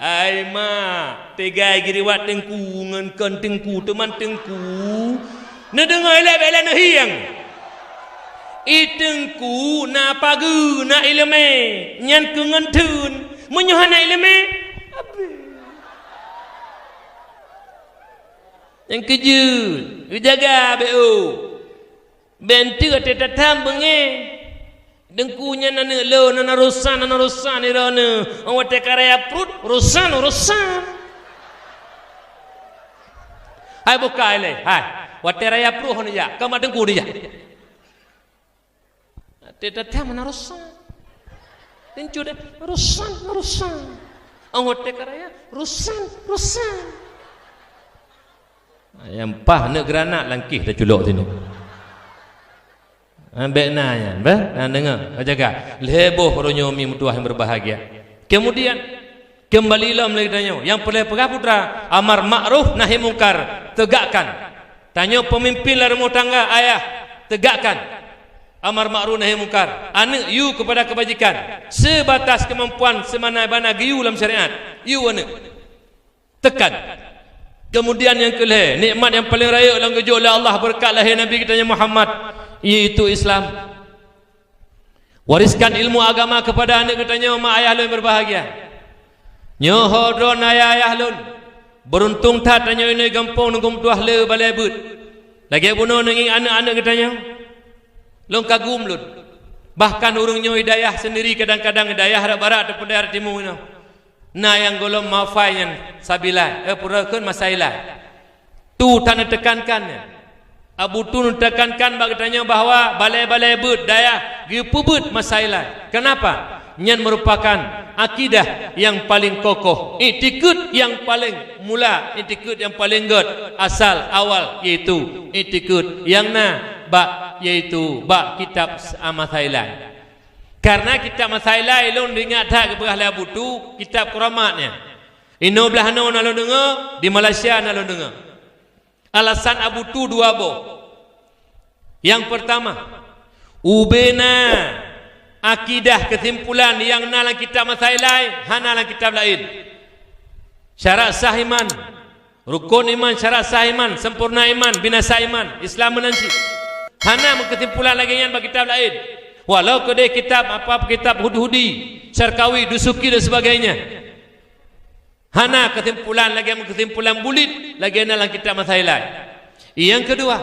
Ai mak, teuga geuriwat Teungku ngon kon Teungku, teuma Teungku. Neudeungoe ilèe bèk lé neuhieng. I Teungku na pageue, na ileumèe, nyan keuh ngon theun. Meunyoe hana ileumèe, abéh. Nyang keujeuet, geujaga bèk oh. Bèk enteuk até tatam beungéh. Teungku nyan aneuk lôn, na rosan, na rosan droeneuh. Óh watèe ka raya pruet, rosan, rosan. Hai bukai lé, hai. Watèe raya pruet ho neujak, keu mak Teungku neujak. Até tatam na rosan. Teuncu deh, rosan, rosan. Óh watèe ka raya, rosan, rosan. Nyang paih aneuk granat langkéh taculok sinoe. Ha, bèk na nyan, beh? Na deungö, jaga. Lhèe boh uroe nyoe mi meutuah nyang berbahagia. Kemudian, kembali lom lé geutanyoe. Nyang peureulèe peugah putra, amar makruf nahi mungkar, tegakkan. Tanyoe pemimpin lam rumah tangga, ayah, tegakkan. Amar makruf nahi mungkar. Aneuk yue kepada kebajikan. Sebatas kemampuan semana-mana geuyue lam syariat. Yue aneuk. Tekan. Kemudian nyang keulhèe, nikmat nyang paleng rayeuk lom geujok lé Allah beureukat lahé Nabi geutanyoe Muhammad, yaitu Islam. Wariskan ilmu agama kepada aneuk geutanyoe, mak ayah lôn berbahagia. Nyoe ho droeneuh ayah-ayah lôn. Beuruntung that tanyoe inoe gampông Teungku meutuah le balèe beuet. Lagèe bunoe neungieng aneuk-aneuk geutanyoe. Lôn kagum lôn. Bahkan ureueng nyoe i dayah seundiri kadang-kadang i dayah rot barat ataupun dayah timu inoe. Na nyang gohlom mafai nyan sabilai, eh, peue kheun masailai. Tu tan neutekankan nyan. Abu Tu neutekankan bak geutanyoe bahwa balèe-balèe beuet dayah geupeubeuet masailai. Kenapa? Nyan merupakan akidah nyang paleng kokoh, iktikeuet nyang paleng mula, iktikeuet nyang paleng gèt asal awal, yaitu iktikeuet nyang na bak, yaitu bak kitab s-, a, masailai. Karena kitab masailai lôn ingat that geupeugah lé Abu Tu, kitab keuramat nyan. Inoe blaih noe na lôn deungö, di Malaysia na lôn deungö. Alasan Abu Tu dua boh. Nyang peurtama, ubena akidah keusimpulan nyang na lam kitab masailai hana lam kitab laén. Syarat sah iman, Rukon iman, syarat sah iman, sempurna iman, binasa iman, Islam meunan cit. Hana meukeusimpulan lagée nyan bak kitab laén. Walau keudeh kitab apa, kitab Hudi-Hudi, Syarqawi, Dusuki dan sebagainya. Hana keusimpulan lagée meukeusimpulan bulit lagée na lam kitab Masailal. Nyang keudua,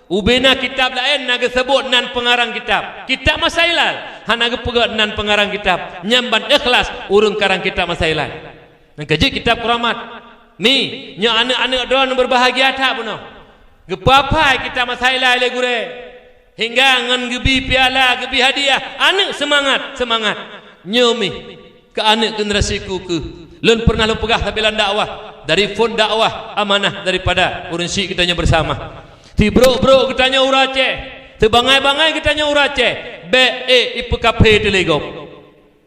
ubena kitab laén na geuseubut nan peungarang kitab. Kitab Masailal hana geupeugah nan peungarang kitab. Nyan ban ikhlas ureuëng karang kitab Masailal. Nyang keujeuet kitab Kuramat. Mi, nyoe aneuëk-aneuëk droeneuh beubahgia that bunoe. Geupeuaphai kitab Masailal lé gurée. Hingga ngon geubi piala, geubi hadiah. Aneuëk seumangat, seumangat. Nyoe mi, keu aneuëk generasi ku keuh. Lôn peureunah lôn peugah sabe lam dakwah. Dari phon dakwah, amanah daripada ureuëng syik geutanyoe beusama. Sibrok-brok geutanyoe ureuëng Aceh. Sibangai-bangai geutanyoe ureuëng Aceh. Bék ék ipeukaphe teuh lé gob.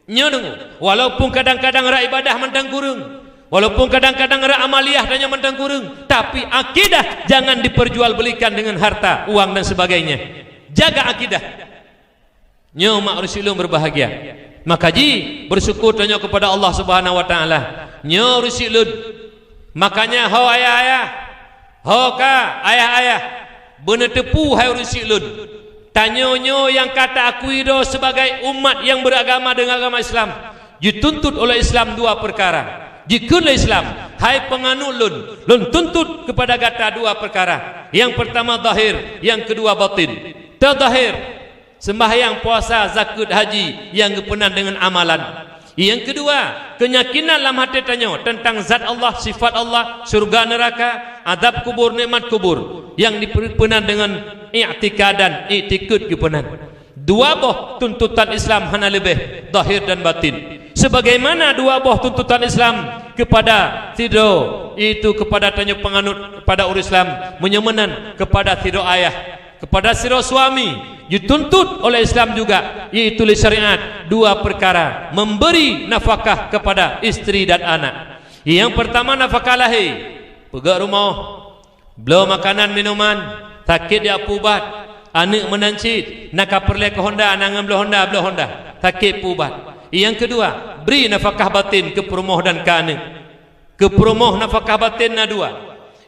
Nyoe deungoe, walaupun kadang-kadang rak ibadah mantong kureueng, walaupun kadang-kadang rak amaliah tanyoe mantong kureueng, tapi akidah jangan diperjualbelikan dengan harta, uang dan sebagainya. Jaga akidah. Nyoe mak ureuëng syik lôn beubahgia. Maka ji beusyukur tanyoe kepada Allah Subhanahu Wa Taala. Nyoe ureuëng syik lôn. Makanya ho ayah-ayah, ho ka ayah-ayah, beuneuteupeue hai ureuëng syik lôn. Tanyoe nyoe nyang ka ta-akui droe sebagai umat nyang beuragama deungon agama Islam, jituntut oleh Islam dua peukara. Jikheun lé Islam, hai peunganut lôn, lôn tuntut keupada gata dua peukara. Nyang peurtama zahir, nyang keudua batin. Tazahir, seumbahyang, puasa, zakeuet, haji nyang geupeunan deungon amalan. Nyang keudua, keunyakinan lam até tanyoe teuntang zat Allah, sifat Allah, syeuruga neuraka, azab kubur, nikmat kubur nyang dipeu-, peunan deungon i'tikad dan i'tikad geupeunan. Dua boh tuntutan Islam hana leubeh, zahir dan batin. Sebagaimana dua boh tuntutan Islam kepada sidroe, yaitu kepada tanyoe peunganut pada ureuëng Islam, meunyoe meunan kepada sidroe ayah, kepada sidroe suami, dituntut oleh Islam juga, yaitu lé syariat, dua peukara, memberi nafakah kepada istri dan anak. Nyang peurtama nafakah lahé, peugöt rumoh, bloe makanan minuman, sakét jak peuubat, aneuëk meunan cit, na ka peureulée keu honda, na ngon bloe honda, bloe honda, sakét peuubat. Nyang keudua, bri nafakah batin keu peurumoh dan keu aneuëk. Keu peurumoh nafakah batin na dua.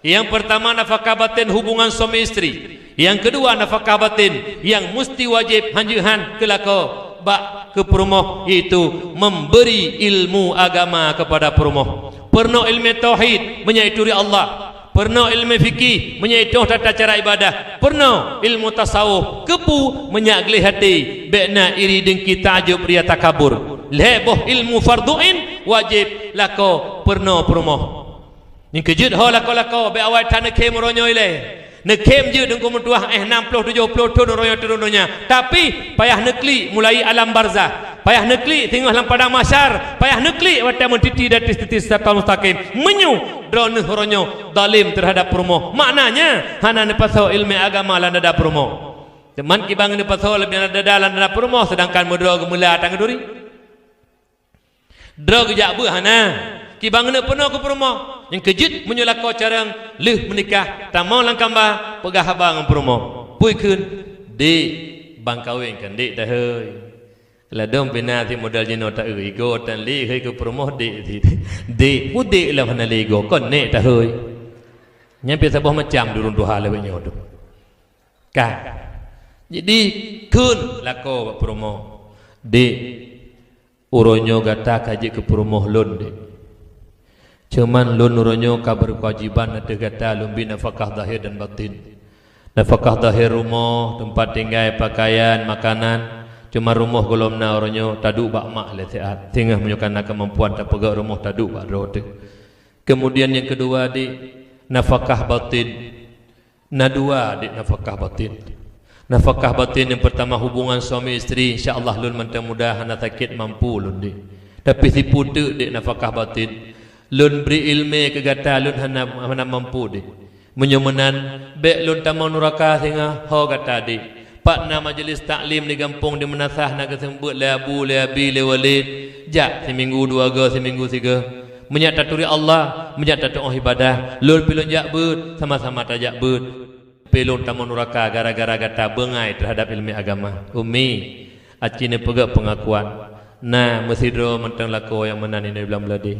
Nyang peurtama nafakah batin hubungan suami istri. Nyang keudua nafakah batin nyang musti wajéb hanjeuet han keu lakoe bak keu peurumoh, yaitu memberi ilmu agama kepada peurumoh. Peurunoe ilmu tauhid meunyoe turi Allah. Peurunoe ilmu fikih meunyoe toh tata cara ibadah. Peurunoe ilmu tasawuf keupeue meunyoe gleh até, bék na iri, deungki, takjub, ria, takabur. Lhée boh ilmu fardhu ain wajéb lakoe peurunoe peurumoh. Nyang keujeuet ho lakoe-lakoe bék awai that neukhém uroe nyoe ilée. Neukhém jeuet deungon meutuah éh nam ploh tujoh ploh thon uroe nyoe turun donya. Tapi payah neuklik mulai alam barzah. Payah neuklik singoh lam padang mahsyar. Payah neuklik watée meutiti di ateueh titi siratal mustaqim. Meunyoe droeneueh uroe nyoe zalém teuhadab peurumoh, maknanya hana neupasoe ilmu agama lam dada peurumoh. Teuma kiban neupasoe leubeh lam dada, lam dada peurumoh, seudangkan meudroe geumeula tanggeu duri. Droe geujak beuet hana, kiban keuneuk peurunoe keu peurumoh. Nyang keujeuet meunyoe lakoe carông lheueh meunikah, tamong lam kamba, peugah haba ngon peurumoh. Peue kheun, "Dek, ban kawén kan dek tahôi." Ladôm pih na sit model jinoe taeu, igoe tan lé hôi keu peurumoh dek sit. Dek, peue dek lom hana lé igoe, kon nek tahôi. Nyan pih saboh macam di ureuëng tuha lawét nyoe tu. Ka. Jadi, kheun lakoe bak peurumoh, "Dek, uroe nyoe gata ka jeuet keu peurumoh lôn, Dek. Cuman lôn uroe nyoe ka beukeuwajiban ateueh gata lôn bri nafakah zahir dan batin. Nafakah zahir rumoh, teumpat tinggai, pakaian, makanan, cuman rumoh gohlom na uroe nyoe taduek bak mak lé siat. Singoh meunyoe ka na keumampuan tapeugöt rumoh taduek bak droe teuh. Keumudian nyang keudua, Dek, nafakah batin." Na dua, Dek, nafakah batin. Nafakah batin nyang peurtama hubungan suami istri, insya Allah lôn mantong muda hana sakét mampu lôn, Dek. Tapi sipeue teuk, Dek, nafakah batin. Lôn bri iéleumé keu gata, lôn hana, hana mampu, Dek. Meunyoe meunan, bék lôn tamong nuraka singoh ho gata, Dek. Pat na majelis taklim di gampông di meunasah na geuseumeubeuet lé abu, lé abi, lé walét, jak siminggu dua goe, siminggu sigoe. Meunyak taturi Allah, meunyak tatuoh ibadah, lôn pih lôn jak beuet, sama-sama tajak beuet. Pih lôn tamong nuraka gara-gara gata beungai teuhadab iéleumé agama. Umi, aci neupeugöt peungakuan. Na meusidroe mantong lakoe nyang meunan inong blang meulodeh.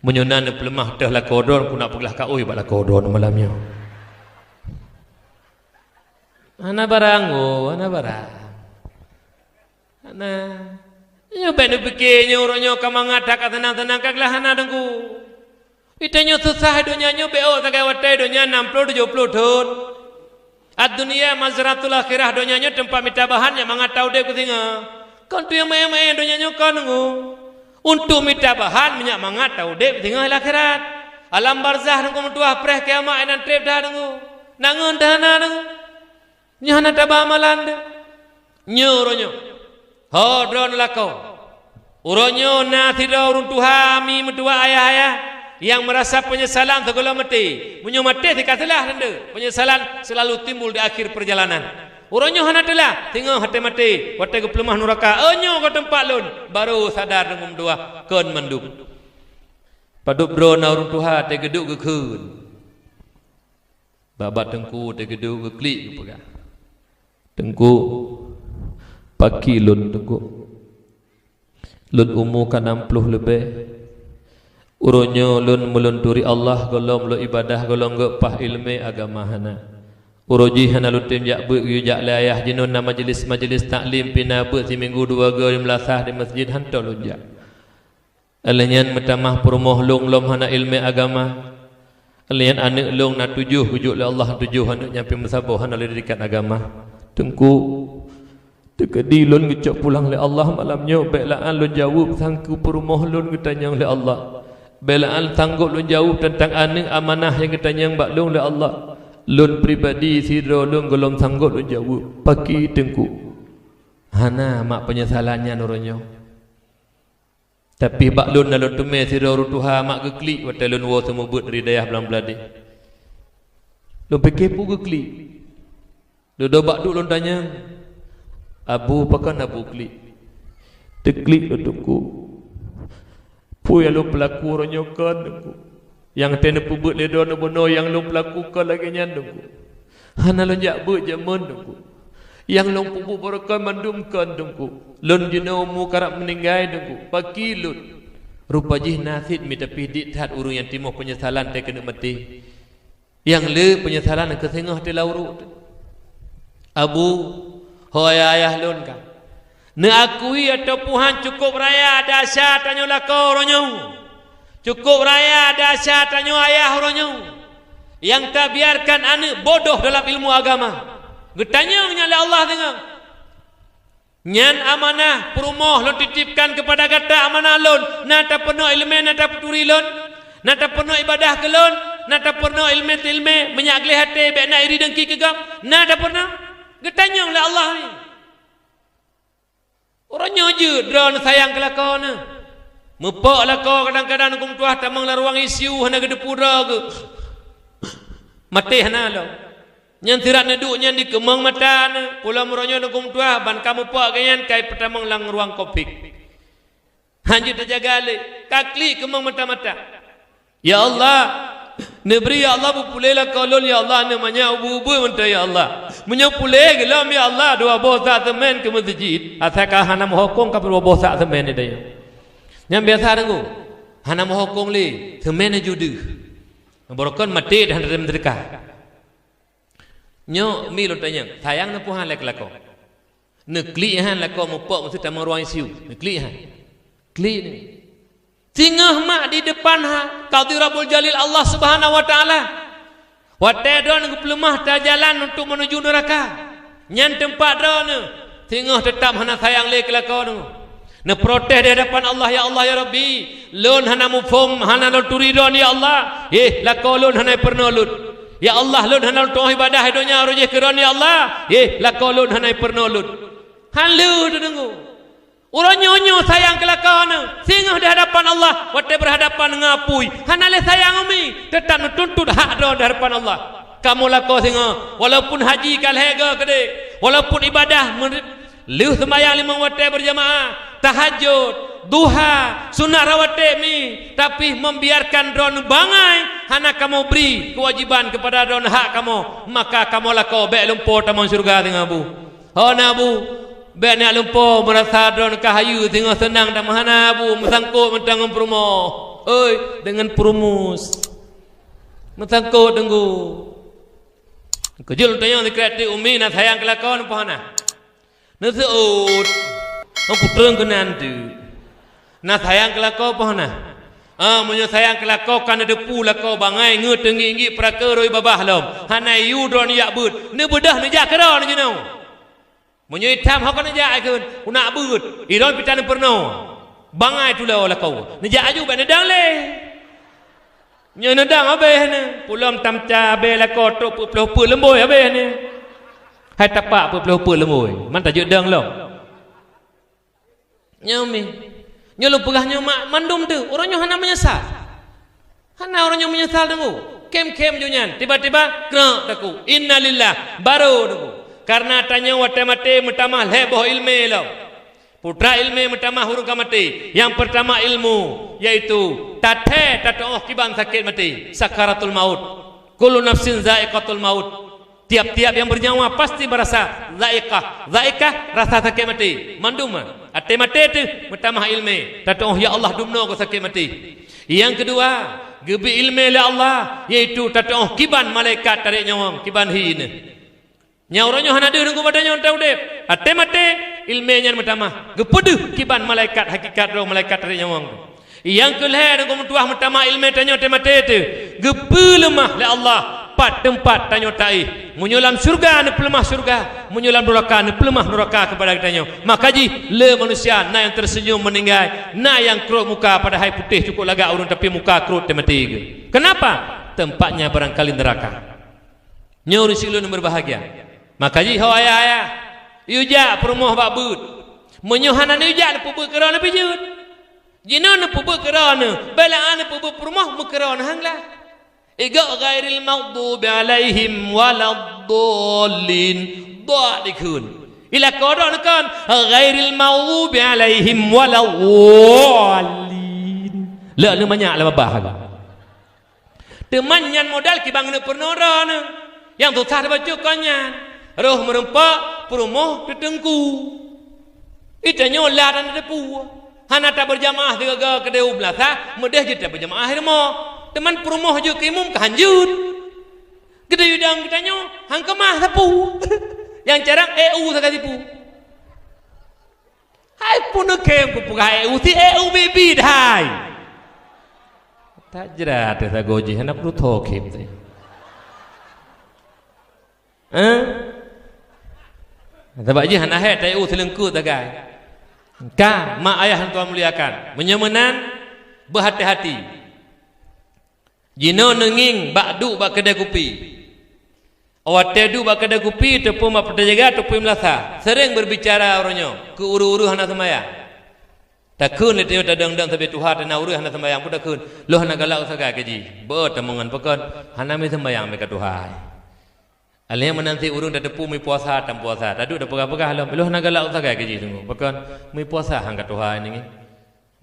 Meunyoe na neupeuleumah teuh lakoe droe, ku na peuglah kaôi bak lakoe droe malam nyoe. Hana barang, oh, hana barang. Hana. Nyoe bék neupike nyoe uroe nyoe ka mangat that ka seunang-seunang ka glah hana Teungku. Ita nyoe susah donya nyoe bék oh sagai watée donya nam ploh tujoh ploh thon. Ad-dunya mazratul akhirah, donya nyoe teumpat mita bahan nyang mangat taudeb keu singoh. Kon tu nyang maén-maén donya nyoe kon Teungku. Untuk mita bahan meunyak mangat taudeb singoh lam akhirat. Alam barzah Teungku meutuah preh kiamat inan treb dah Teungku. Nangeun dah hana Teungku. Nyoe hana taba amalan deh. Nyoe uroe nyoe. Ho droeneuh lakoe. Uroe nyoe na sidroe ureuëng tuha mi meutuah ayah-ayah nyang meurasa peunyesalan sigohlom maté. Meunyoe maté sikaseulaih teuntée, peunyesalan seulalu timbul di akhir peurjalanan. Uroe nyoe hana teulah, singoh watée maté, watée geupeuleumah nuraka, "Oh nyoe ka teumpat lôn," barô sadar deungon meutuah kon mandum. Padub droe na ureuëng tuha teugeuduk geukheun. Bak-bak Teungku teugeuduk geuklik geupeugah, "Teungku, paki lôn Teungku. Lôn umu ka nam ploh leubeh. Uroe nyoe lôn meulôn turi Allah gohlom lôn ibadah gohlom geupaih iéleumé agama hana. Uroe jih hana lôn tem jak beuet geuyue jak lé ayah jinoe na majelis-majelis taklim pih na beuet siminggu dua goe di meulasah di meuseujid hantom lôn jak. Lheueh nyan meutamah peurumoh lôn lom hana iéleumé agama. Lheueh nyan aneuëk lôn na tujoh geujok lé Allah tujoh aneuëk nyang pih meusaboh hana lé didikan agama. Teungku, teukeudi lôn geucok pulang lé Allah malam nyoe bék la'an lôn jaweueb sangku peurumoh lôn geutanyong lé Allah. Bék la'an sanggob lôn jaweueb teuntang aneuëk amanah nyang geutanyong bak lôn lé Allah. Lôn pribadi sidroe lôn gohlom sanggob lôn jaweueb. Paki Teungku." Hana mak peunyesalan nyan uroe nyoe. Tapi bak lôn na lôn teumé sidroe ureuëng tuha mak geuklik watée lôn woe seumeubeuet dari dayah Blang Bladeh. Lôn pike peue geuklik. Dudoe bak duek lôn tanyong, "Abu, pakon Abu klik?" "Teuklik lôn Teungku. Peue nyang lôn peulaku uroe nyoe kon Teungku. Nyang teuneupeubuet lé droeneuh bunoe nyang lôn peulaku kon lagée nyan Teungku. Hana lôn jak beuet jameun Teungku. Nyang lôn peubuet barokon mandum kon Teungku. Lôn jinoe umu karab meuninggai Teungku. Paki lôn." Rupa jih na cit mi tapi diet that ureuëng nyang timoh peunyesalan teuh keuneuk maté. Nyang le peunyesalan keu singoh teuh lam uruek teuh. "Abu, ho ayah-ayah lôn ka. Neuakui atau puhan cukup raya dahsyat tanyoe lakoe uroe nyoe. Cukup raya dahsyat tanyoe ayah uroe nyoe. Nyang tabiarkan aneuëk bodoh dalam ilmu agama. Geutanyong nyan lé Allah singoh. Nyan amanah peurumoh lôn titipkan keupada gata amanah lôn, na tapeurunoe iéleumé, na tapeuturi lôn, na tapeurunoe iébadah keu lôn, na tapeurunoe iéleumé-iéleumé, meunyak gleh até bék na iri deungki keu gob, na tapeurunoe?" Geutanyong lé Allah nyan. Uroe nyoe jeuet droeneuh sayang keu lakoe neuh. Meupok lakoe kadang-kadang Teungku meutuah tamong lam ruang I C U hana geuteupeue droe geuh. Maté hana lom. Nyan sirat neuduek nyan dikeumong mata neuh, pulo meuronyong Teungku meutuah ban ka meupok geuh nyan ka ipeutamong lam ruang covid. Hanjeuet teujaga lé, ka klik keumong mata-mata. Ya Allah, neubri ya Allah beupuléh lakoe lôn ya Allah, aneuk manyak ubeue-ubeue mantong ya Allah. Meunyoe puléh geulom ya Allah dua boh sak seumén keu meuseujid, asai ka hana meuhokong ka dua boh sak seumén di dayah. Nyan biasa deungoe, hana meuhokong lé, seumén judeuh. Barokon maté dan seudeukah. Nyoe mi lôn tanyong, sayang neupeue han lé keu lakoe? Neuklik han lakoe meupok meuseuti tamong ruang I C U? Neuklik han? Klik ni. Singoh mak di depan ha, Qadhi Rabbul Jalil Allah Subhanahu wa Taala. Watée droeneuh geupeuleumah tajalan untuk meunuju neuraka. Nyan teumpat droeneuh. Singoh teutab hana sayang lé keu lakoe neuh. Neuprotes di hadapan Allah, "Ya Allah, ya Rabbi, lôn hana muphom, hana lôn turi droeneuh, ya Allah. Yeh, lakoe lôn hana peurunoe lôn. Ya Allah, lôn hana lôn tuoh ibadah donya roh jih keu droeneuh, ya Allah. Yeh, lakoe lôn hana peurunoe lôn." Han lheueh teudeungoe. Uroe nyoe nyoe sayang keu lakoe neuh, singoh di hadapan Allah, watée beurhadapan ngon apui, hana lé sayang umi, teutab neutuntut hak droe di hadapan Allah. Kamoe lakoe singoh, walaupun haji ka lhée goe keudeh, walaupun ibadah meuri-, lheueh seumbahyang limong watée beurjamaah, tahajud, duha, sunat rawatib mi, tapi membiarkan droeneuh bangai, hana kamoe bri keuwajiban keupada droeneuh hak kamoe, maka kamoe lakoe bék lumpoe tamong syeuruga singoh bu. Hana bu, bék neujak lumpoe meurasa droeneuh ka hayeue singoh seunang tamong hana bu, meusangkot mantong ngon peurumoh. Oi, deungon peurumoh. Meusangkot deungon. Keujeuet lôn tanyong sikreut, Umi na sayang keu lakoe neuh peue hana? Neuseuôt. Oh, kutrön keunan teuk. Na sayang keu lakoe peue hana? Ah, meunyoe sayang keu lakoe ka neuteupeue lakoe bangai ngeut teungiek-ngiek peurakeue roi babah lom. Hana yue droeneuh jak beuet. Neubeudôh neujak keudroe neuh jinoe. Meunyoe itam ho ka neujak ai kheun, unak beuet, idong pita neupeurunoe. Bangai tuloe lakoe. Neujak aju bak neudong lé. Nyoe neudong habéh nyoe, pulom tamca habéh lakoe trok peuet ploh peuet leumbôi habéh nyoe. Hai tapak peuet ploh peuet leumbôi, man tajeuet dong lom. Nyoe mi. Nyoe lôn peugah nyoe mak mandum tu, ureuëng nyoe hana meunyeusal. Hana ureuëng nyoe meunyeusal teungku. Khém-khém ju nyan, tiba-tiba krek teungku. Innalillah, baru teungku. Karena tanyoe watée maté meutamah lhée boh iéleumé lom. Putra iéleumé meutamah ureuëng ka maté. Nyang peurtama ilmu, yaitu tathée tateuoh kiban sakét maté, sakaratul maut. Kullu nafsin zaiqatul maut. Tiap-tiap yang bernyawa pasti merasa zaiqah. Zaiqah, rasa sakét maté. Mandum, até maté teuh meutamah iéleumé, tateuoh ya Allah dumnoe keu sakét maté. Yang kedua, geubri iéleumé lé Allah, yaitu tateuoh kiban malaikat tarek nyawöng, kiban hi nyoe. Nyang uroe nyoe hana deuh nunggu badanyoe teuh udeb. Até maté, iéleumé nyan meutamah. Geupeudeuh kiban malaikat hakikat roh malaikat tarek nyawöng. Nyang keu lhée nunggu meutuah meutamah iéleumé tanyoe até maté teuh. Geupeuleumah lé Allah pat teumpat tanyoe taéh. Meunyoe lam syeuruga neupeuleumah syeuruga, meunyoe lam nuraka neupeuleumah nuraka keupada geutanyoe. Maka jih le manusia na nyang teuseunyum meuninggai, na nyang krot muka padahai putéh cukôp lagak ureuëng tapi muka krot teumaté geuh. Kenapa? Tempatnya barangkali neraka. Nyoe ureuëng siluweue nyang berbahagia. Maka jih ho ayah-ayah, yue jak peurumoh bak beuet. Meunyoe hana neujak neupeubuet keudroe neuh pih jeuet. Jinoe neupeubuet keudroe neuh, bela neupeubuet peurumoh meukeudroe neuh hang lah. Iga ghairil maghdubi alaihim waladdallin. Dha dikheun. Ila kodok neukon ghairil maghdubi alaihim waladdallin. Leuh neumanyak lam babah. Teuma nyan modal kiban neupeurunoe droeneuh. Nyang susah tabacut kon nyan. Roh meurumpok, peurumoh, teuteungku. Itanyoe lam dan teupeue. Hana tabeurjamaah sigoe-goe keudeh u meulasah, meudeh jeuet tabeurjamaah i rumoh. Teuma peurumoh jeuet keu imum ka hanjeuet. Geutanyoe, geutanyoe, han keumah sapeue. Nyang carang eu sagai sipeue. Hai pun khém kupeugah eu si eu bibi dahai. Tajrat sagoe jih hana peurutoe khém teuh. Eh? Sabab jih hana hék ta eu sileungkot sagai. Ka, mak ayah nyang tuan muliakan. Meunyoe meunan, beuhati-hati. Jinoe neungieng bak duek bak keudè kupi. Watèe duek bak keudè kupi, teupeu mak peujaga teupeu meulasah, seuréng beurbicara uroe nyoe keu ureueng-ureueng hana seumayang. Takheun lé tanyoe tadong-dong sabe tuha teuna ureueng hana seumayang, peue takheun? Lôn hana galak u sagai keu jih. Beuet tameungon pakon, hana mi seumayang meuka tuha. Alèh nyan meunan cit ureueng tateupeue mi puasa, tam puasa. Taduek tapeugah-peugah lom, lôn hana galak u sagai keu jih teungku. Pakon? Mi puasa han ka tuha nyan.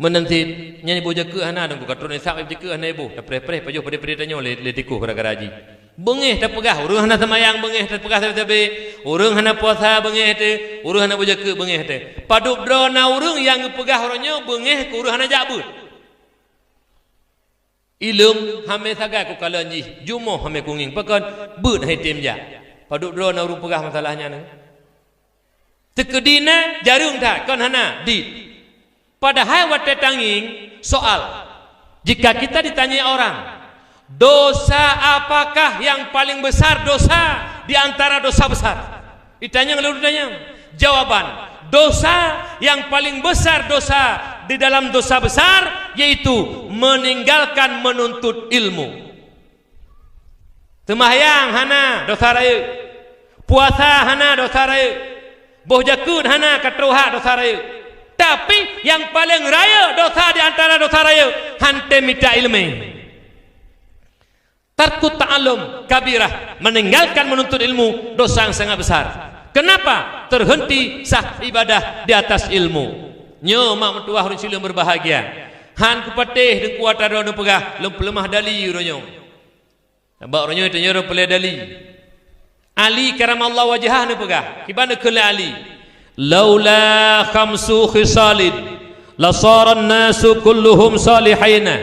Meunan cit, nyan boh jakeuek hana teungku, ka trok nisab jakeuek hana iboh, tapreh-preh pajoh padé-padé tanyoe lé, lé tikôh gara-gara jih. Beungéh tapeugah, ureueng hana seumayang beungéh tapeugah sabe-sabe, ureueng hana puasa beungéh teuh, ureueng hana boh jakeuek beungéh teuh. Padub droe na ureueng nyang geupeugah uroe nyoe beungéh keu ureueng hana jak beuet. Ileueng hamé sagai kukalon jih, jumoh hamé kungieng, pakon? Beuet han item jak. Padub droe na ureueng peugah masalah nyan. Teukeudi na jareueng that, kon hana, dit. Padahai watèe tangieng, soal, jika kita ditanya orang, dosa apakah yang paling besar dosa di antara dosa besar? Itanyong lé ureueng tanyong. Jawaban, dosa yang paling besar dosa di dalam dosa besar yaitu meninggalkan menuntut ilmu. Seumahyang hana, dosa rayeuk. Puasa hana, dosa rayeuk. Boh jakeuet hana, ka troh that, dosa rayeuk. Tapi nyang paleng rayeuk dosa di antara dosa rayeuk, han tem mita ileumèe. Tarkut ta'allum kabirah, meninggalkan menuntut ilmu, dosa yang sangat besar. Kenapa? Terhenti sah ibadah di atas ilmu. Nyoe mak meutuwah ureueng sileung berbahagia. Han kupatéh teungku ata droeneuh peugah, lôn peuleumah dali uroe nyoe. Sabab uroe nyoe tanyoe peureulèe dali. Ali karamallahu wajhah neupeugah, kiban neukheun lé Ali, "Laula khamsu khisalin lasaran nasu kulluhum salihina,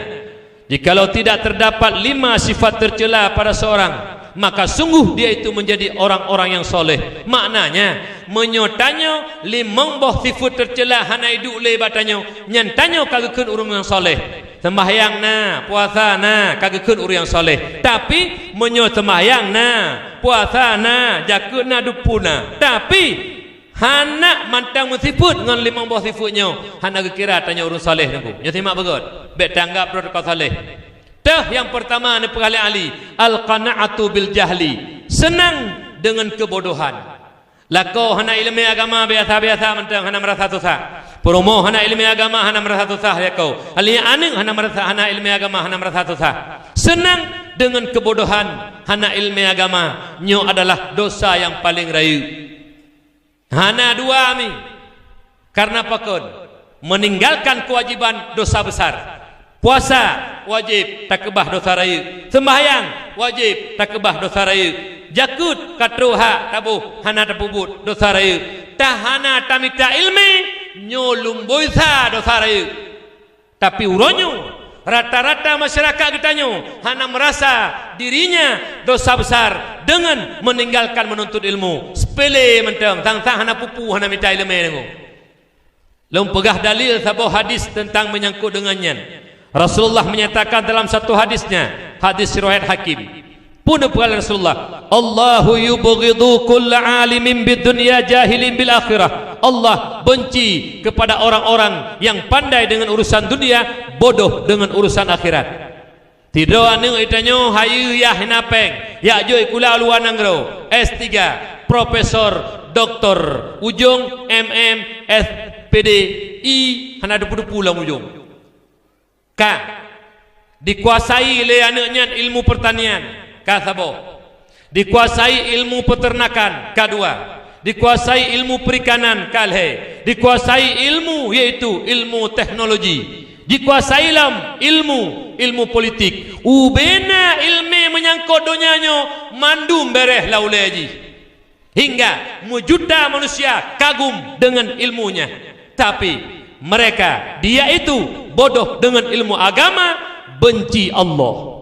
Jikalau tidak terdapat lima sifat tercela pada seorang, maka sungguh dia itu menjadi orang-orang yang soleh. Maknanya, meunyoe tanyoe limong boh sifat tercela hana iduek lé bak tanyoe, nyan tanyoe ka geukheun ureuëng nyang soleh. Seumbahyang na, puasa na, ka geukheun ureuëng nyang soleh. Tapi, meunyoe seumbahyang na, puasa na, jakeuet na, dupu na, tapi hana mantong meusifeuet ngon limong boh sifeuet nyoe, hana geukira tanyoe ureuëng saleh teungku. Nyoe simak beugét, bék tanggab droe teuka saleh. Teuh nyang peurtama neupeugah lé Ali, al-qana'atu bil jahli, seunang deungon keubodohan. Lakoe hana iéleumé agama biasa-biasa mantong hana meurasa susah. Peurumoh hana iéleumé agama hana meurasa susah lakoe. Alia aneuëk hana meurasa hana iéleumé agama hana meurasa susah. Seunang deungon keubodohan, hana iéleumé agama, nyoe adalah dosa nyang paleng rayeuk. Hana dua mi. Karena pakon? Meninggalkan kewajiban dosa besar. Puasa wajéb takeubah dosa rayeuk. Seumbahyang wajéb takeubah dosa rayeuk. Jakeuet ka trok hak taboh hana tapeubuet dosa rayeuk. Tah hana tamita iéleumé, nyoe lumboi sa dosa rayeuk. Tapi uroe nyoe, rata-rata masyarakat geutanyoe hana meurasa dirinya dosa besar deungon meninggalkan menuntut ilmu. Sepele mantong, sang-sang hana pupu, hana mita iéleumé deungoe. Lôn peugah dalil saboh hadis teuntang meunyangkot deungon nyan. Rasulullah menyatakan dalam satu hadisnya, hadis riwayat Hakim. Peue neupeugah lé Rasulullah, "Allahu yubghidu kulla alimin bid dunya jahilin bil akhirah." Allah benci kepada orang-orang yang pandai dengan urusan dunia, bodoh dengan urusan akhirat. Sidroe aneuëk geutanyoe hayeue yah hina péng, jak jok sikula luwa nanggroe, S tiga, profesor, doktor, ujong M M, S P D, I hana dupu-dupu lam ujong. Ka dikuasai lé aneuëk nyan ilmu pertanian, ka saboh. Dikuasai ilmu peternakan, ka dua. Dikuasai ilmu perikanan, ka lhée. Dikuasai ilmu, yaitu ilmu teknologi. Dikuasai lom ilmu, ilmu politik. Ubena iéleumé meunyangkot donya nyoe mandum béréh lam ulée jih. Hingga meujuta manusia kagum deungon ilmunya. Tapi, mereka, dia itu, bodoh deungon ilmu agama, benci Allah.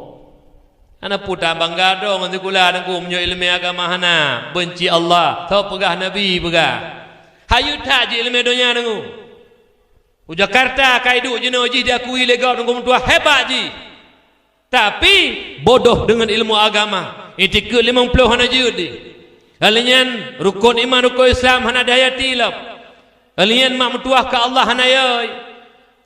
Hana peue tabangga droe ngon sikula teungku, meunyoe iéleumé agama hana, benci Allah. Soe peugah Nabi peugah? Hayeue that jih iéleumé donya teungku. U Jakarta ka iduek jinoe jih diakui lé gob teungku meutuah hebat jih. Tapi, bodoh deungon ilmu agama. Itikeuet limong ploh hana jeuet di. Lheueh nyan, rukon iman, rukon Islam hana dihayati lom. Lheueh nyan, mak meutuah keu Allah hana yoi.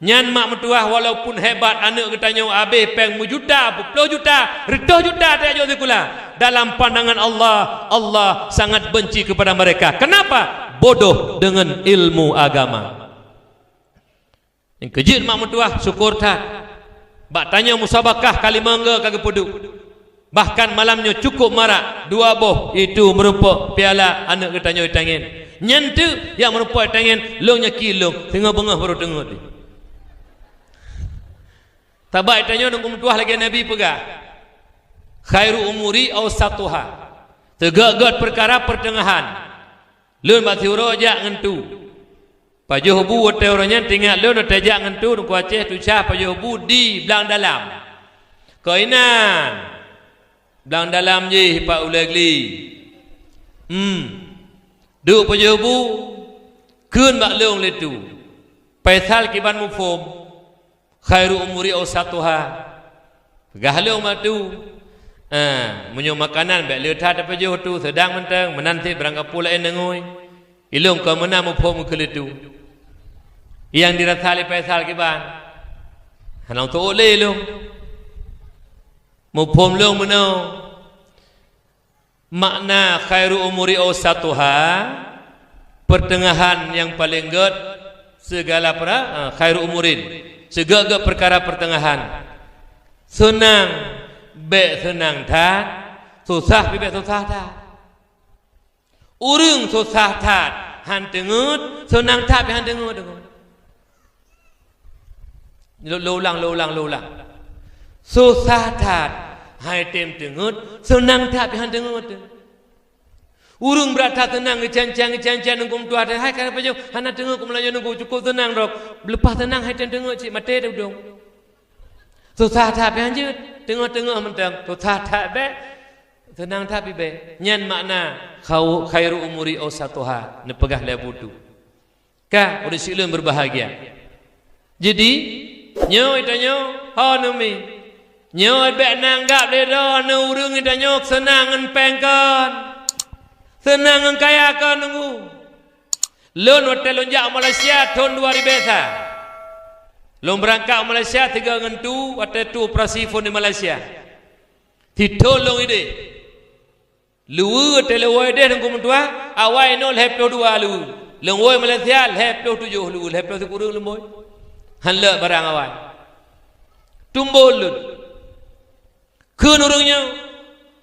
Nyan mak meutuah walaupun hebat aneuëk geutanyoe abéh péng meujuta, peuet ploh juta, reutôh juta tajak jok sikula. Dalam pandangan Allah, Allah sangat benci kepada mereka. Kenapa? Bodoh deungon ilmu agama. Nyang keujeuet mak meutuah syukur that. Bak tanyoe musabakah kalimengga ka geupeuduek. Bahkan malam nyoe cukup marak dua boh itu meurumpok piala aneuëk geutanyoe itangen. Nyan teuk nyang meurumpok itangen lôn nyaki lôn singoh beungoh baru teungeut. Sabab itanyoe nunggu meutuah lagée Nabi peugah, "Khairu umuri ausatuha." Teugét-gét peukara peuteungahan. Lôn bak siuroe jak ngon tu. Pajoh bu watée uroe nyan teuingat lôn watée jak ngon tu Teungku Aceh Tucha pajoh bu di Blang Dalam. Keuinan Blang Dalam jih pat ulée gli. Hmm. Duek pajoh bu kheun bak lôn lé tu. Faisal kiban muphom. Khairu umuri ausatuha. Peugah lôn bak tu. Ah, meunyoe makanan bék le that tapajoh tu seudang mantong, meunan cit barang gapu laén deungoe. Ilôn kon meunan muphom keu lé tu. Nyang dirasa lé Faisal kiban. Hana teuôt lé lôn. Muphom lôn meunoe. Makna khairu umuri ausatuha, peuteungahan nyang paleng gét, sigala pra-, eh, khairu umurin, sigét-gét peukara peuteungahan. Seunang bék seunang that, susah pih bék susah that. Ureuëng susah that han teungeut, seunang that pih han teungeut. Lôn, lôn ulang, lôn ulang, lôn ulang. Susah that, han tem teungeut, seunang that pih han teungeut. Ureuëng brat that seunang geucen-cen, geucen-cen nunggu meutuah, hai ka pajoh, hana teungeut keu meulayeue nunggu, cukup seunang droe. Leupah seunang han tem teungeut cit maté teuh udong. Susah that pih hanjeuet, teungoh-teungoh mantong, susah that bék, seunang that pih bék. Nyan makna khau-, khairu umuri ausatuha, neupeugah lé Abu Tu. Ka, ureuëng syiek lôn berbahagia. Jadi, nyoe tanyoe, ho neumi. Nyoe bék neuanggab lé droeneuh ureuëng tanyoe seunang ngon péng kon. Seunang ngon kaya kon nunggu. Lôn watée lôn jak u Malaysia thon dua ribée sa. Lôn beurangkat u Malaysia sigoe ngon tu, watée tu operasi phon di Malaysia. Sithon lôn ideh. Luweue teuh lôn woe ideh Teungku meutuah, awai inoe lhée ploh dua luweue. Lôn woe Malaysia lhée ploh tujoh luweue, lhée ploh sikureueng lôn woe. Han leuek barang awai. Tumbon lôn. Kheun ureuëng nyoe,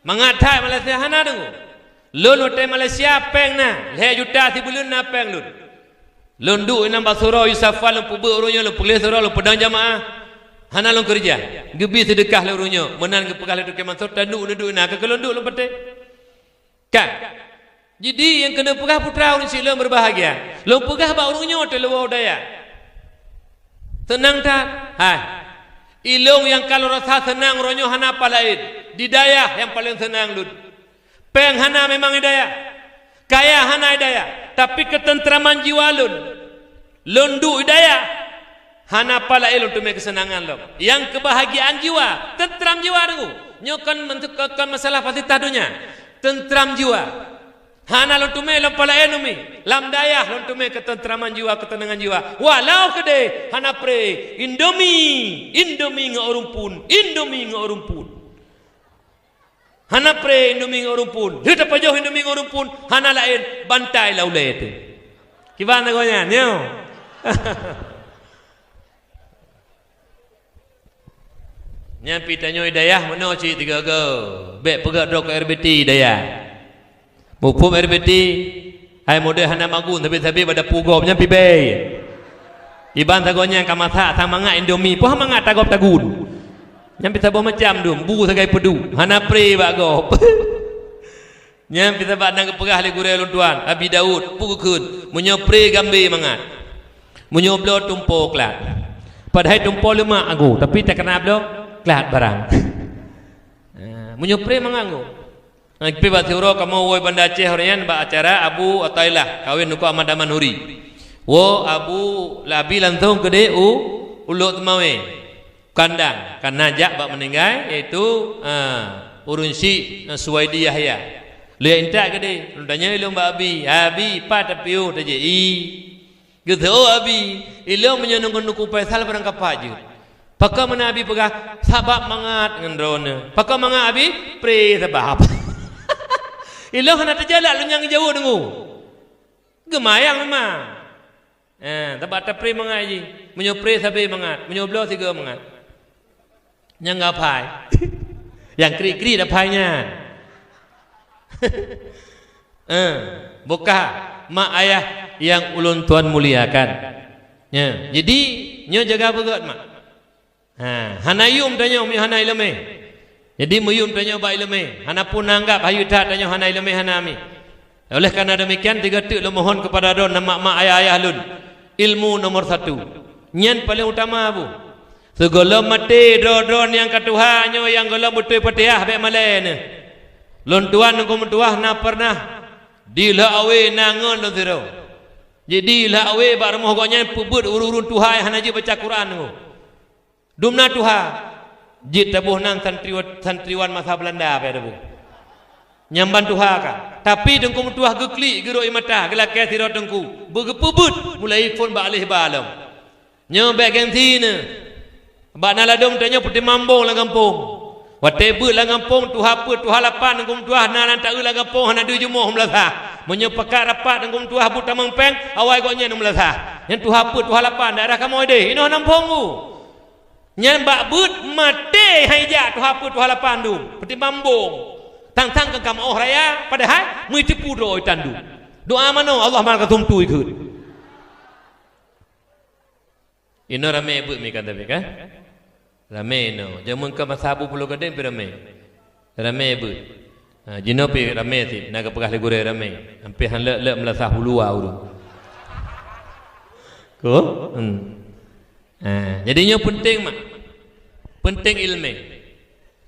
mangat that Malaysia hana deungoe. Lôn watée Malaysia péng na, lhée juta sibuleuen na péng lôn. Lôn duek inan bak surau Yusafa, lôn peubuet ureuëng nyoe, lôn peulheueh surau, lôn peudong jamaah. Hana lôn keureuja. Geubi seudeukah lé ureuëng nyoe. Meunan geupeugah lé Teungku Mansur, "Taduek neuduek inan." Ka keuh lôn duek lôn patéh. Ka. Jadi nyang keuneuk peugah putra ureuëng syiek lôn berbahagia. Lôn peugah bak ureuëng nyoe teuh lôn woe u dayah. Seunang that. Hai. Ilôn nyang ka lôn rasa seunang uroe nyoe hana pat laén. Di dayah nyang paleng seunang lôn. Péng hana memang i dayah, kaya hana i dayah, tapi keuteuntraman jiwa lôn, lôn duek i dayah, hana pat laén lôn teumé keuseunangan lom. Nyang keubahagiaan jiwa, teuntraman jiwa deungoe. Nyoe kon, kon masalah fasilitas donya. Teuntraman jiwa. Hana lôn teumé lam pat laén umi. Lam dayah lôn teumé keuteuntraman jiwa, keuteunangan jiwa. Walau keudeh hana pré, Indomie, Indomie ngon rumpun, Indomie ngon rumpun. Hana pré Indomie ngon rumpun. Lheueh tapajoh Indomie ngon rumpun, hana laén bantai lam ulée teuh. Kiban lagoe nyan, nyoe. Nyan pih tanyoe i dayah meunoe cit tiga-tiga. Bék peugah droe keu R B T i dayah. Muphom R B T, hai model hana magun sabe-sabe bak dapu gob nyan pih bèe. Iban sagoe nyan ka masak sang mangat Indomie, poh mangat tagob tagun. Nyan pih saboh macam dum, bu sagai peuduek, hana pré bak gob. Nyan pih sabab na geupeugah lé gurée lôn tuan, Abi Daud, peue geukheun, meunyoe pré gambé mangat. Meunyoe bloe tumpo klat. Padahai tumpo leumak agoe, tapi takana bloe klat barang. Ah, meunyoe pré mangat agoe. Nah, pih bak siuroe kamoe woe Banda Aceh uroe nyan bak acara Abu Athaillah, kawén Teungku Ahmad Damanhuri. Woe Abu Labi langsong keudeh u Ulok Teumawe. Kandang, kana jak bak meuninggai, yaitu, ah, ureuëng syiek, ah, Suwaidi Yahya. Lheueh intat keudeh, lôn tanyong ilôn bak Abi, "Abi, pat tapiôh tajak i?" Geuseuôt Abi, "Ilôn meunyoe ngon Teungku Faisal barang ka pat jeuet." Pakon meunan Abi peugah, "Sabab mangat ngon droeneuh." Pakon mangat Abi? Pré sabab. Ilôn hana teujalan lôn nyang jaweueb deungoe. Geumayang memang. Eh, sabab tapré mangat jih. Meunyoe pré sabe mangat, meunyoe bloe sigoe mangat. Nyang geuphai. Nyang krik-krik dah phai nyan. Eh, bukah mak ayah yang ulôn tuan muliakan. Ya, jadi nyoe jaga beugét mak. Ha, hana yum tanyoe meunyoe hana ileumé. Jadi meuyum tanyoe bak ileumé, hana pun anggab hayeu that tanyoe hana ileumé hana mi. Oleh karena demikian, tiga teuk lôn mohon kepada droeneuh mak-mak ayah-ayah lôn, ilmu nomor satu. Nyan paleng utama bu. Sigohlom maté droe-droe nyang ka tuha nyoe nyang gohlom beutôi Fatihah bék malée neuh. Lôn tuan Teungku meutuah na pernah di Lhok Awe na ngon lôn sidroe. Jadi Lhok Awe bak rumoh gobnyan peubeuet ureuëng-ureuëng tuha nyang hana jeuet baca Quran nyoe. Dumna tuha, jeuet taboh nan santriwa-, santriwan masa Belanda pih taboh. Nyang ban tuha ka. Tapi Teungku meutuah geuklik geurok ie mata, geulakée sidroe teungku, beugeupeubeuet mulai phon bak aléh ba lom. Nyoe bék gengsi neuh. Bak na ladôm tanyoe peutimang bong lam gampông. Watée beuet lam gampông, tuha peuet, tuha lapan, Teungku meutuah na lam taeu lam gampông hana deuh jumoh meulasah. Meunyoe pakat rapat Teungku meutuah bu tamong péng, awai gobnyan meulasah. Nyan tuha peuet, tuha lapan, daerah kamoe deh, inoe hana muphom bu. Nyan bak beuet maté hai jak tuha peuet tuha lapan dum. Peutimang bong. Tang-tang keu kamoe raya, padahai meuteupu droe tandu. Doa manoe Allah mal kasum tui kheun. Inoe ramé beuet mi kan tapi kan? Ramé inoe. Jameun ka masa Abu Pulo Gadeng pi ramé. Ramé beuet. Ha, jinoe pi ramé sit, na geupeugah lé gurée ramé. Hampé han leuek-leuek meulasah uluwa ureuëng. Ko? Hmm. Ha, jadi nyoe penting mak. Peunteng iéleumé.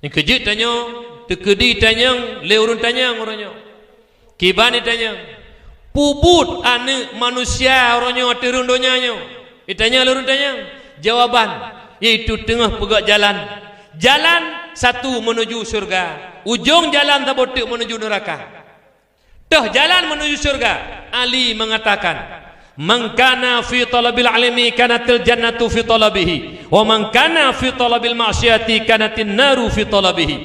Nyang keujeuet tanyoe, teukeudi tanyong lé ureuëng tanyong uroe nyoe. Kiban itanyong, "Peue buet aneuëk manusia uroe nyoe ateueh rhueng donya nyoe?" Itanyong lé ureuëng tanyong. Jawaban, yaitu teungoh peugöt jalan. Jalan satu menuju syeuruga, ujong jalan saboh teuk menuju neuraka. Toh jalan menuju syeuruga? Ali mengatakan, "Man kana fi talabil ilmi kanatil jannatu fi talabihi, wa man kana fi talabil maksiati kanatin naru fi talabihi."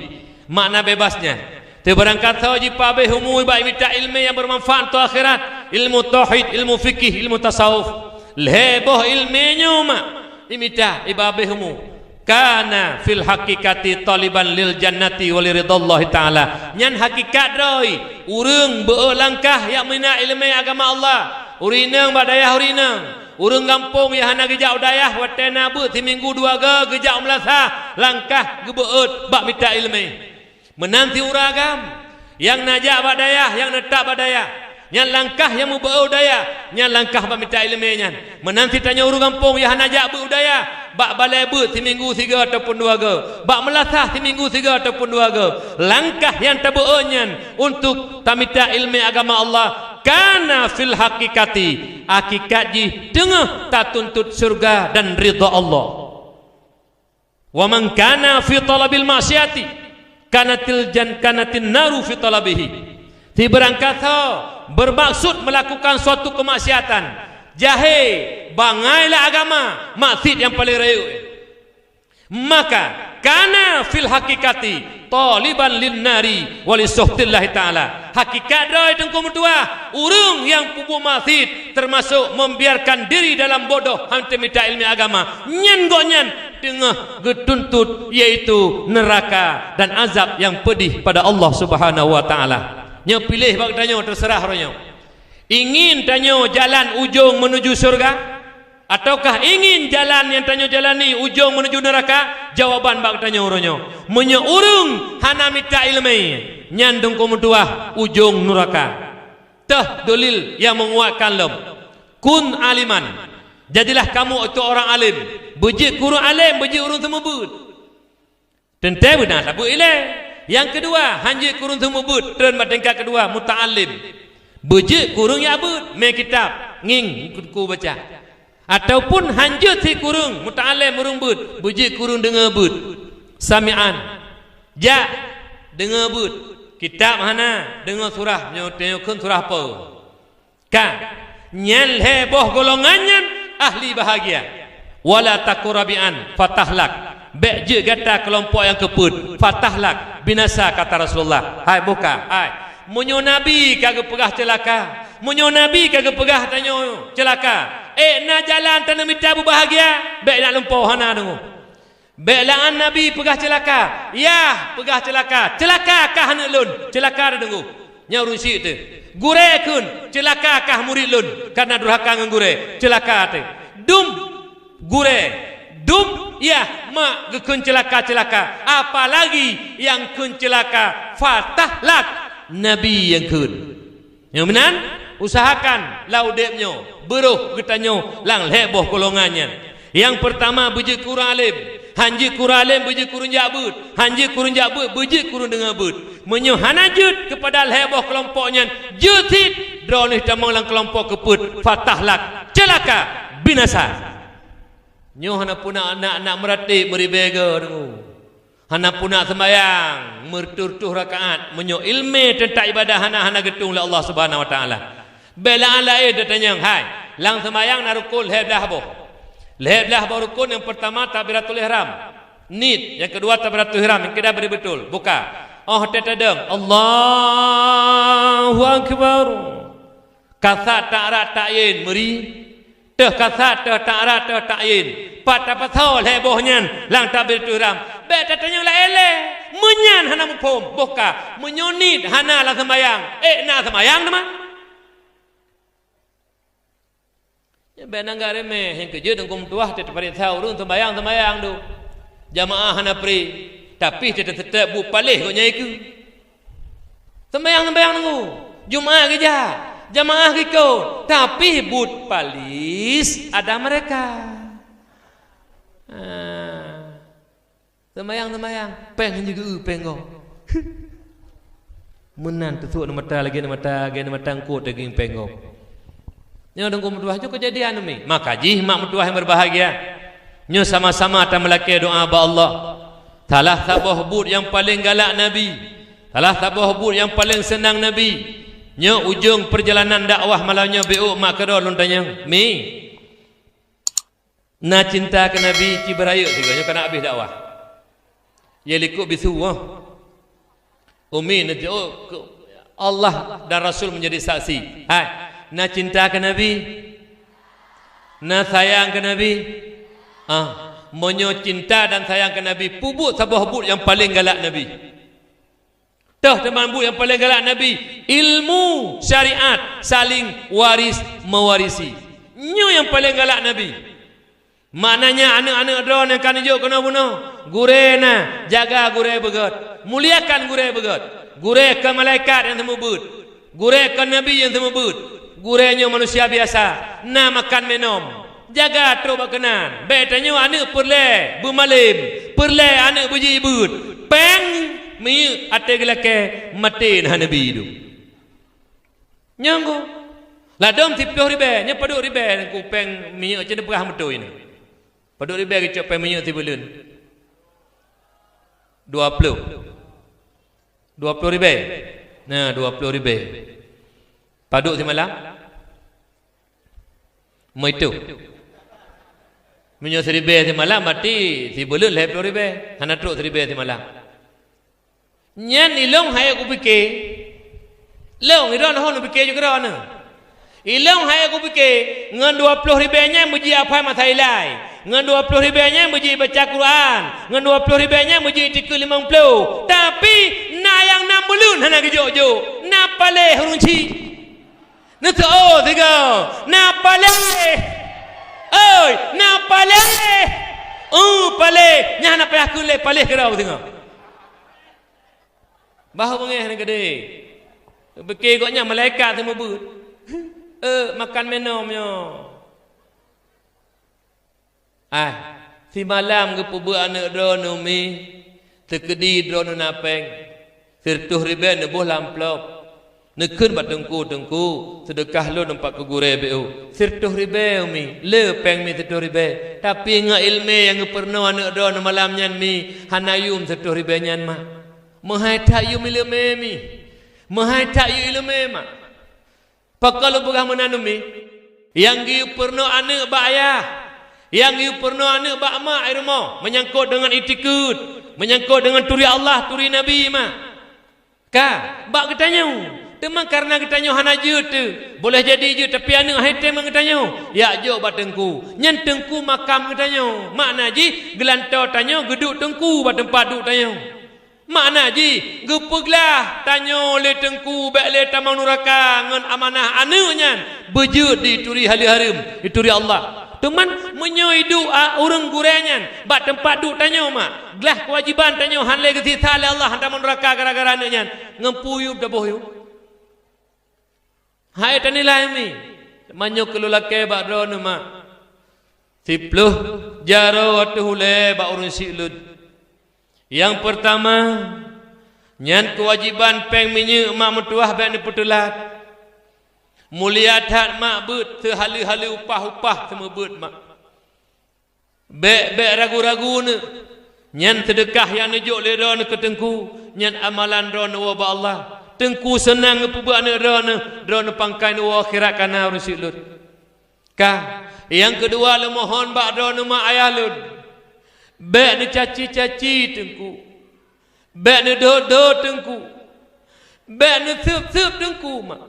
Makna bebasnya, teubarangkasoe jipabeh umu bak mita iéleumé nyang bermanfaat untuk akhirat, ilmu tauhid, ilmu fikih, ilmu tasawuf. Lhée boh iéleumé nyoe mak imita ibabeh umu. Kana fil haqiqati taliban lil jannati wa li ridallahi ta'ala. Nyan hakikat droe, ureuëng beu langkah jak mina iéleumé agama Allah. Ureuëng inong bak dayah ureuëng inong, ureuëng gampông nyang hana geujak u dayah watée na beuet siminggu dua go geujak u meulasah, langkah geubeuet bak mita iéleumé. Meunan siuroe agam, nyang na jak bak dayah, nyang neutap bak dayah, nyan langkah nyang meubeuet u dayah, nyan langkah bak mita iéleumé nyan. Meunan sitanyoe ureuëng gampông nyang hana jak beuet u dayah, bak balée beuet siminggu sigoe ataupun dua go, bak meulasah siminggu sigoe ataupun dua go, langkah nyang tabeuet nyan untuk tamita iéleumé agama Allah, kana fil haqiqati, hakikat jih teungoh tatuntut syeuruga dan ridha Allah. Wa man kana fi talabil maksiati kanatil jan-, kanatin naru fi talabihi. Sibarangkasoe bermaksud melakukan suatu kemaksiatan, jahé, bangai lam agama, maksiat nyang paleng rayeuk. Maka kana fil haqiqati taliban lin nari wa li sukhtillahi ta'ala. Hakikat droe teungku meutuah, ureuëng nyang peubuet maksiat teumasok membiarkan diri dalam bodoh hana mita iéleumé agama, nyan gobnyan teungoh geutuntut, yaitu neuraka dan azab nyang peudih pada Allah Subhanahu wa Ta'ala. Nyoe piléh bak tanyoe, teuseurah uroe nyoe. Ingin tanyoe jalan ujong menuju syeuruga? Ataukah ingin jalan nyang tanyoe jalani ujong menuju neuraka? Jawaban bak tanyoe uroe nyoe, meunyoe ureuëng hana mita iéleumé, nyan teungku meutuah ujong neuraka. Toh dalil nyang meunguatkan lom, "Kun aliman, jadilah kamu itu orang alim." Beujeuet keu ureuëng além, beujeuet ureuëng seumeubeuet. Teuntée beuna tabeuet ilée. Nyang keudua, hanjeuet keu ureuëng seumeubeuet, treun bak tingkat keudua, muta'allim. Beujeuet keu ureuëng nyang beuet, mé kitab, ngieng keu baca. Ataupun hanjeuet sit keu ureuëng muta'allim, ureuëng beuet, beujeuet keu ureuëng deungoe beuet. Sami'an. Jak, deungoe beuet. Kitab hana, deungoe surah, nyoe, nyoe kheun surah peue. Ka, nyan lhée boh golongan nyan ahli bahagia. Wala takun rabi'an fatahlak. Bék jeuet gata keulompok nyang keupeuet, fatahlak, binasa, kata Rasulullah. Hai boh ka, hai. Meunyoe Nabi ka geupeugah ceulaka, meunyoe Nabi ka geupeugah tanyoe ceulaka, ék na jalan taneuk mita beubahagia, bék na lumpoe hana deungoe. Bék lam Nabi peugah ceulaka, yah peugah ceulaka, ceulaka kah aneuëk lôn, ceulaka tadeungoe. Nyan ureuëng syiek teuh. Gurée kheun, ceulaka kah murit lôn, kareuna durhaka ngon gurée, ceulaka teuh. Dum gurée, dum yah mak geukheun ceulaka-ceulaka, apalagi nyang kheun ceulaka fatahlak, Nabi nyang kheun. Nyang meunan, usahakan lam udeb nyoe, beurôh geutanyoe lam lhée boh golongan nyan. Nyang peurtama beujeuet keu ureuëng além, hanjeuet keu ureuëng além beujeuet keu ureuëng jak beuet, hanjeuet keu ureuëng jak beuet beujeuet keu ureuëng deungoe beuet. Meunyoe hana jeuet keupada lhée boh keulompok nyan, jeuet sit droeneueh tamong lam keulompok keupeuet, fatahlak, ceulaka, binasa. Nyoe hana puna anak-anak meuratéb meuribée goe deungoe. Hana puna seumayang meureutoh-reutoh rakaat, meunyoe iéleumé teuntang ibadah hana, hana geutueng lé Allah Subhanahu wa Ta'ala. Bék lam laén tatanyong, hai, lam seumayang na rukon lhée blaih boh. Lhée blaih boh rukon, nyang peurtama takbiratul ihram. Niet, nyang keudua takbiratul ihram, nyang keuda bri beutôi. Buka. Óh teuteudong, Allahu Akbar. Kasat tak rat tak yin meuri. Teuh kasat, teuh tak rat, teuh tak yin. Pat tapasoe lhée boh nyan lam takbiratul ihram. Bék tatanyong laén lé. Meunyan hana muphom, boh ka. Meunyoe niet hana lam seumayang, ék na seumayang teuma. Nyan bék na anggab remeh, nyang keujeuet teungku meutuah teuh tapareksa ureuëng seumayang-seumayang dum. Jamaah hana pri, tapi teuh teuseutôt buet paléh gobnyan ikeue. Seumayang-seumayang teungku, Jumat geujak, jamaah geuikot, tapi buet paléh ada mereka. Ah. Seumayang-seumayang, péng hana geu-eu péng gob. Meunan teusuek neumata lagée neumata, lagée neumata eungkôt daging péng gob. Nyoe teungku meutuwah, nyoe keujadian umi. Maka jih mak meutuwah nyang berbahagia, nyoe sama-sama tameulakée doá bak Allah. Salah saboh buet nyang paleng galak Nabi, salah saboh buet nyang paleng seunang Nabi. Nyoe ujong peurjalanan dakwah malam nyoe, beuôk mak keudroe lôn tanyong, "Mi, na cinta keu Nabi?" Ci beurayeuk sigoe nyoe ka na abéh dakwah. Ya likot bisu, oh. Umi neujok keu Allah dan Rasul menjadi saksi. Hai, na cinta keu Nabi? Na sayang keu Nabi? Ah, meunyoe cinta dan sayang keu Nabi, peubuet saboh buet nyang paleng galak Nabi. Toh teuma buet nyang paleng galak Nabi, ilmu syariat, saling waris mewarisi. Nyoe nyang paleng galak Nabi. Maknanya, aneuëk-aneuëk droeneuh ka neujok keunoe bunoe, gurée na, jaga gurée beugét, muliakan gurée beugét. Gurée kon malaikat nyang seumeubeuet, gurée kon nabi nyang seumeubeuet. Gurée nyoe manusia biasa, na makan minum, jaga trok bak keunan. Bék tanyoe aneuëk peureulée beumalem, peureulée aneuëk beujiék beuet. Péng miyueb até geulakée, maté na Nabi duek. Nyang ku, ladom siploh ribée, nyan padub ribée ku péng miyueb, cit neupeugah beutôi nyoe. Padub ribée geucok péng miyueb sibuleuen? Dua ploh. Dua ploh ribée. Nah, dua ploh ribée. Padub simalam? Meuitu. Meunyoe siribée simalam, berarti sibuleuen lhée ploh ribée. Hana trok siribée simalam. Nyan ilong hai kupike. Long, ilong hon kupike juga droeneuh. Ilong hai kupike, ngon dua ploh ribée nyan beujiék hafai masa ilai, ngon dua ploh ribée nyan beujiék baca Quran, ngon dua ploh ribée nyan beujiék tikeue limong ploh. Tapi, na nyang nam buleuen hana geujok-jok, na paléh ureuëng chik. Neuseuôt sigoe, na paléh. Oi, na paléh. Uh, paléh. Nyan hana payah kheun lé, paléh keudroe singoh. Bah beungéh nyan keudeh. Pike gobnyan malaikat seumeubeuet. Eh, makan minum nyoe. Ai, simalam geupeubuet aneuëk droeneuh mi, teukeudi droeneuh na péng, sireutôh ribée neuboh lam amplop. Neukheun bak teungku, "Teungku, seudeukah lôn teumpat keu gurée B O." "Sireutôh ribée, Umi." "Le péng mi sireutôh ribée, tapi ngon iéleumé nyang geupeurunoe aneuëk droeneuh malam nyan mi, hana yum sireutôh ribée nyan, Mak. Meuhai that yum iéleumé mi. Meuhai that yum iéleumé, Mak." Pakon lôn peugah meunan, Umi? Nyang geupeurunoe aneuëk bak ayah, nyang geupeurunoe aneuëk bak mak i rumoh, meunyangkot deungon itikeuet, meunyangkot deungon turi Allah, turi Nabi, Mak. Ka, bak geutanyoe. Teuma kareuna geutanyoe hana jeuet teuh, boleh jadi jeuet, tapi aneuëk han item ngon geutanyoe, jak jok bak teungku. Nyan teungku makam geutanyoe. Makna jih, geulantoe tanyoe geuduek teungku bak teumpat duek tanyoe. Makna jih, geupeuglah tanyoe lé teungku bék lé tamong nuraka ngon amanah aneuëk nyan beujeuet dituri haleuem-haleuem, dituri Allah. Teuma meunyoe iduek a ureuëng gurée nyan bak teumpat duek tanyoe, Mak, glah keuwajéban tanyoe han lé geusiksa lé Allah, han tamong nuraka gara-gara aneuëk nyan, ngon peue yum taboh yum? Hai tanilai mi, meunyoe keu lôn lakée bak droeneuh, Mak, siploh jaroe ateueh ulée bak ureuëng syiek lôn. Nyang peurtama, nyan keuwajéban péng minyeuk mak meutuwah bék neupeuteulat. Mulia that mak beuet, seuhaleue-haleue upah-upah seumeubeuet mak. Bék-bék ragu-ragu neuh, nyan seudeukah nyang neujok lé droeneuh keu teungku, nyan amalan droeneuh woe bak Allah. Teungku seunang geupeubuet aneuëk droeneuh, droeneuh pangkai neuwoe akhirat ka na ureuëng syiek lôn. Ka, nyang keudua lôn mohon bak droeneuh mak ayah lôn, bék neucaci-caci teungku, bék neudot-dot teungku, bék neuseueb-seueb teungku mak.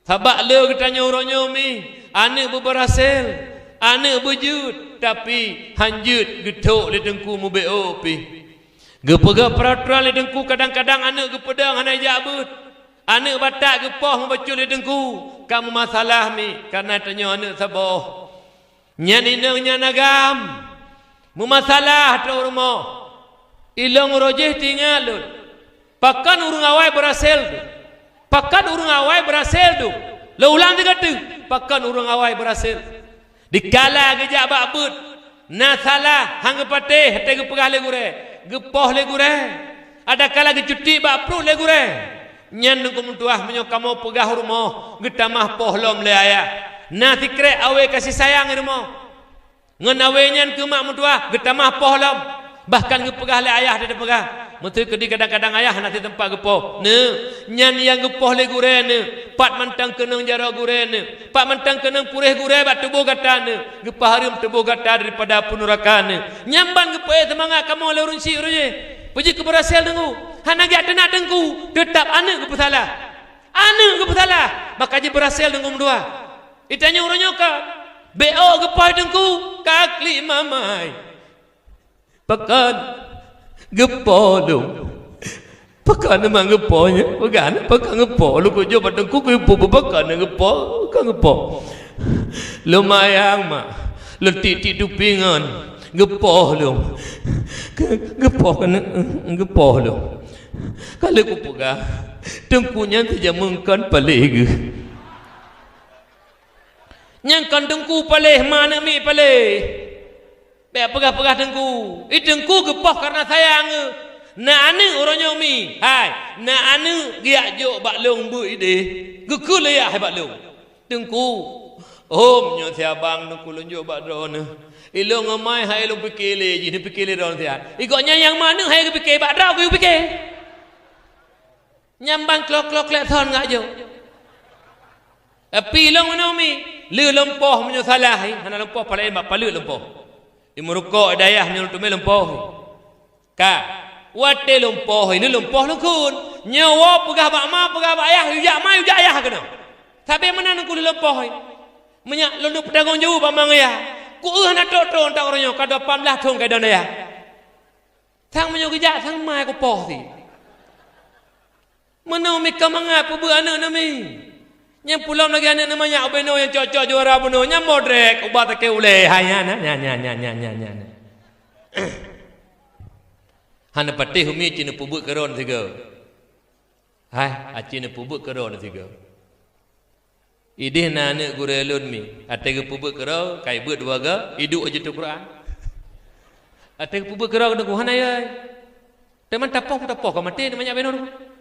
Sabab le geutanyoe uroe nyoe mi, aneuëk beubeurasel, aneuëk beujeuet, tapi han jeuet geuthok lé teungku meubeue pih. Geupeugah peuratoran lé teungku, kadang-kadang aneuëk geupeudong hana jak beuet. Aneuëk batak geupoh meubacut lé teungku, ka meumasalah mi, kareuna tanyoe aneuëk saboh. Nyan inong nyan agam, meumasalah ateueh rumoh. Ilong roh jih teuingat lôn. Pakon ureuëng awai beurasel tu? Pakon ureuëng awai beurasel tu? Lôn ulang sigoe teuk, pakon ureuëng awai beurasel? Dikala geujak bak beuet, na salah, han geupatéh, watée geupeugah lé gurée, geupoh lé gurée. Adakala geucuti bak pruet lé gurée. Nyan Teungku meutuah, meunyoe kamoe peugah u rumoh, geutamah poh lom lé ayah. Na sikrek awé kasih sayang di rumoh. Ngon awé nyan keu mak meutuah geutamah poh lom, bahkan geupeugah lé ayah teupeugah. Meuseuti kadang-kadang ayah hana teumpat geupoh. Neuk, nyan nyang geupoh lé gurée neuk, pat mantong keunong jaroe gurée neuk, pat mantong keunong puréh gurée bak tuboh gata neuk, geupeuhareuem tuboh gata daripada api nuraka neuk. Nyan ban geupeuék seumangat kamoe lé ureuëng syik ureuëng jéh. Peue jeuet keu beurasel Teungku? Hana geujak teunak Teungku, teutab aneuëk geupeusalah. Aneuëk geupeusalah, maka jeuet beurasel Teungku meutuah. Itanyong uroe nyoe ka, "Bék geupoh Teungku, ka klik mamai." "Pakon geupoh lôn?" "Pakon teuma geupoh nyoe? Peugah na pakon geupoh. Lôn kujok bak Teungku, kujok pakon na geupoh, pakon geupoh." "Lumayan, Mak. Lôn tiek-tiek tupi ngon geupoh lôn." "Geupoh keuneuk, geupoh lôn." Ka lheueh kupeugah, Teungku nyan sijameun kon paléh geuh. Nyang kon Teungku paléh, ma aneuëk miet paléh. Bék peugah-peugah Teungku. I Teungku geupoh kareuna sayang geuh. Na aneuëk uroe nyoe miet. Hai, na aneuëk geujak jok bak lôn beuet idéh. Geukheun lé ayah bak lôn. "Teungku, hom nyoe si abang Teungku lôn jok bak droeneuh. Ilôn ngon mai hai lôn pike lé jih, neupike lé droeneuh siat." I gobnyan nyang ma aneuëk hai geupike, bak droe geupike. Nyan ban klok-klok klek thon geujak jok. Tapi lôn meunoe miet, lheueh lôn poh meunyoe salah, hana lôn poh, paléh bak paleuet lôn poh. I meurukok dayah nyoe teumé lôn poh. Ka, watée lôn poh, lheueh lôn poh lôn kheun. Nyoe woe peugah bak ma, peugah bak ayah, yue jak ma, yue jak ayah keunoe. Sabé meunan Teungku lheueh lôn poh. Meunyak lôn peutanggong jaweueb bak ma ngon yah. Ku eu hana trok-trok ngon uroe nyoe, ka dua lapan blaih thon ka idong dayah. Sang meunyoe geujak sang mai kupoh sit. Meunoe miet ka mangat peubeuet aneuëk neuh miet. Nyang pulom lagée aneuëk neuh manyak ubé noe nyang cok-cok juara bunoe nyang modrek ubat takée ulée. Hai nyan, nyan, nyan. Hana patéh umi cit neupeubeuet keudroe sigoe. Hai, aci neupeubeuet keudroe sigoe. Idéh na aneuëk gurée lôn miet, watée geupeubeuet keudroe, ka ibeuet dua goe, iduek jiteupeue Quran. Watée geupeubeuet keudroe keuneuk hana yai. Teuma tapoh, tapoh ka maté, manyak binoe.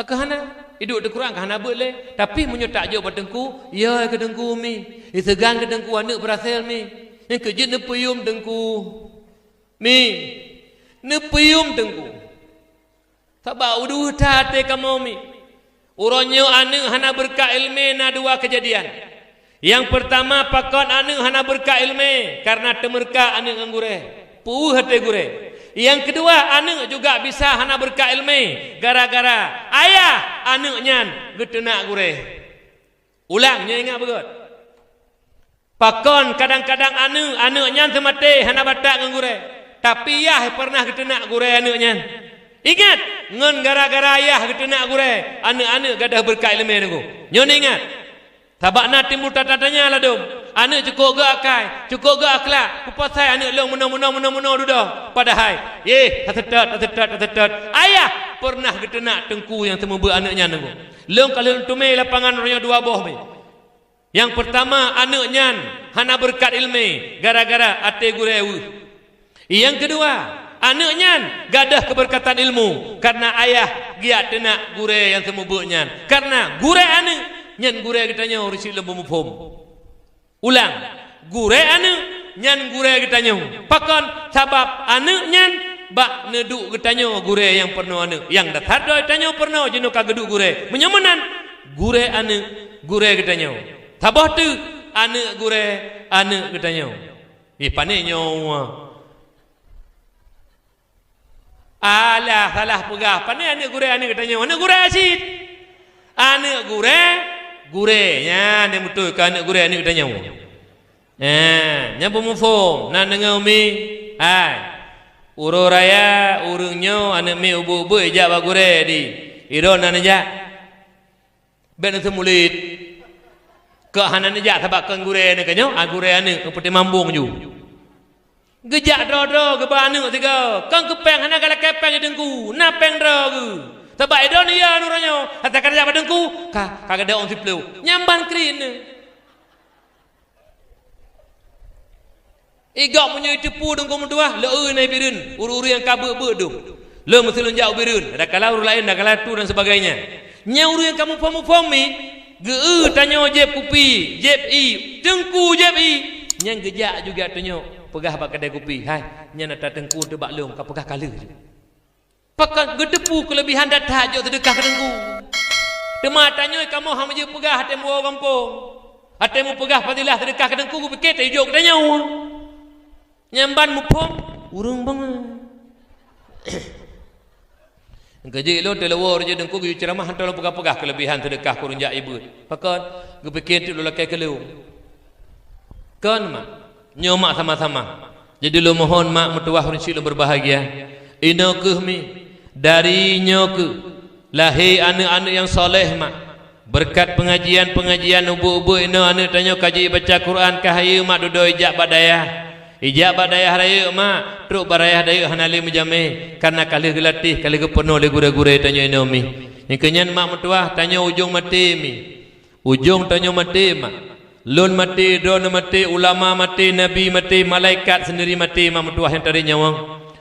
Ka hana, iduek teukuran ka hana beuet lé. Tapi meunyoe tajok bak Teungku, yai keu Teungku miet. Iseugan keu Teungku aneuëk beurasel miet. Nyang keu jeuet neupeuyuem Teungku miet. Neupeuyuem Teungku. Sabab udeuh that até kamoe miet. Uroe nyoe aneuëk hana beureukat iéleumé na dua keujadian. Nyang peurtama, pakon aneuëk hana beureukat iéleumé, kareuna teumeureukat aneuëk ngon gurée. Peuweueh até gurée. Nyang keudua, aneuëk juga bisa hana beureukat iéleumé, gara-gara ayah aneuëk nyan geuteunak gurée. Ulang, nyoe ingat beugét. Pakon kadang-kadang aneuëk, aneuëk nyan seumaté hana batak ngon gurée, tapi yah peureunah geuteunak gurée aneuëk nyan. Ingat, ngon gara-gara yah geuteunak gurée, aneuëk-aneuëk gadôh beureukat iéleumé Teungku. Nyoe ingat, sabab na timbul tata tanya ladôm. Aneuëk cukôp gét akai, cukôp gét akhlak, peue pasai aneuëk lôn meunoe, meunoe, meunoe, meunoe dudoe. Padahai, yeh, taseutôt, taseutôt, taseutôt. Ayah peureunah geuteunak Teungku nyang seumeubeuet aneuëk nyan Teungku. Lôn ka lheueh teumé lapangan uroe nyoe dua boh mi. Nyang peurtama, aneuëk nyan hana beureukat iéleumé gara-gara até gurée weueh. Nyang keudua, aneuëk nyan gadôh keubeureukatan ilmu kareuna ayah geujak teunak gurée nyang seumeubeuet nyan. Kareuna gurée aneuëk nyan gurée geutanyoe, ureuëng syiek lôn beumuphom. Ulang, gurée aneuëk nyan gurée geutanyoe. Pakon? Sabab aneuëk nyan bak neuduek geutanyoe gurée nyang peurunoe aneuëk. Nyang dasar droe tanyoe peurunoe jinoe ka geuduek gurée. Meunyoe meunan, gurée aneuëk gurée geutanyoe. Saboh teuk aneuëk gurée aneuëk geutanyoe. Ih, pané nyoe. Alah, salah peugah. Pané aneuëk gurée aneuëk geutanyoe? Aneuëk gurée cit. Aneuëk gurée, gurée. Nyan nyang beutôi keu aneuëk gurée aneuëk geutanyoe. Nyan, nyang beumuphom, na deungoe umi? Hai. Uroe raya ureuëng nyoe aneuëk miet ubeut-ubeut ijak bak gurée di. Idong na neujak. Bék neuseumulit. Kok hana neujak sabab kon gurée aneuëk geutanyoe, a gurée aneuëk, peutimang bong ju. Geujak droe-droe geuba aneuëk sigoe. Kon keu péng, hana galakée péng di Teungku, na péng droe geuh. Sabab idong ya nurôh nyoe, ata ka jak bak Teungku, ka, ka gadôh ôn siplôh. Nyan ban kriet neuh. Igok meunyoe jiteupeue Teungku meutuah, lé na i Bireuen, ureuëng-ureuëng nyang ka beuet-beuet dum. Lé meusilon jak u Bireuen, adakala ureuëng laén, adakala tu dan sebagainya. Nyang ureuëng nyang ka muphom-muphom mi, geu-eu tanyoe jieb kupi, jieb ié, Teungku jieb ié. Nyang geujak juga tanyoe peugah bak keudè kupi, "Hai, nyan ata Teungku teuh bak lôn, ka peugah ka lheueh." Pakon geuteupeue keuleubihan that-that jok seudeukah keu Teungku. Teuma tanyoe kamoe hana jeuet peugah até meuwoe gampông. Até meupeugah fadilah seudeukah keu Teungku, geupike teuh jok keu tanyoe. Nyang ban muphom ureuëng bangai. Keujeuet lôn teuh lewor jeuet Teungku geuyue ceuramah hantom lôn peugah-peugah keuleubihan seudeukah keu ureuëng jak ié beuet. Pakon geupike teuk lôn lakée keu lôn. Kon mak, nyoe mak sama-sama. Jadi lôn mohon mak meutuah ureuëng syiek lôn berbahagia. Inoe kheueh mi, dari nyoe kheueh lahé aneuëk-aneuëk nyang soleh mak. Beureukat peungajian-peungajian ubeut-ubeut inoe aneuëk tanyoe ka jibaca Quran ka hayeue mak dudoe jak bak dayah. Ijak bak dayah rayeuk mak, trok bak dayah rayeuk hana lé meujamé, kareuna ka lheueh geulatéh, ka lheueh geupeunoh lé gurée-gurée tanyoe inoe mi. Nyang keu nyan mak meutuah, tanyoe ujong maté mi. Ujong tanyoe maté mak. Lôn maté, droeneuh maté, ulama maté, nabi maté, malaikat seundiri maté mak meutuah nyang tarek nyawöng.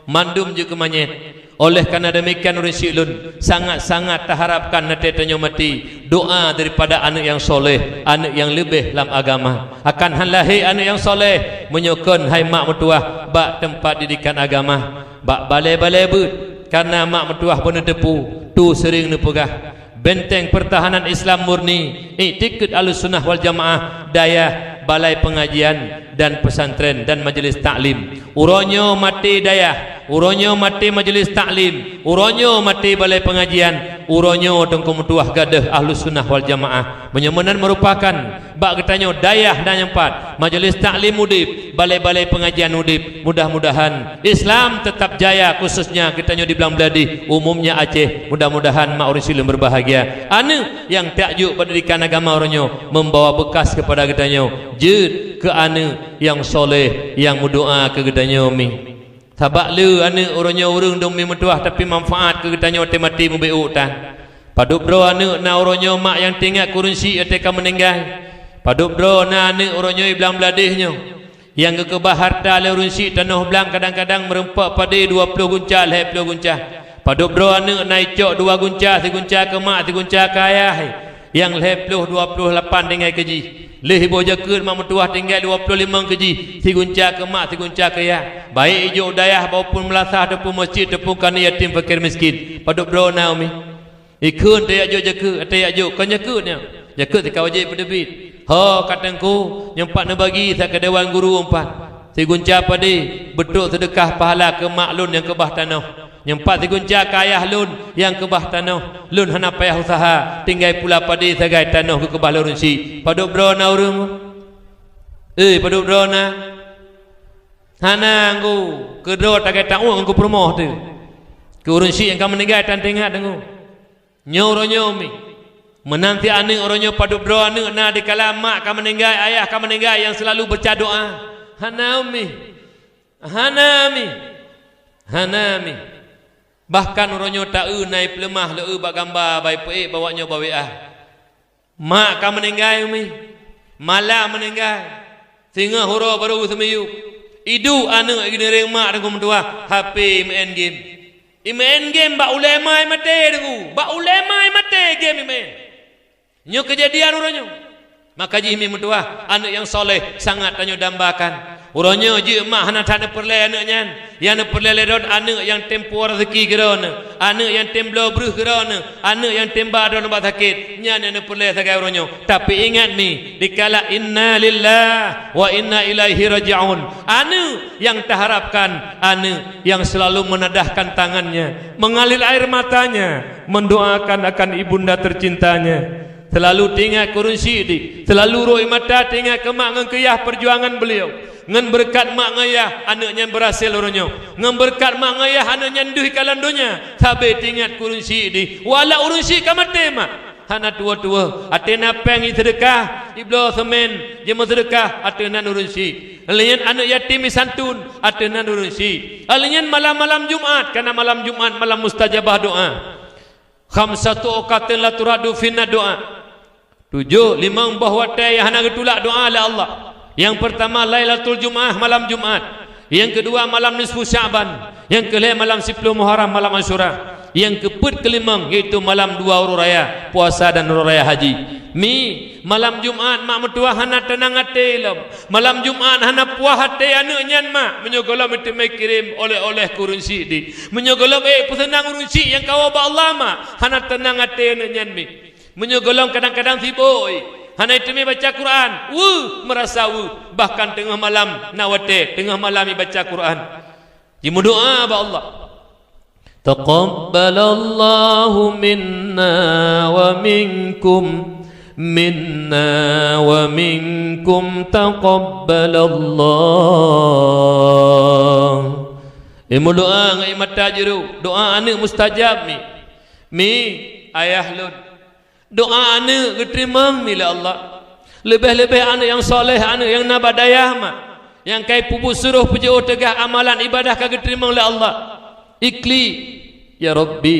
Mandum jeuet keu manyét. Oleh karena demikian ureuëng syiek lôn, sangat-sangat taharapkan watée tanyoe maté doa daripada aneuëk nyang soleh, aneuëk nyang leubeh lam agama. Akan han lahé aneuëk nyang soleh meunyoe kon hai mak meutuah bak teumpat didikan agama, bak balée-balée beuet, karena mak meutuah beuneuteupeue tu seuring neupeugah, benteng pertahanan Islam murni, iktikad Ahlussunnah wal Jamaah, dayah, balai pengajian, dan pesantren dan majelis taklim. Uroe nyoe maté dayah, uroe nyoe maté majelis taklim, uroe nyoe maté balai pengajian, uroe nyoe teungku meutuah gadôh Ahlussunnah wal Jamaah. Meunyoe meunan meurupakan bak geutanyoe dayah na nyang pat, majelis taklim udeb, balai-balai pengajian udeb, mudah-mudahan Islam tetap jaya, khususnya geutanyoe di Blang Bladeh, umumnya Aceh. Mudah-mudahan mak ureuëng syiek lôn berbahagia. Aneuëk nyang tajok bak didikan agama uroe nyoe membawa bekas kepada geutanyoe. Jeuet keu aneuëk nyang soleh nyang meudoa keu geutanyoe mi. Sabab le aneuëk uroe nyoe ureuëng dong mi meutuah tapi manfaat keu geutanyoe watée maté mubeuet tan. Padub droe aneuëk na uroe nyoe mak nyang teuingat keu ureuëng syiek watée ka meuninggai. Padub droe na aneuëk uroe nyoe i Blang Bladeh nyoe nyang geukeubah hareuta lé ureuëng syiek tanoh blang kadang-kadang meureumpok padé dua ploh gunca, lhée ploh gunca. Padub droe aneuëk na icok dua gunca, sigunca keu mak, sigunca keu ayah, nyang lhée ploh dua ploh lapan tinggai keu jih. Lheueh iboh jakeuet mak meutuah tinggai dua ploh limong keu jih, sigunca keu mak, sigunca keu ayah. Baik ijok u dayah maupun meulasah ataupun meuseujid ataupun keu aneuëk yatim fakir miskin. Padub droe na umi. Ikheun teuyak jok jakeuet, teuyak jok kon jakeuet nyoe. Jakeuet teuka wajéb peuteubiet. Ho ka teungku, nyoe pat neubagi sa keu dewan guru umpat. Sigunca padé, beutrok seudeukah pahala keu mak lôn nyang keubah tanoh. Nyoe pat sigunca keu ayah lôn nyang keubah tanoh. Lôn hana payah useuha, tinggai pula padé sagai tanoh geukeubah lé ureuëng syiek. Padub droe na ureuëng? Eh, padub droe na? Hana nggu, keudroe tagai taun ngon peurumoh teuh. Keu ureuëng syiek nyang ka meuninggai tan teuingat deungoe. Nyoe uroe nyoe umi. Meunan cit aneuëk uroe nyoe padub droe aneuëk na dikala mak ka meuninggai, ayah ka meuninggai nyang seulalu baca doa. Hana umi. Hana umi. Hana umi. Bahkan uroe nyoe ta-eu na ipeuleumah lé-eu bak gamba bai peuék bak awak nyoe bak W A. Mak ka meuninggai umi. Malam meuninggai. Singoh uroe barô seumiyueb. Iduek aneuëk i neureng mak teungku meutuah, H P imeu'en game. Imeu'en game bak ulée ma maté teungku. Bak ulée ma maté game imeu'en. Nyoe keujadian uroe nyoe. Maka jih mi meutuah, aneuëk nyang soleh sangat tanyoe dambakan. Uroe nyoe jeuet mak hana that neupeureulée aneuëk nyan. Nyang neupeureulée lé droe aneuëk nyang tem puwoe raseuki keu droeneuh, aneuëk nyang tem bloe breueh keu droeneuh, aneuëk nyang tem ba droeneuh bak sakét. Nyan nyang neupeureulée sagai uroe nyoe. Tapi ingat mi, dikala inna lillahi wa inna ilaihi raji'un. Aneuëk nyang taharapkan, aneuëk nyang selalu menadahkan tangannya, mengalir air matanya, mendoakan akan ibunda tercintanya. Selalu teuingat keu ureuëng syiek di, selalu rhot mata teuingat keu mak ngon keu yah perjuangan beliau. Ngon beureukat mak ngon yah, aneuëk nyan beurhasil uroe nyoe. Ngon beureukat mak ngon yah, aneuëk nyan deuh ikalon donya. Sabe teuingat keu ureuëng syiek di. Walau ureuëng syiek ka maté mak, hana tuwoe-tuwoe. Até na péng iseudeukah, ibloe seumén, jimeuseudeukah, ateueh nan ureuëng syiek. Lheueh nyan aneuëk yatim isantun, ateueh nan ureuëng syiek. Lheueh nyan malam-malam Jumat, karena malam Jumat malam mustajabah doa. Khamsatu awqatin la turaddu fihinna du'a. Tujoh, limong boh watée nyang hana geutulak doa lé Allah. Nyang peurtama Lailatul Jumaah, malam Jumat. Nyang keudua malam nisfu Sya'ban. Nyang keulhèe malam siploh Muharram, malam Asyura. Nyang keupeuet keulimong yaitu malam dua uroe raya puasa dan uroe raya haji. Mi, malam Jumat mak meutuah hana teunang até lom. Malam Jumat hana puah até aneuk nyan mak. Meunyoe gohlom teumé kirém oleh-oleh keu ureueng syiek di. Meunyoe gohlom ék peuseunang ureueng syiek nyang kawoe bak Allah mak, hana teunang até aneuk nyan mi. Meunyoe gohlom kadang-kadang sibok, hana teumé baca Quran, weuh, meurasa weuh, bahkan teungoh malam na watèe teungoh malam ibaca Quran. Jimeudoa bak Allah. Taqabbalallahu minna wa minkum, minna wa minkum taqabbalallah. Imeudoa ngon ié mata jiru, doa aneuk mustajab mi. Mi, ayah lôn. Doa aneuk geuteurimong mi lé Allah. Leubeh-leubeh aneuk nyang soleh, aneuk nyang na bak dayah mak, nyang ka ipeubuet surôh peujiôh teugah amalan ibadah ka geuteurimong lé Allah. Iklik, ya Rabbi,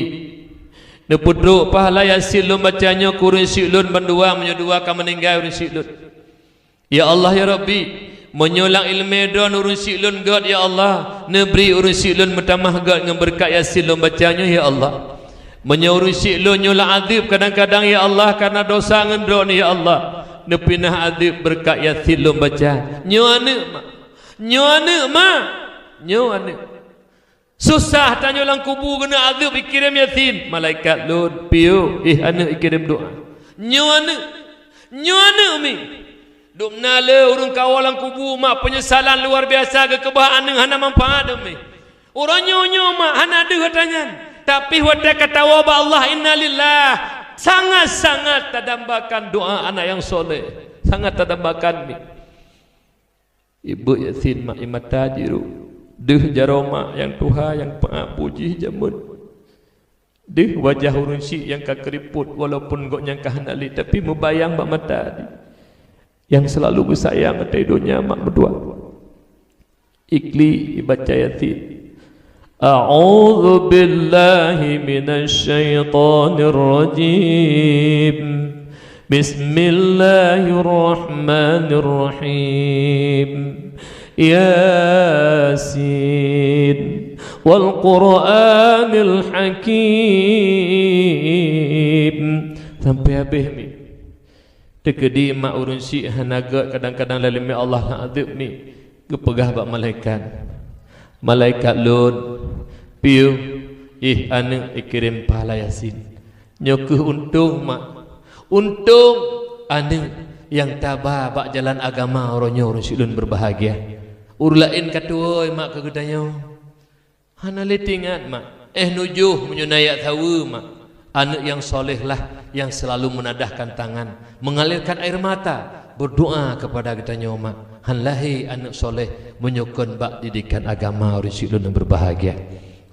neupeutrok pahala Yasin lôn baca nyoe keu ureueng syiek lôn bandua meunyoe dua ka meuninggai ureueng syiek lôn. Ya Allah, ya Rabbi, meunyoe lam ileumèe droe ureueng syiek lôn göt, ya Allah, neubri ureueng syiek lôn meutamah göt ngon beureukat Yasin lôn baca nyoe, ya Allah. Meunyoe ureueng syiek lôn nyoe lam adeueb kadang-kadang, ya Allah, kareuna dosa ngon droe, ya Allah, neupinah adeueb beureukat Yasin lôn baca. Nyoe aneuk mak, nyoe aneuk mak, nyoe aneuk. Susah tanyoe lam kubu keuneuk adeueb ikirém Yasin. Malaikat lôn, piôh, ih aneuk ikirém doa. Nyoe aneuk, nyoe aneuk mi. Dum na le ureueng kawoe lam kubu mak peunyesalan luar biasa geukeubah aneuk hana manfaat dum mi. Uroe nyoe nyoe mak hana deuh ata nyan. Tapi watèe ka tawoe bak Allah, innalillah. Sangat-sangat tadambakan doa anak nyang soleh. Sangat tadambakan mi. Ibeuet Yasin mak ié mata jiru. Deuh jaroe mak nyang tuha nyang peuabu jih jameun. Deuh wajah ureueng syiek nyang ka keuripot walaupun gobnyan ka hana lé tapi meubayang bak mata di. Nyang seulalu geusayang ateueh donya mak meutuah. Iklik ibaca Yasin. A'udzubillahi minasyaitonirrajim. Bismillahirrahmanirrahim. Yasin. Wal Qur'anil Hakim. Sampai habéh mi. Teukeudi mak ureueng syiek hana göt kadang-kadang lalem Allah na adeueb mi. Geupeugah bak malaikat, "Malaikat lôn, piôh, ih aneuk ikirém pahala Yasin." Nyoe keuh untông mak. Untông aneuk nyang taba bak jalan agama uroe nyoe ureueng syiek lôn beubahgia. Ureueng laén ka tuwoe mak keu geutanyoe. Hana lé teuingat mak, eh nujoh meunyoe na jak saweue mak, aneuk nyang soleh lah nyang seulalu meunadahkan tangan, mengalirkan air mata, berdoa kepada geutanyoe mak, han lahé aneuk soleh meunyoe kon bak didikan agama ureueng syiek lôn nyang beubahgia.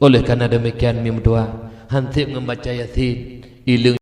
Oleh karena demikian mi meutuah, han sép ngon baca Yasin, ileueng